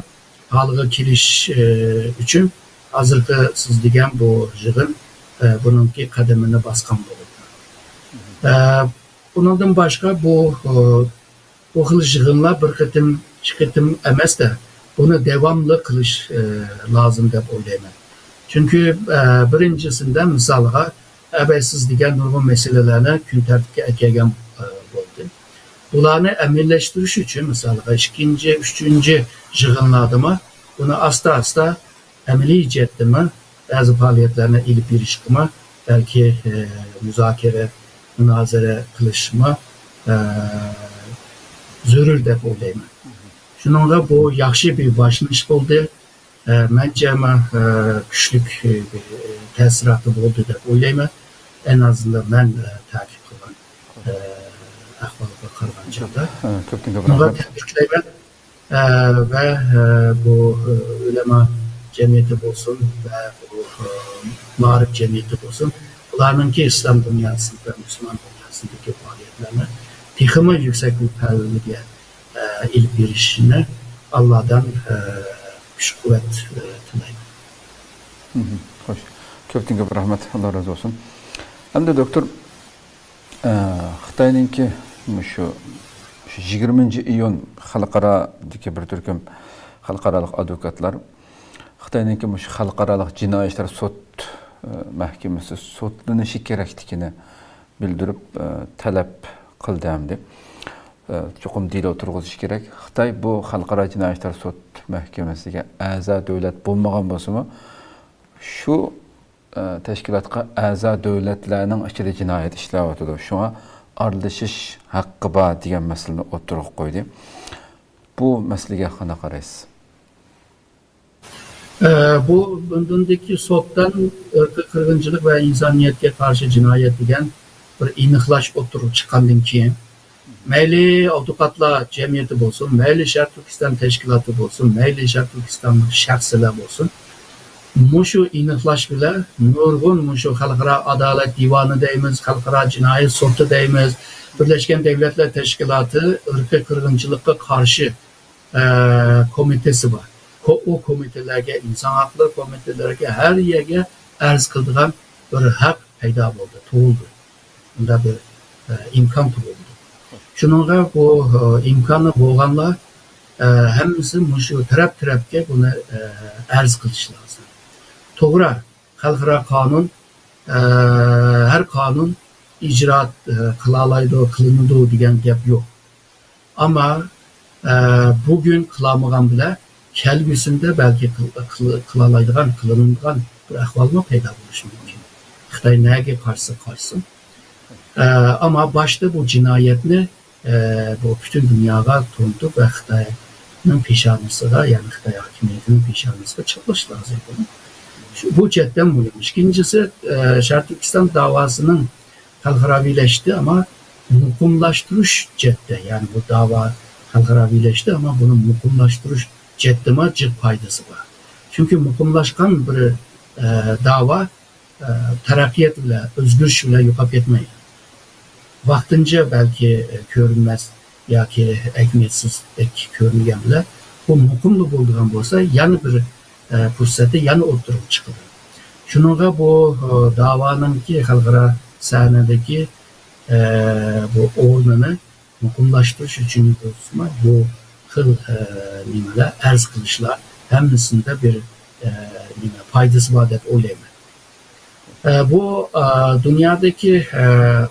ھالغا كېلىش، ئە، ئۈچۈن ھازىرقى سىز دېگەن بۇ يىغىن، ئە، بۇنىڭكى قەدىمىنى باسقان بولىدۇ. ئە، ئۇنىڭدىن باشقا بۇ، ئە، بۇ خىل يىغىنلار بىر قېتىم، ئىككى قېتىم ئەمەس-دە، بۇنى داۋاملىق قىلىش، ئە، لازىم دەپ ئويلايمەن. چۈنكى، ئە، بىرىنچىسىندە، مىسالغا، ئەبەي سىز دېگەن نۇرغۇن مەسىلىلەرنى كۈن تەرتىپكە ئەكەلگەن، ئە، بولدى. بۇلارنى ئەمەلىيلەشتۈرۈش ئۈچۈن، مىسالغا، ئىككىنچى، ئۈچىنچى يىغىنلاردىمۇ بۇنى ئاستا-ئاستا ئەمەلىي جەھەتتىمۇ بەزى پائالىيەتلەرنى ئېلىپ بېرىشقىمۇ بەلكى، ئە، مۇزاكىرە، مۇنازىرە قىلىشمۇ، ئە، زۆرۈر دەپ ئويلايمەن. شۇنىڭغا بۇ ياخشى بىر باشلىنىش بولدى. ئە، مەنچە، ئە، كۈچلۈك، ئە، بىر تەسىراتى بولدى دەپ ئويلايمەن. ئەن ئازىندىن مەن، ئە، تەكىت قىلغان، ئە، ئەھۋالغا قارىغان چاغدا. ئە، كۆپتىن كۆپ بۇنىڭغا رەھمەت. تەبرىكلەيمەن. ئە، ۋە، ئە، بۇ، ئە، ئۆلەما جەمئىيىتى بولسۇن ۋە بۇ، ئە، مائارىپ جەمئىيىتى بولسۇن، بۇلارنىڭكى ئىسلام دۇنياسى ۋە مۇسۇلمان دۇنياسىدىكى پائالىيەتلەرنى تېخىمۇ يۈكسەك بىر پەللىگە، ئە، ئېلىپ بېرىشىنى ئاللادىن، ئە، كۈچ-قۇۋۋەت، ئە، تىلەيمەن. مهم. خوش. كۆپتىن كۆپ رەھمەت. ئاللا رازى بولسۇن. ئەمدى دوكتور، ئە، خىتاينىڭكى مۇشۇ، شۇ يىگىرمىنچى ئىيۇن خەلقئارادىكى بىر تۈركۈم خەلقئارالىق ئادۋوكاتلار خىتاينىڭكى مۇشۇ خەلقئارالىق جىنايى ئىشلار سوت، ئە، مەھكىمىسى سوتلىنىشى كېرەكلىكىنى بىلدۈرۈپ، ئە، تەلەپ قىلدى ئەمدى. ئە، چوقۇم دېلو تۇرغۇزۇش كېرەك. خىتاي بۇ خەلقئارا جىنايى ئىشلار سوت مەھكىمىسىگە ئەزا دۆلەت بولمىغان بولسىمۇ، شۇ، ئە، تەشكىلاتقا ئەزا دۆلەتلەرنىڭ ئىچىدە جىنايەت ئىشلەۋاتىدۇ. شۇڭا ئارىلىشىش ھەققى بار دېگەن مەسىلىنى ئوتتۇرىغا قويدى. بۇ مەسىلىگە قانداق قارايسىز؟ ئە، بۇ لوندوندىكى سوتتىن ئىرقىي قىرغىنچىلىق ۋە ئىنسانىيەتكە قارشى جىنايەت دېگەن بىر ئېنىقلاش ئوتتۇرىغا چىققاندىن كېيىن، مەيلى ئادۋوكاتلار جەمئىيىتى بولسۇن، مەيلى شەرقىي تۈركىستان تەشكىلاتى بولسۇن، مەيلى شەرقىي تۈركىستانلىق شەخسلەر بولسۇن، مۇشۇ ئېنىقلاش بىلەن نۇرغۇن مۇشۇ خەلقئارا ئادالەت دىۋانى دەيمىز، خەلقئارا جىنايى سوتى دەيمىز، بىرلەشكەن دەۋلەتلەر تەشكىلاتى ئىرقىي قىرغىنچىلىققا قارشى ئە، كومىتېتى بار. كو-، ئۇ كومىتېتلەرگە، ئىنسان ھەقلىرى كومىتېتلىرىگە، ھەر يەرگە ئەرز قىلىدىغان بىر ھەق پەيدا بولدى، تۇغۇلدى. بۇنداق بىر، ئە، ئىمكان تۇغۇلدى. شۇنىڭغا بۇ، ئە، ئىمكانى بولغانلار، ئە، ھەممىسى مۇشۇ تەرەپ-تەرەپكە بۇنى، ئە، ئەرز قىلىشى لازىم. توغرا، خەلقئارا قانۇن، ئە، ھەر قانۇن ئىجرائات، ئە، قىلالايدۇ، قىلىنىدۇ دېگەن گەپ يوق. ئەمما، ئە، بۈگۈن قىلالمىغان بىلەن كەلگۈسىدە بەلكى قىل-، قىل-، قىلالايدىغان، قىلىنىدىغان بىر ئەھۋالمۇ پەيدا بولۇشى مۇمكىن. خىتاي نەگە قاچسا قاچسۇن. ئە، ئەمما باشتا بۇ جىنايەتنى، ئە، بۇ پۈتۈن دۇنياغا تونۇتۇپ ۋە خىتاينىڭ پېشانىسىغا، يەنى خىتاي ھاكىمىيىتىنىڭ پېشانىسىغا چاپلاش لازىم. شۇ، بۇ جەھەتتىن مۇھىم. ئىككىنچىسى، ئە، شەرقىي تۈركىستان داۋاسىنىڭ خەلقئاراۋىلەشتى، ئەمما مۇقىملاشتۇرۇش جەھەتتە، يەنى بۇ داۋا خەلقئاراۋىلەشتى، ئەمما بۇنى مۇقىملاشتۇرۇش جەھەتتىمۇ جىق پايدىسى بار. چۈنكى مۇقىملاشقان بىر، ئە، داۋا، ئە، تەرەققىيات بىلەن، ئۆزگىرىش بىلەن يوقاپ كەتمەيدۇ. ۋاقتىنچە بەلكى، ئە، كۆرۈنمەس ياكى ئەھمىيەتسىزدەك كۆرۈنگەن بىلەن، بۇ مۇقىملا بولىدىغان بولسا، يەنە بىر، ئە، پۇرسەتتە يەنە ئوتتۇرىغا چىقىدۇ. شۇنىڭغا بۇ، ئە، داۋانىڭكى خەلقئارا سەھنىدىكى، ئە، بۇ ئورنىنى مۇقىملاشتۇرۇش ئۈچۈن بولسىمۇ، بۇ خىل، ئە، نېمىلەر، ئەرز قىلىشلار ھەممىسىندە بىر، ئە، نېمە، پايدىسى بار دەپ ئويلايمەن. ئە، بۇ، ئە، دۇنيادىكى، ئە،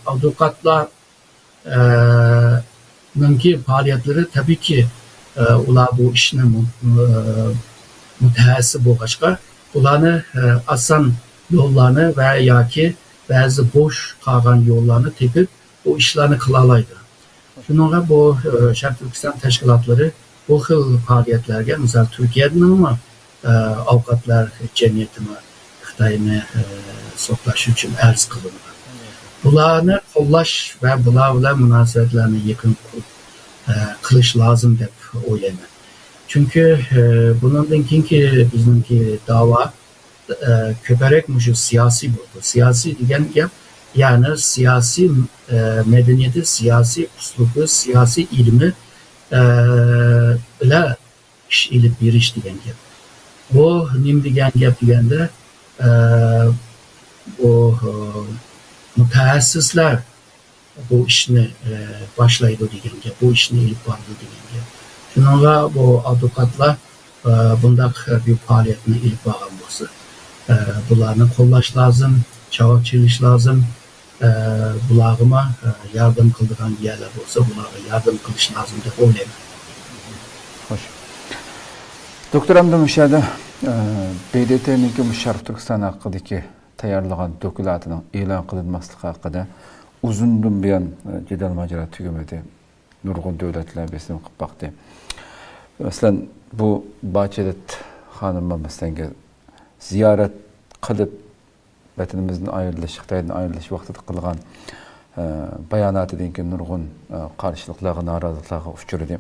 ئادۋوكاتلار ئە، نىڭكى پائالىيەتلىرى تەبىئىيكى، ئە، ئۇلار بۇ ئىشنى مۇ-، ئە، مۇتەخەسسىس بولغاچقا، ئۇلارنى، ئە، ئاسان يوللارنى ۋە ياكى بەزى بوش قالغان يوللارنى تېپىپ، بۇ ئىشلارنى قىلالايدۇ. شۇنىڭغا بۇ، ئە، شەرقىي تۈركىستان تەشكىلاتلىرى بۇ خىل پائالىيەتلەرگە، مىسال، تۈركىيەنىڭمۇ، ئە، ئاۋۇكاتلار جەمئىيىتىمۇ خىتاينى، ئە، سوتلاش ئۈچۈن ئەرز قىلىنغان. بۇلارنى قوللاش ۋە بۇلار بىلەن مۇناسىۋەتلەرنى يېقىن قۇ-، ئە، قىلىش لازىم دەپ ئويلايمەن. چۈنكى، ئە، بۇنىڭدىن كېيىنكى بىزنىڭكى داۋا، ئە، كۆپرەك مۇشۇ سىياسىي بولىدۇ. سىياسىي دېگەن گەپ، يەنى سىياسىي، ئە، مەدەنىيىتى، سىياسىي ئۇسلۇبى، سىياسىي ئىلمى، ئە، بىلەن ئىش ئېلىپ بېرىش دېگەن گەپ. بۇ نېمە دېگەن گەپ دېگەندە، ئە، بۇ، ئە، مۇتەخەسسىسلەر بۇ ئىشنى، ئە، باشلايدۇ دېگەن گەپ، بۇ ئىشنى ئېلىپ بارىدۇ دېگەن گەپ. شۇنىڭغا بۇ ئادۋوكاتلار، ئە، بۇنداق بىر پائالىيەتنى ئېلىپ بارغان بولسا، ئە، بۇلارنى قوللاش لازىم، چاۋاك چېلىش لازىم. ئە، بۇلارغىمۇ، ئە، ياردەم قىلىدىغان يەرلەر بولسا، بۇلارغا ياردەم قىلىش لازىم دەپ ئويلايمەن. خوش. دوكتور، ئەمدى مۇشۇ يەردە، ئە، ب د ت نىڭكى مۇشۇ شەرقىي تۈركىستان ھەققىدىكى تەييارلىغان دوكلاتىنىڭ ئېلان قىلىنماسلىقى ھەققىدە ئۇزۇندىن بۇيان، ئە، جېدەل ماجىرا تۈگىمىدى. نۇرغۇن دۆلەتلەر بېسىم قىلىپ باقتى. مەسىلەن، بۇ باچېلېت خانىممۇ مەسىلەنگە زىيارەت قىلىپ، ۋەتىنىمىزدىن ئايرىلىش، خىتايدىن ئايرىلىش ۋاقتىدا قىلغان، ئە، باياناتىدىن كېيىن نۇرغۇن، ئە، قارشىلىقلارغا، نارازىلىقلارغا ئۇچرىدى.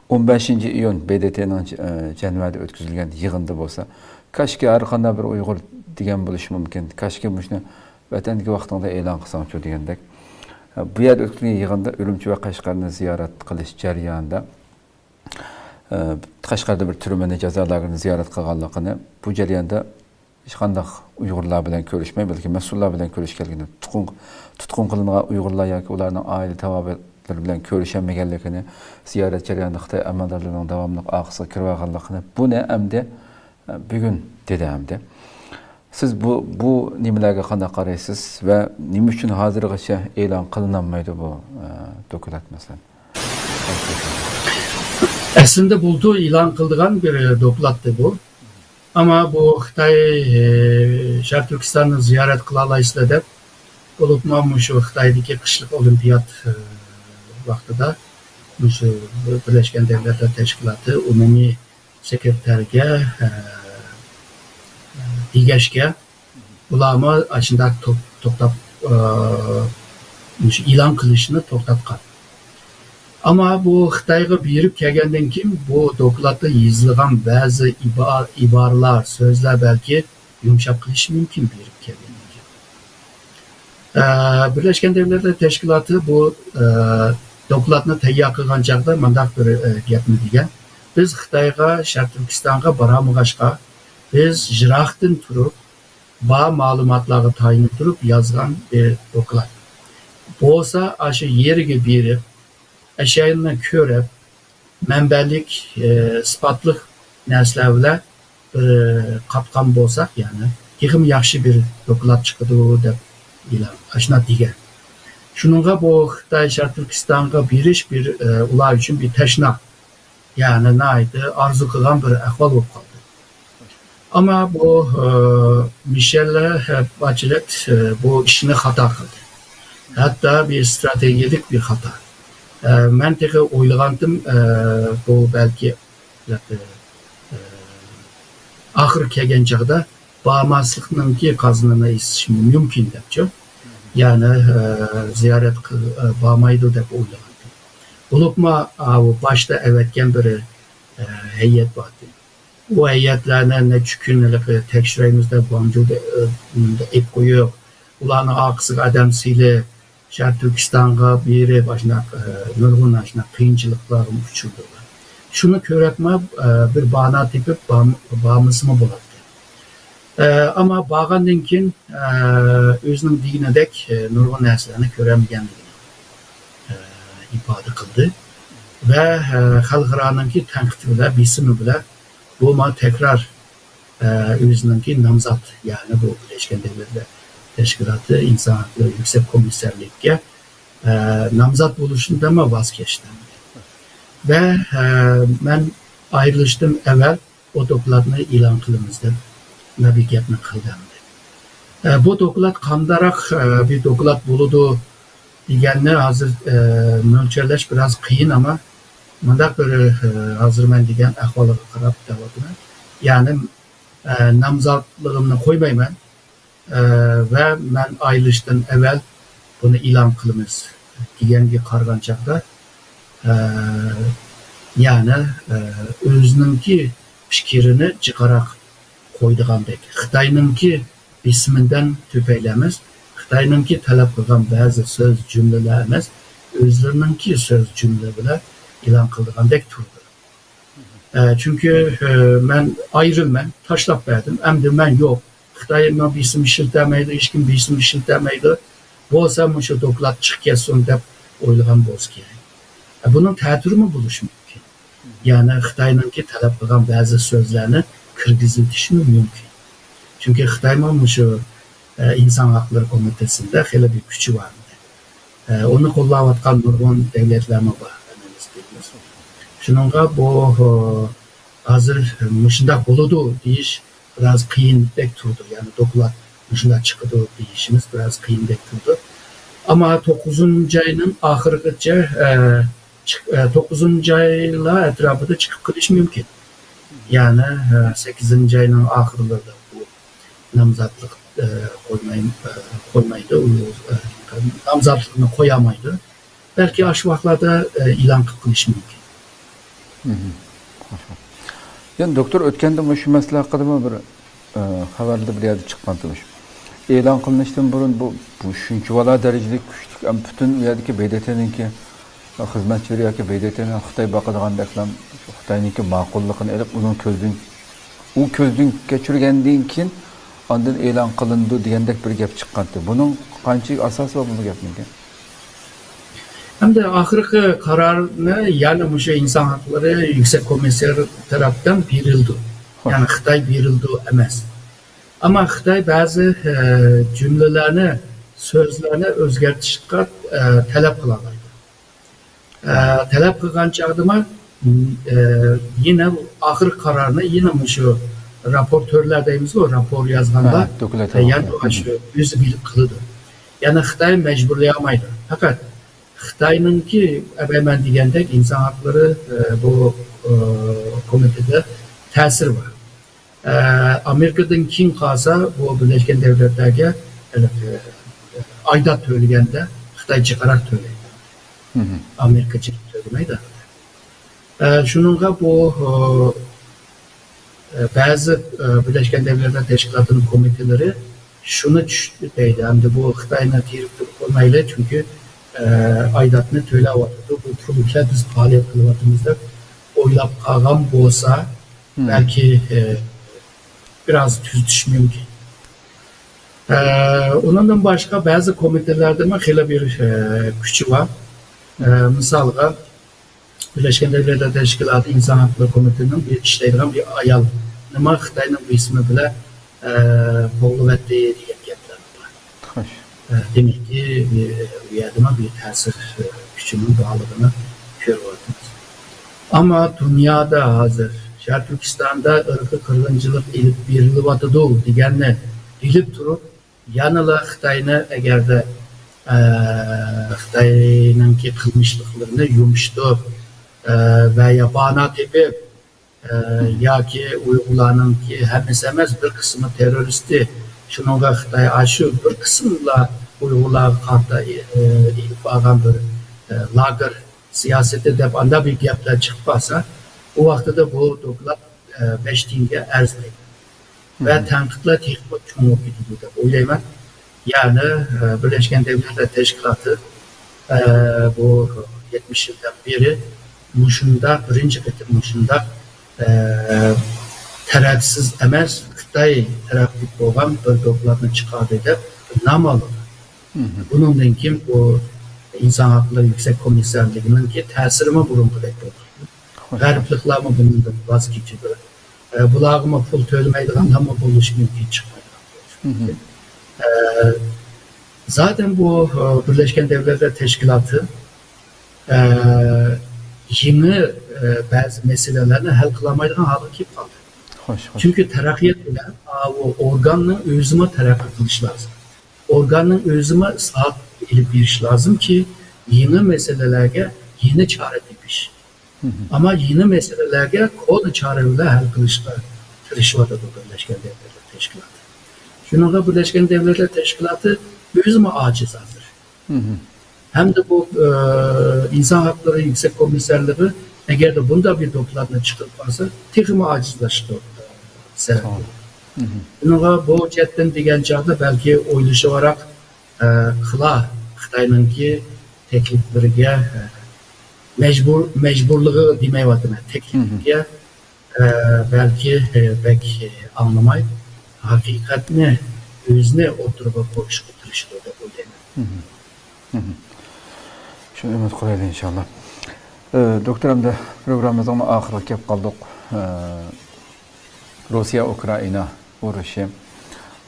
ئون بەشىنچى ئىيۇن ب د ت نىڭ، ئە، جەنۋەدە ئۆتكۈزۈلگەن يىغىندا بولسا، كاشكى ھەر قانداق بىر ئۇيغۇر دېگەن بولۇشى مۇمكىن، كاشكى مۇشۇنى ۋەتەندىكى ۋاقتىڭدا ئېلان قىلساڭچۇ دېگەندەك. ئە، بۇ يەردە ئۆتكۈزۈلگەن يىغىندا ئۈرۈمچى ۋە قەشقەرنى زىيارەت قىلىش جەريانىدا، ئە، قەشقەردە بىر تۈرمىنى، جازا لاگېرىنى زىيارەت قىلغانلىقىنى، بۇ جەرياندا ھېچقانداق ئۇيغۇرلار بىلەن كۆرۈشمەي، بەلكى مەسئۇللار بىلەن كۆرۈشكەنلىكىنى، تۇتقۇن، تۇتقۇن قىلىنغان ئۇيغۇرلار ياكى ئۇلارنىڭ ئائىلە تاۋابىئاتلىرى بىلەن كۆرۈشەلمىگەنلىكىنى، زىيارەت جەريانىدا خىتاي ئەمەلدارلىرىنىڭ داۋاملىق ئارقىسىغا كىرىۋالغانلىقىنى، بۇنى ئەمدى، ئە، بۈگۈن دېدى ئەمدى. سىز بۇ، بۇ نېمىلەرگە قانداق قارايسىز ۋە نېمە ئۈچۈن ھازىرغىچە ئېلان قىلىنالمايدۇ بۇ، ئە، دوكلات، مەسىلەن؟ ئەسلىندە بۇلتۇر ئېلان قىلىدىغان بىر دوكلاتتى بۇ. ئەمما بۇ خىتاي، ئى، شەرقىي تۈركىستاننى زىيارەت قىلالايسىلەر دەپ، بولۇپمۇ مۇشۇ خىتايدىكى قىشلىق ئولىمپىيات، ئى، ۋاقتىدا مۇشۇ بىرلەشكەن دۆلەتلەر تەشكىلاتى ئومۇمىي سېكرېتارىگە، ئى، دېگەچكە، ئۇلارمۇ ئاشۇنداق توپ-، توختاپ، ئى، مۇشۇ ئېلان قىلىشنى توختاتقان. ئەمما بۇ خىتايغا بېرىپ كەلگەندىن كېيىن بۇ دوكلاتتا يېزىلغان بەزى ئىبا-، ئىبارىلەر، سۆزلەر بەلكى يۇمشاپ قېلىشى مۇمكىن بېرىپ كەلگەندىن كېيىن. ئە، بىرلەشكەن دۆلەتلەر تەشكىلاتى بۇ، ئە، دوكلاتنى تەييار قىلغان چاغدا مۇنداق بىر، ئە، گەپنى دېگەن. بىز خىتايغا، شەرقىي تۈركىستانغا بارالمىغاچقا، بىز يىراقتىن تۇرۇپ، بار مەلۇماتلارغا تايىنىپ تۇرۇپ يازغان بىر دوكلات. بولسا ئاشۇ يېرىگە بېرىپ، ئەشەنى كۆرۈپ، مەنبەلىك، ئى، ئىسپاتلىق نەرسىلەر بىلەن بىر قاتقان بولساق، يەنى تېخىمۇ ياخشى بىر دوكلات چىقىدۇ دەپ ئېلان، ئاشۇنداق دېگەن. شۇنىڭغا بۇ خىتاي شەرقىي تۈركىستانغا بېرىش بىر، ئى، ئۇلار ئۈچۈن بىر تەشنا، يەنى ناھايىتى ئارزۇ قىلغان بىر ئەھۋال بولۇپ قالدى. ئەمما بۇ، ئى، مىشېل باشلېت، ئى، بۇ ئىشنى خاتا قىلدى. ھەتتا بىر ئىستراتېگىيەلىك بىر خاتا. ئى، مەن تېخى ئويلىغانتىم، ئى، بۇ بەلكى، ئى، ئاخىرى كەلگەن چاغدا بارماسلىقنىڭكى قازىنىنى ئېسىشىمۇ مۇمكىن دەپچۇ. يەنى، ئى، زىيارەت قىل-، ئى، بارمايدۇ دەپ ئويلىغانتىم. بولۇپمۇ، ئاۋۇ باشتا ئەۋەتكەن بىر، ئى، ھەيئەت بار ئىدى. ئۇ ھەيئەتلەرنى نەچچە كۈن ھېلىقى تەكشۈرەيمىز دەپ گۇاڭجۇدا، ئى، ئېلىپ قويۇپ، ئۇلارنىڭ ئارقىسىغا ئادەم سېلىپ، شەرقىي تۈركىستانغا بېرىپ، ئاشۇنداق، ئى، نۇرغۇن ئاشۇنداق قىيىنچىلىقلارغا ئۇچرىدى. شۇنى كۆرۈپمۇ، ئى، بىر بانا تېپىپ بار-، بارمىسىمۇ بولاتتى. ئە، ئەمما بارغاندىن كېيىن، ئە، ئۆزىنىڭ دېگىنىدەك، ئە، نۇرغۇن نەرسىلەرنى كۆرەلمىگەنلىكىنى، ئە، ئىپادە قىلدى ۋە، ئە، خەلقئارانىڭكى تەنقىدى بىلەن، بېسىمى بىلەن بۇ مانا تەكرار، ئە، ئۆزىنىڭكى نامزات، يەنى بۇ بىرلەشكەن دۆلەتلەر تەشكىلاتى ئىنسان ھەقلىرى يۈكسەك كومىسسارلىقىگە، ئە، نامزات بولۇشىدىنمۇ ۋاز كەچتى. ۋە، ئە، مەن ئايرىلىشتىن ئەۋۋەل بۇ دوكلاتنى ئېلان قىلىمىز دەپ، مانا بۇ گەپنى قىلدى ئەمدى. ئە، بۇ دوكلات قانداقراق، ئە، بىر دوكلات بولىدۇ دېگەننى ھازىر، ئە، مۆلچەرلەش بىراز قىيىن، ئەمما مۇنداق بىر، ئە، ھازىر مەن دېگەن ئەھۋالغا قاراپ دەۋاتىمەن. يەنى، ئە، نامزاتلىقىمنى قويمايمەن. ئە، ۋە مەن ئايرىلىشتىن ئەۋۋەل بۇنى ئېلان قىلىمىز دېگەنگە قارىغان چاغدا، ئە، يەنى، ئە، ئۆزىنىڭكى پىكرىنى جىقراق قويىدىغاندەك، خىتاينىڭكى بېسىمىدىن تۈپەيلى ئەمەس، خىتاينىڭكى تەلەپ قىلغان بەزى سۆز جۈملىلەر ئەمەس، ئۆزلىرىنىڭكى سۆز جۈملە بىلەن ئېلان قىلىدىغاندەك تۇرىدۇ. ئە، چۈنكى، ئە، مەن ئايرىلىمەن، تاشلاپ بەردىم، ئەمدى مەن يوق. خىتاي ماڭا بېسىم ئىشلىتەلمەيدۇ، ھېچكىم بېسىم ئىشلىتەلمەيدۇ. بولسا مۇشۇ دوكلات چىقىپ كەتسۇن دەپ ئويلىغان بولسا كېرەك. ئە، بۇنىڭ تەتۈرىمۇ بولۇشى مۇمكىن. يەنى خىتاينىڭكى تەلەپ قىلغان بەزى سۆزلەرنى كىرگۈزۈۋېتىشىمۇ مۇمكىن. چۈنكى خىتايمۇ مۇشۇ، ئە، ئىنسان ھەقلىرى كومىتېتىنىڭ خېلى بىر كۈچى بار. ئە، ئۇنى قوللاۋاتقان نۇرغۇن دۆلەتلەرمۇ بار، ھەممىمىز بىلىمىز. شۇنىڭغا بۇ، ئۇ، ھازىر مۇشۇنداق بولىدۇ دېيىش بىراز قىيىندەك تۇرىدۇ. يەنى دوكلات مۇشۇنداق چىقىدۇ دېيىشىمىز بىراز قىيىندەك تۇرىدۇ. ئەمما توققۇزىنچى ئاينىڭ ئاخىرىغىچە، ئە، چىق-، ئە، توققۇزىنچى ئايلار ئەتراپىدا چىقىپ قېلىشى مۇمكىن. يەنى، ئە، سەككىزىنچى ئاينىڭ ئاخىرلىرىدا بۇ نامزاتلىق، ئە، قويماي-، ئە، قويمايدۇ، ئۇ، ئە، نامزاتلىقنى قويالمايدۇ. بەلكى ئاشۇ ۋاقىتلاردا، ئە، ئېلان قىلىپ قويۇشى مۇمكىن. مھم. خوش. يەنە دوكتور، ئۆتكەندە مۇشۇ مەسىلە ھەققىدىمۇ بىر، ئە، خەۋەردە بىر يەردە چىققانتى مۇشۇ. ئېلان قىلىنىشتىن بۇرۇن بۇ، بۇ شۇنچىۋالا دەرىجىلىك كۈچلۈك، ئەم، پۈتۈن ئۇ يەردىكى ب د ت نىڭكى خىزمەتچىلىرى ياكى ب د ت نى خىتاي باقىدىغاندەكلا شۇ خىتاينىڭكى ماقۇللۇقىنى ئېلىپ، ئۇنىڭ كۆزدىن، ئۇ كۆزدىن كەچۈرگەندىن كېيىن، ئاندىن ئېلان قىلىنىدۇ دېگەندەك بىر گەپ چىققانتى. بۇنىڭ قانچىلىك ئاساسى بار بۇ گەپنىڭكى؟ ئەمدى ئاخىرقى قارارنى يەنە مۇشۇ ئىنسان ھەقلىرى يۈكسەك كومىسسارى تەرەپتىن بېرىلىدۇ. خوش. يەنى خىتاي بېرىلىدۇ ئەمەس. ئەمما خىتاي بەزى، ئە، جۈملىلەرنى، سۆزلەرنى ئۆزگەرتىشقا، ئە، تەلەپ قىلالايدۇ. ئە، تەلەپ قىلغان چاغدىمۇ، ئە، يەنە ئاخىرقى قارارنى يەنە مۇشۇ راپورتۆرلەر دەيمىزغۇ، راپور يازغانلار، ھە، دوكلات ئە، يەنە يازغانلار. شۇ ئۆزى بىلىپ قىلىدۇ. يەنى خىتاي مەجبۇرلىيالمايدۇ. پەقەت خىتاينىڭكى، ئە، مەن دېگەندەك ئىنسان ھەقلىرى، ئە، بۇ، ئە، كومىتېتىدا تەسىرى بار. ئە، ئامېرىكىدىن كېيىن قالسا، بۇ بىرلەشكەن دۆلەتلەرگە ھېلىقى، ئە، ئايدات تۆلىگەندە خىتاي جىقراق تۆلەيدۇ. مھم. ئامېرىكا جىق تۆلىمەيدۇ. ئە، شۇنىڭغا بۇ، ئە، بەزى، ئە، بىرلەشكەن دۆلەتلەر تەشكىلاتىنىڭ كومىتېتلىرى شۇنى چۈشىنىپ دەيدۇ، ئەمدى بۇ خىتاينى تېرىپ تۇرۇپ قويمايلى، چۈنكى، ئە، ئايداتنى تۆلەۋاتىدۇ، بۇ پۇل بىلەن بىز پائالىيەت قىلىۋاتىمىز دەپ ئويلاپ قالغان بولسا، مم. بەلكى، ئە، بىراز تۈزىتىش مۇمكىن. ئە، ئۇنىڭدىن باشقا بەزى كومىتېتلەردىمۇ خېلى بىر، ئە، كۈچى بار. ئە، مىسالغا، بىرلەشكەن دۆلەتلەر تەشكىلاتى ئىنسان ھەقلىرى كومىتېتىنىڭ بىر ئىشلەيدىغان بىر ئايال نېمە خىتاينىڭ بىسمى بىلەن، ئە، قوغلىۋەتتى دېگەن گەپلەر بار. خوش. ئە، دېمەككى، ئە، ئۇ يەردىمۇ بىر تەسىر، ئە، كۈچىنىڭ بارلىقىنى كۆرۈۋاتىمىز. ئەمما دۇنيادا ھازىر شەرقىي تۈركىستاندا ئىرقىي قىرغىنچىلىق ئېلىپ بېرىلىۋاتىدۇ دېگەننى بىلىپ تۇرۇپ، يەنىلا خىتاينى ئەگەردە، ئە، خىتاينىڭكى قىلمىشلىقلىرىنى يۇمشىتىپ، ئە، ۋە يا بانا تېپىپ، ئە، ياكى ئۇيغۇرلارنىڭكى ھەممىسى ئەمەس، بىر قىسمى تېررورىستى، شۇنىڭغا خىتاي ئاشۇ بىر قىسىملا ئۇيغۇرلارغا قارىتا، ئە، ئېلىپ بارغان بىر، ئە، لاگېر سىياسىتى دەپ ئانداق بىر گەپلەر چىقىپ قالسا، ئۇ ۋاقتىدا بۇ دوكلات، ئە، بەش تىيىنگە ئەرزىمەيدۇ. ۋە مم. تەنقىدلەر تېخىمۇ چوڭىيىپ كېتىدۇ دەپ ئويلايمەن. يەنى، ئە، بىرلەشكەن دۆلەتلەر تەشكىلاتى، ئە، بۇ يەتمىش يىلدىن بېرى مۇشۇنداق، بىرىنچى قېتىم مۇشۇنداق، ئە، تەرەپسىز ئەمەس، خىتاي تەرەپلىك بولغان بىر دوكلاتنى چىقاردى دەپ نام ئالىدۇ. مم. بۇنىڭدىن كېيىن بۇ ئىنسان ھەقلىرى يۈكسەك كومىسسارلىقىنىڭكى تەسىرىمۇ بۇرۇنقىدەك بولىدۇ. خوش. غەربلىكلەرمۇ بۇنىڭدىن ۋاز كېچىدۇ. ئە، بۇلارغىمۇ پۇل تۆلىمەيدىغانلارمۇ بولۇشى مۇمكىن، چىقمايدىغان بولۇشى مۇمكىن. ئە، زادەن بۇ، ئە، بىرلەشكەن دۆلەتلەر تەشكىلاتى، ئە، يېڭى، ئە، بەزى مەسىلىلەرنى ھەل قىلالمايدىغان ھالغا كېلىپ قالدى. خوش، خوش. چۈنكى تەرەققىيات بىلەن، ئاۋۇ ئورگاننىڭ ئۆزىمۇ تەرەققىي قىلىشى لازىم. ئورگاننىڭ ئۆزىمۇ ئىسلاھات ئېلىپ بېرىشى لازىمكى، يېڭى مەسىلىلەرگە يېڭى چارە تېپىش. مم. ئەمما يېڭى مەسىلىلەرگە كونا چارە بىلەن ھەل قىلىشقا تىرىشىۋاتىدۇ بىرلەشكەن دۆلەتلەر تەشكىلاتى. شۇنىڭغا بىرلەشكەن دۆلەتلەر تەشكىلاتى ئۆزىمۇ ئاجىز ھازىر. مم. ھەمدە بۇ، ئى، ئىنسان ھەقلىرى يۈكسەك كومىسسارلىقى ئەگەردە بۇنداق بىر دوكلاتنى چىقىرىپ قالسا، تېخىمۇ ئاجىزلاشقا، ئى، سەۋەب توغرا. بولىدۇ. مم. بۇنىڭغا بۇ جەھەتتىن دېگەن چاغدا بەلكى ئويلىشىۋاراق، ئە، خىلا خىتاينىڭكى تەكلىپلىرىگە، ئە، مەجبۇر، مەجبۇرلۇقى دېمەيۋاتىمەن، تەكلىپىگە، ئە، بەلكى، ئە، بەك، ئە، ئاڭلىماي، ھەقىقەتنى ئۆزىنى ئوتتۇرىغا قويۇشقا تىرىشىدۇ دەپ ئويلايمەن. مم. مم. شۇنى ئۈمىد قىلايلى، ئىنشاللا. ئە، دوكتور، ئەمدى پروگراممىمىزنىڭ ئاخىرىغا كەپ قالدۇق. ئە، روسىيە ئۇكرائىنا ئۇرۇشى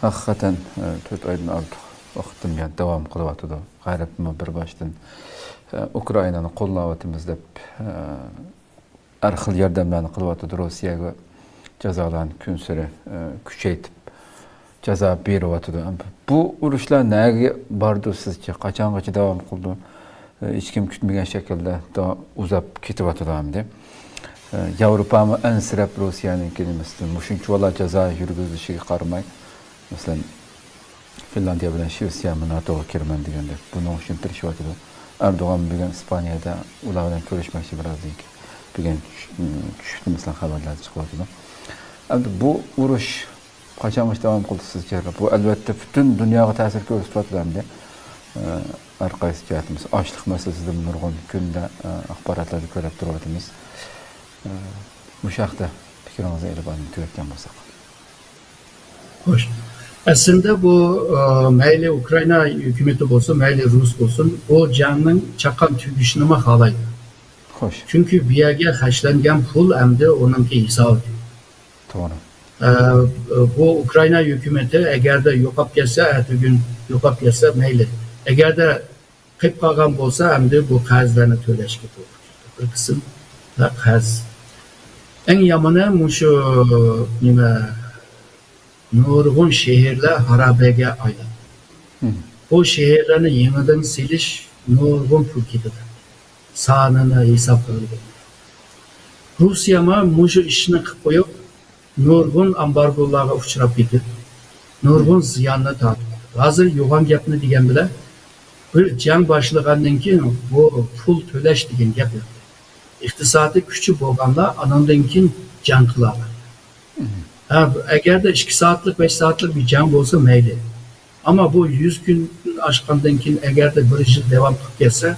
ھەقىقەتەن، ئە، تۆت ئايدىن ئارتۇق ۋاقىتتىن بۇيان داۋام قىلىۋاتىدۇ. غەربمۇ بىر باشتىن، ئە، ئۇكرائىنانى قوللاۋاتىمىز دەپ، ئە، ھەر خىل ياردەملەرنى قىلىۋاتىدۇ. روسىيەگە جازالارنى كۈنسېرى، ئە، كۈچەيتىپ جازا بېرىۋاتىدۇ. بۇ ئۇرۇشلار نەگە بارىدۇ سىزچە؟ قاچانغىچە داۋام قىلىدۇ؟ ئە، ھېچكىم كۈتمىگەن شەكىلدە دا-، ئۇزاپ كېتىۋاتىدۇ ئەمدى. ئە، ياۋروپامۇ ئەنسىرەپ روسىيەنىڭكى نېمىسىدىن مۇشۇنچىۋالا جازا يۈرگۈزۈلۈشىگە قارىماي، مەسىلەن، فىنلاندىيە بىلەن شىۋېتسىيەمۇ ناتوغا كىرىمەن دېگەندەك، بۇنىڭ ئۈچۈن تىرىشىۋاتىدۇ. ئەردوغان بۈگۈن ئىسپانىيەدە ئۇلار بىلەن كۆرۈشمەكچى بىرازدىن كېيىن. بۈگۈن چۈش-، چۈشتى، مەسىلەن، خەۋەرلەردە چىقىۋاتىدۇ. ئەمدى بۇ ئۇرۇش قاچانغىچە داۋام قىلىدۇ سىزچە؟ بۇ، ئەلۋەتتە، پۈتۈن دۇنياغا تەسىر كۆرسىتىۋاتىدۇ ئەمدى. ئە، ھەر قايسى جەھەتتىمىز، ئاشلىق مەسىلىسىدىمۇ نۇرغۇن كۈندە، ئە، ئاخباراتلاردا كۆرۈپ تۇرۇۋاتىمىز. ئە، مۇشۇ ھەقتە پىكرىڭىزنى ئېلىپ ئاندىن تۈگەتكەن بولساق. خوش. ئەسلىدە بۇ، ئە، مەيلى ئۇكرائىنا ھۆكۈمىتى بولسۇن، مەيلى رۇس بولسۇن، بۇ جەڭنىڭ چاققان تۈگىشىنىمۇ خالايدۇ. خوش. چۈنكى بۇ يەرگە خەجلەنگەن پۇل ئەمدى ئۇنىڭكى ھېسابى. توغرا. ئە، بۇ ئۇكرائىنا ھۆكۈمىتى ئەگەردە يوقاپ كەتسە، ئەتىگۈن يوقاپ كەتسە مەيلى. ئەگەردە قېلىپ قالغان بولسا، ئەمدى بۇ قەرزلەرنى تۆلەشكە توغرا كېلىدۇ. بىر قىسىم قەرز. ئەڭ يامىنى مۇشۇ نېمە، نۇرغۇن شەھەرلەر خارابىگە ئايلاندى. مم. بۇ شەھەرلەرنى يېڭىدىن سېلىش نۇرغۇن پۇل كېتىدۇ. سانىنى ھېساب قىلغىلى بولمايدۇ. روسىيەمۇ مۇشۇ ئىشنى قىلىپ قويۇپ، نۇرغۇن ئامبارگولارغا ئۇچراپ كېتىپ، نۇرغۇن زىياننى تارتىپ. ھازىر يوغان گەپنى دېگەن بىلەن، بىر جەڭ باشلىغاندىن كېيىن بۇ پۇل تۆلەش دېگەن گەپ يوق. ئىقتىسادىي كۈچى بولغانلار ئانىڭدىن كېيىن جەڭ قىلالايدۇ. ھە، ئەگەردە ئىككى سائەتلىك، بەش سائەتلىك بىر جەڭ بولسا مەيلى. ئەمما بۇ يۈز كۈندىن ئاشقاندىن كېيىن، ئەگەردە بىر يىل داۋام قىلىپ كەتسە،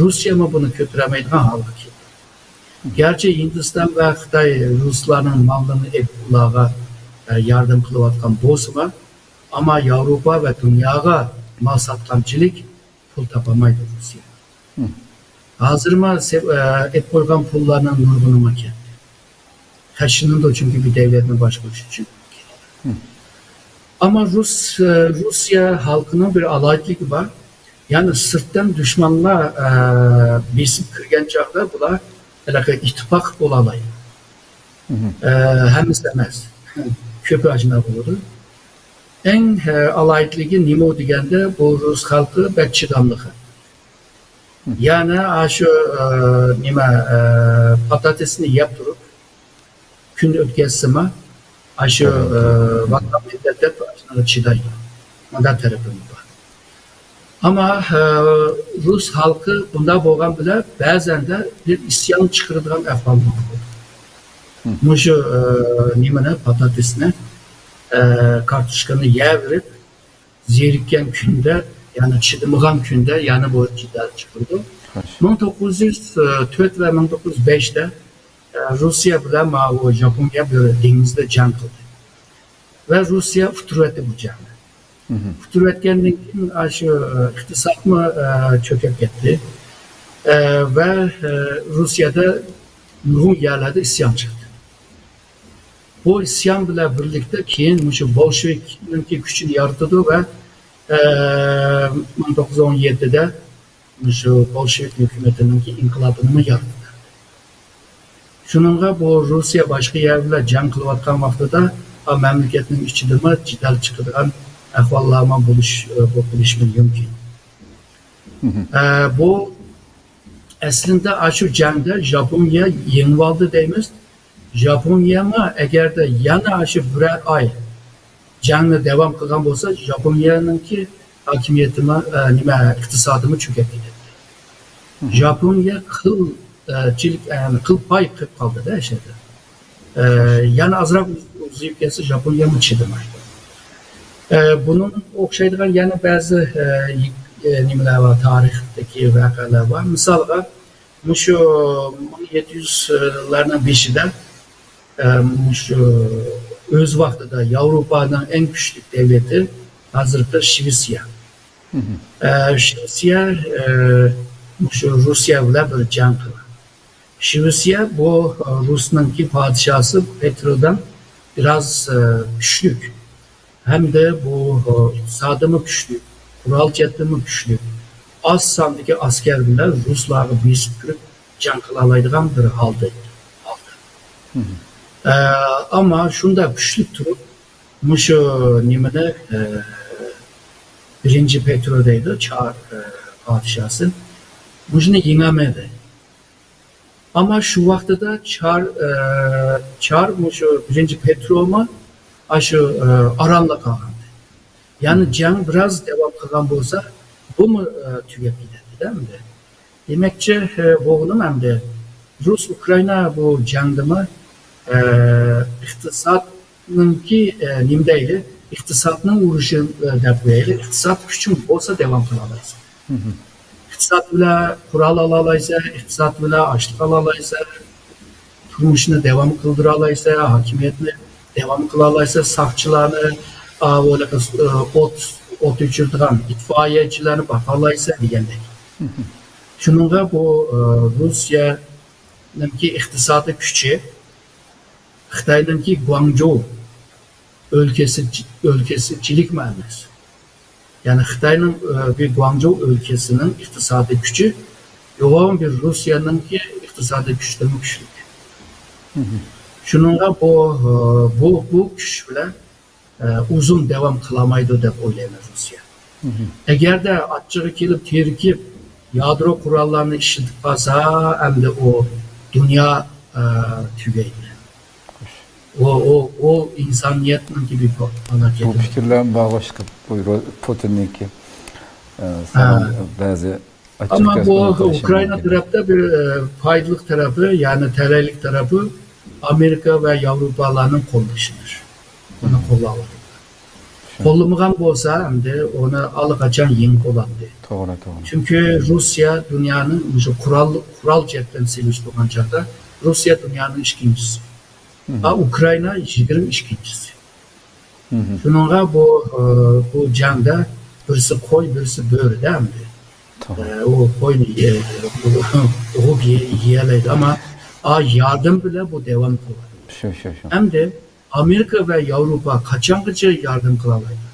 روسىيەمۇ بۇنى كۆتۈرەلمەيدىغان ھالغا كېلىدۇ. گەرچە ھىندىستان ۋە خىتاي رۇسلارنىڭ ماللىرىنى ئېلىپ ئۇلارغا، ئە، ياردەم قىلىۋاتقان بولسىمۇ، ئەمما ياۋروپا ۋە دۇنياغا مال ساتقانچىلىك پۇل تاپالمايدۇ روسىيە. مم. ھازىرمۇ سە-، ئە، ئېلىپ قويغان پۇللارنىڭ نۇرغۇنىمۇ كەتتى. خەجلىنىدۇ، چۈنكى بىر دۆلەتنى باشقۇرۇش ئۈچۈن. مم. ئەمما رۇس-، ئە، روسىيە خەلقىنىڭ بىر ئالاھىدىلىكى بار. يەنى سىرتتىن دۈشمەنلەر، ئە، بېسىپ كىرگەن چاغدا بۇلار ھېلىقى ئىتتىپاق بولالايدۇ. مم. ئە، ھەممىسى ئەمەس. كۆپى ئاشۇنداق بولىدۇ. ئەڭ، ئە، ئالاھىدىلىكى نېمە دېگەندە، بۇ رۇس خەلقى بەك چىداملىق خەلق. مم. يەنى ئاشۇ، ئە، نېمە، ئە، پاتاتىسنى يەپ تۇرۇپ، كۈن ئۆتكۈزسىمۇ، ئاشۇ، ئە، ۋاتان مىللەت دەپ ئاشۇنىڭغا چىدايدۇ. مۇنداق تەرىپىمۇ بار. ئەمما، ئە، رۇس خەلقى بۇنداق بولغان بىلەن بەزەندە بىر ئىسيان چىقىرىدىغان ئەھۋال بولىدۇ. مم. مۇشۇ، ئە، نېمىنى، پاتاتىسنى، ئە، كارتوشكىنى يەۋېرىپ، زېرىككەن كۈندە، يەنى چىدىمىغان كۈندە يەنە بۇ جېدەل چىقىرىدۇ. خوش. مىڭ توققۇز يۈز تۆت ۋە مىڭ توققۇز يۈز بەشتە، ئە، روسىيە بىلەن ماۋۇ ژاپونىيە بىر دېڭىزدا جەڭ قىلدى. ۋە روسىيە ئۇتتۇرۇۋەتتى بۇ جەڭنى. مم. ئۇتتۇرۇۋەتكەندىن كېيىن، ئاشۇ، ئە، ئىقتىسادمۇ، ئە، چۆكۈپ كەتتى. ئە، ۋە، ئە، روسىيەدە نۇرغۇن يەرلەردە ئىسيان چىقتى. بۇ ئىسيان بىلەن بىرلىكتە كېيىن مۇشۇ بولشېۋىكنىڭكى كۈچىنى يارىتىدۇ ۋە، ئە، مىڭ توققۇز يۈز ئون يەتتىدە مۇشۇ بولشېۋىك ھۆكۈمىتىنىڭكى ئىنقىلابىنىمۇ يارىتىدۇ. شۇنىڭغا بۇ روسىيە باشقا يەر بىلەن جەڭ قىلىۋاتقان ۋاقتىدا، ئا، مەملىكەتنىڭ ئىچىدىمۇ جېدەل چىقىدىغان ئەھۋاللارمۇ بولۇش، ئە، بولۇپ قېلىشى مۇمكىن. مم. ئە، بۇ ئەسلىدە ئاشۇ جەڭدە ژاپونىيە يېڭىۋالدى دەيمىز. ژاپونىيەمۇ ئەگەردە يەنە ئاشۇ بىرەر ئاي جەڭنى داۋام قىلغان بولسا، ژاپونىيەنىڭكى ھاكىمىيىتىمۇ، ئە، نېمە، ئىقتىسادىمۇ چۆكۈپ كېتەتتى. مم. ژاپونىيە قىل، ئە، چىلىك، ئە، قىل پاي قىلىپ قالدى-دە ئەشەدە. ئە، يەنە ئازراق ئۇز-، ئۇزىيىپ كەتسە، ژاپونىيەمۇ چىدىمايدۇ. ئە، بۇنىڭغا ئوخشايدىغان يەنە بەزى، ئە، ئە، نېمىلەر بار، تارىختىكى ۋەقەلەر بار. مىسالغا، مۇشۇ مىڭ يەتتە يۈزلەرنىڭ بېشىدا، ئە، مۇشۇ ئۆز ۋاقتىدا ياۋروپانىڭ ئەڭ كۈچلۈك دۆلىتى ھازىرقى شىۋېتسىيە. مم. ئە، شىۋېتسىيە، ئە، مۇشۇ روسىيە بىلەن بىر جەڭ قىلغان. شىۋېتسىيە بۇ، ئە، رۇسنىڭكى پادىشاھسى پېترودىن بىراز، ئە، كۈچلۈك. ھەمدە بۇ، ئە، ئىقتىسادىمۇ كۈچلۈك، قورال جەھەتتىنمۇ كۈچلۈك. ئاز ساندىكى ئەسكەر بىلەن رۇسلارغا بېسىپ كىرىپ جەڭ قىلالايدىغان بىر ھالدا ئىدى. مم. ئە، ئەمما شۇنداق كۈچلۈك تۇرۇپ، مۇشۇ نېمىنى، ئە، بىرىنچى پېترو دەيدۇ، چار، ئە، پادىشاسى. مۇشۇنى يېڭەلمىدى. ئەمما شۇ ۋاقتىدا چار، ئە، چار مۇشۇ بىرىنچى پېترومۇ ئاشۇ، ئە، ئارانلا قالغانىدى. يەنى مم. جەڭ بىراز داۋام قىلغان بولسا، بۇمۇ، ئە، تۈگەپ كېتەتتى-دە ئەمدى. دېمەكچى، ئە، بولغىنىم ئەمدى، رۇس ئۇكرائىنا بۇ جەڭدىمۇ، ئە، ئىقتىسادنىڭكى، ئە، نېمە دەيلى، ئىقتىسادنىڭ ئۇرۇشى، ئە، دەپ قويايلى، ئىقتىساد كۈچۈڭ بولسا داۋام قىلالايسەن. مم. ئىقتىساد بىلەن قورال ئالالايسەن، ئىقتىساد بىلەن ئاشلىق ئالالايسەن، تۇرمۇشنى داۋام قىلدۇرالايسەن، ھاكىمىيەتنى داۋام قىلالايسەن، ساقچىلارنى، ئاۋۇ ئوت، ئوت ئۆچۈرىدىغان ئىتفائىيەچىلەرنى باقالايسەن دېگەندەك. شۇنىڭغا بۇ، ئە، روسىيەنىڭكى ئىقتىسادىي كۈچى خىتاينىڭكى گۇاڭجۇ ئۆلكىسى، ئۆلكىسىچىلىكمۇ ئەمەس. يەنى خىتاينىڭ، ئە، بۇ گۇاڭجۇ ئۆلكىسىنىڭ ئىقتىسادىي كۈچى يوغان بىر روسىيەنىڭكى ئىقتىسادىي كۈچىدىنمۇ كۈچلۈك. شۇنىڭغا بۇ، ئە، بۇ، بۇ كۈچ بىلەن، ئە، ئۇزۇن داۋام قىلالمايدۇ دەپ ئويلايمەن روسىيە. ئەگەردە ئاچچىقى كېلىپ، تېرىكىپ، يادرو قوراللارنى ئىشلىتىپ قالسا، ئەمدى ئۇ دۇنيا، ئە، تۈگەيدۇ. ئۇ، ئۇ، ئۇ ئىنسانىيەتنىڭكى بىر پالاكىتى. بۇ پىكىرلەرمۇ بار ئىشقىلىپ، بۇ پۇتىننىڭكى، ئە، ھە. سەن بەزى ئەمما بۇ ئۇكرائىنا تەرەپتە بىر، ئە، پايدىلىق تەرەپى، يەنى تەلەيلىك تەرەپى ئامېرىكا ۋە ياۋروپالارنىڭ قوللىشىدۇر. ئۇنى قوللاۋاتىدۇ. قوللىمىغان بولسا، ئەمدى ئۇنى ئاللىقاچان يېڭىپ بولاتتى. توغرا، توغرا. چۈنكى روسىيە دۇنيانىڭ مۇشۇ قورال، قورال جەھەتتىن سېلىشتۇرغان چاغدا روسىيە دۇنيانىڭ ئىككىنچىسى. ئا، ئۇكرائىنا يىگىرمە ئىككىنچىسى. شۇنىڭغا بۇ، ئە، بۇ جەڭدە بىرسى قوي، بىرسى بۆرىدە ئەمدى. توغرا. ئە، ئۇ قوينى يە-، بوغۇپ يە-، يېيەلەيدۇ، ئەمما ئا، ياردەم بىلەن بۇ داۋام قىلىدۇ. شۇ، شۇ، شۇ. ئەمدى ئامېرىكا ۋە ياۋروپا قاچانغىچە ياردەم قىلالايدۇ؟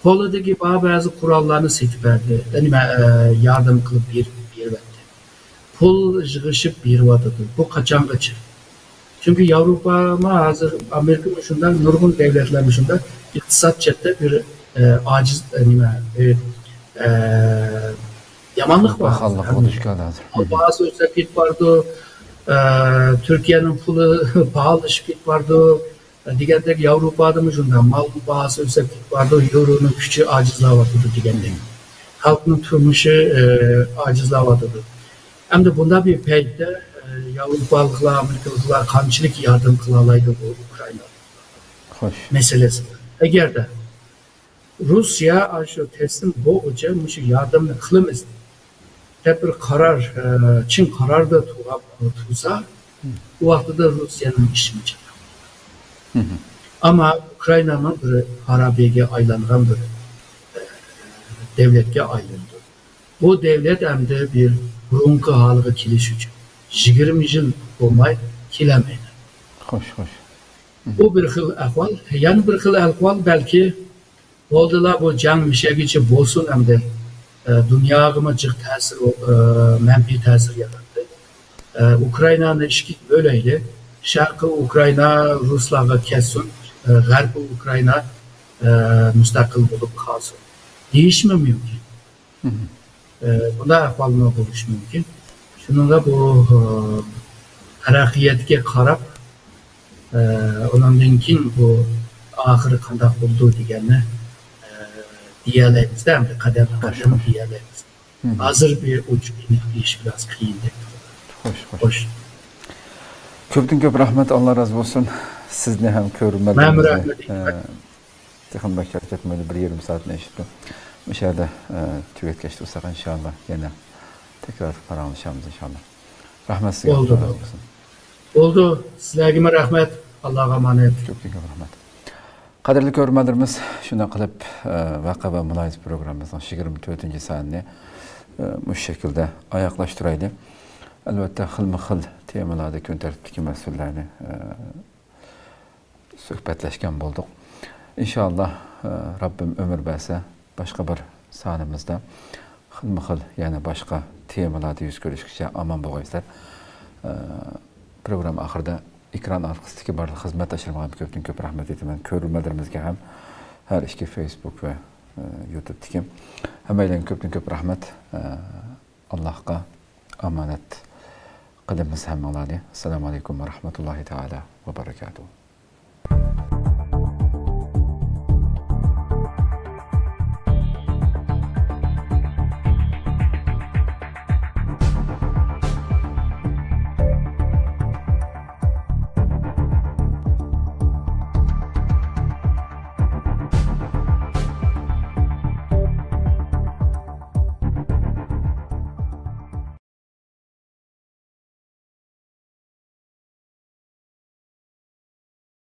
قولىدىكى بار بەزى قوراللارنى سېتىپ بەردى. نېمە، ئە، ياردەم قىلىپ بېرىپ، بېرىۋەتتى. پۇل يىغىشىپ بېرىۋاتىدۇ. بۇ قاچانغىچە؟ چۈنكى ياۋروپامۇ ھازىر، ئامېرىكىمۇ شۇنداق، نۇرغۇن دۆلەتلەرمۇ شۇنداق، ئىقتىساد جەھەتتە بىر، ئە، ئاجىز، ئە، نېمە، بىر، ئە، يامانلىق بار ھازىر. مال باھاسى ئۆسۈپ كېتىپ بارىدۇ. ئە، تۈركىيەنىڭ پۇلى پاھالىشىپ كېتىپ بارىدۇ. دېگەندەك، ياۋروپادىمۇ شۇنداق، مال باھاسى ئۆسۈپ كېتىپ بارىدۇ، يورونىڭ كۈچى ئاجىزلاۋاتىدۇ دېگەندەك. خەلقنىڭ تۇرمۇشى، ئە، ئاجىزلاۋاتىدۇ. ئەمدى بۇنداق بىر پەيتتە، ئە، ياۋروپالىقلار، ئامېرىكىلىقلار قانچىلىك ياردەم قىلالايدۇ بۇ ئۇكرائىنا مەسىلىسىدە؟ ئەگەردە روسىيە ئاشۇ تەسلىم بولغۇچە مۇشۇ ياردەمنى قىلىمىز دەپ بىر قارار، ئە، چىڭ قاراردا تۇرغان، تۇرسا، ئۇ ۋاقتىدا روسىيەنىڭ ئىشى چاتاق. ئەمما ئۇكرائىنانىڭ بىر خارابىگە ئايلانغان بىر، ئە، دۆلەتكە ئايلىنىدۇ. بۇ دۆلەت ئەمدى بىر بۇرۇنقى ھالىغا كېلىش ئۈچۈن يىگىرمە يىل بولماي كېلەلمەيدۇ. خوش، خوش. بۇ بىر خىل ئەھۋال. يەنە بىر خىل ئەھۋال، بەلكى بولدىلا، بۇ جەڭ مۇشەگىچە بولسۇن ئەمدى. ئە، دۇنياغىمۇ جىق تەسىر، ئە، مەنپىي تەسىر ياراتتى. ئە، ئۇكرائىنانى ئىككىگە بۆلەيلى. شەرقىي ئۇكرائىنا رۇسلارغا كەتسۇن، ئە، غەربىي ئۇكرائىنا، ئە، مۇستەقىل بولۇپ قالسۇن دېيىشمۇ مۇمكىن. ئە، بۇنداق ئەھۋالمۇ بولۇشى مۇمكىن. شۇنىڭغا بۇ، ئە، تەرەققىياتقا قاراپ، ئە، ئۇنىڭدىن كېيىن بۇ ئاخىرى قانداق بولىدۇ دېگەننى، ئە، دېيەلەيمىز-دە، ئەمدى قەدەممۇ قەدەم دېيەلەيمىز. ھازىر بىر ئوچۇق ئېنىق دېيىش بىراز قىيىندەك تۇرىدۇ. خوش، خوش. خوش. كۆپتىن كۆپ رەھمەت، ئاللا رازى بولسۇن. سىزنى ھەم مەنمۇ كۆرۈرمەنلىرىمىزنى، رەھمەت ئېيتىمەن. ئە، تېخىمۇ بەك چارچاتمايلى، بىر يېرىم سائەتنى ئېشىپتۇ. مۇشۇ يەردە، ئە، تۈگەتكەچ تۇرساق، ئىنشاللا يەنە تەكرار پاراڭلىشارمىز، ئىنشاللا. رەھمەت سىزگە. بولدى، بولدى. بولدى. سىلەرگىمۇ رەھمەت. ئاللاغا ئامانەت. كۆپتىن كۆپ رەھمەت. قەدىرلىك كۆرۈرمەنلىرىمىز، شۇنداق قىلىپ، ئە، ۋەقە ۋە مۇلاھىزە پروگراممىمىزنىڭ يىگىرمە تۆتىنچى سانىنى، ئە، مۇشۇ شەكىلدە ئاياغلاشتۇرايلى. ئەلۋەتتە، خىلمۇ خىل تېمىلاردا كۈن تەرتىپتىكى مەسىلىلەرنى، ئە، سۆھبەتلەشكەن بولدۇق. ئىنشاللا، ئە، رەببىم ئۆمۈر بەرسە، باشقا بىر سانىمىزدا خىلمۇ خىل، يەنە باشقا تېمىلاردا يۈز كۆرۈشكىچە ئامان بولغايسىلەر. ئە، پروگرامما ئاخىرىدا ئېكران ئارقىسىدىكى بارلىق خىزمەتداشلىرىمغا ھەم كۆپتىن كۆپ رەھمەت ئېيتىمەن. كۆرۈرمەنلىرىمىزگە ھەم ھەر ئىككى فېيسبۇك ۋە، ئە، يۇتۇبتىكى ھەممەيلەنگە كۆپتىن كۆپ رەھمەت. ئە، ئاللاھقا ئامانەت قىلىمىز ھەممىڭلارنى. ئەسسالامۇ ئەلەيكۇم ۋە رەھمەتۇللاھى تائالا ۋە بەرەكاتۇھۇ.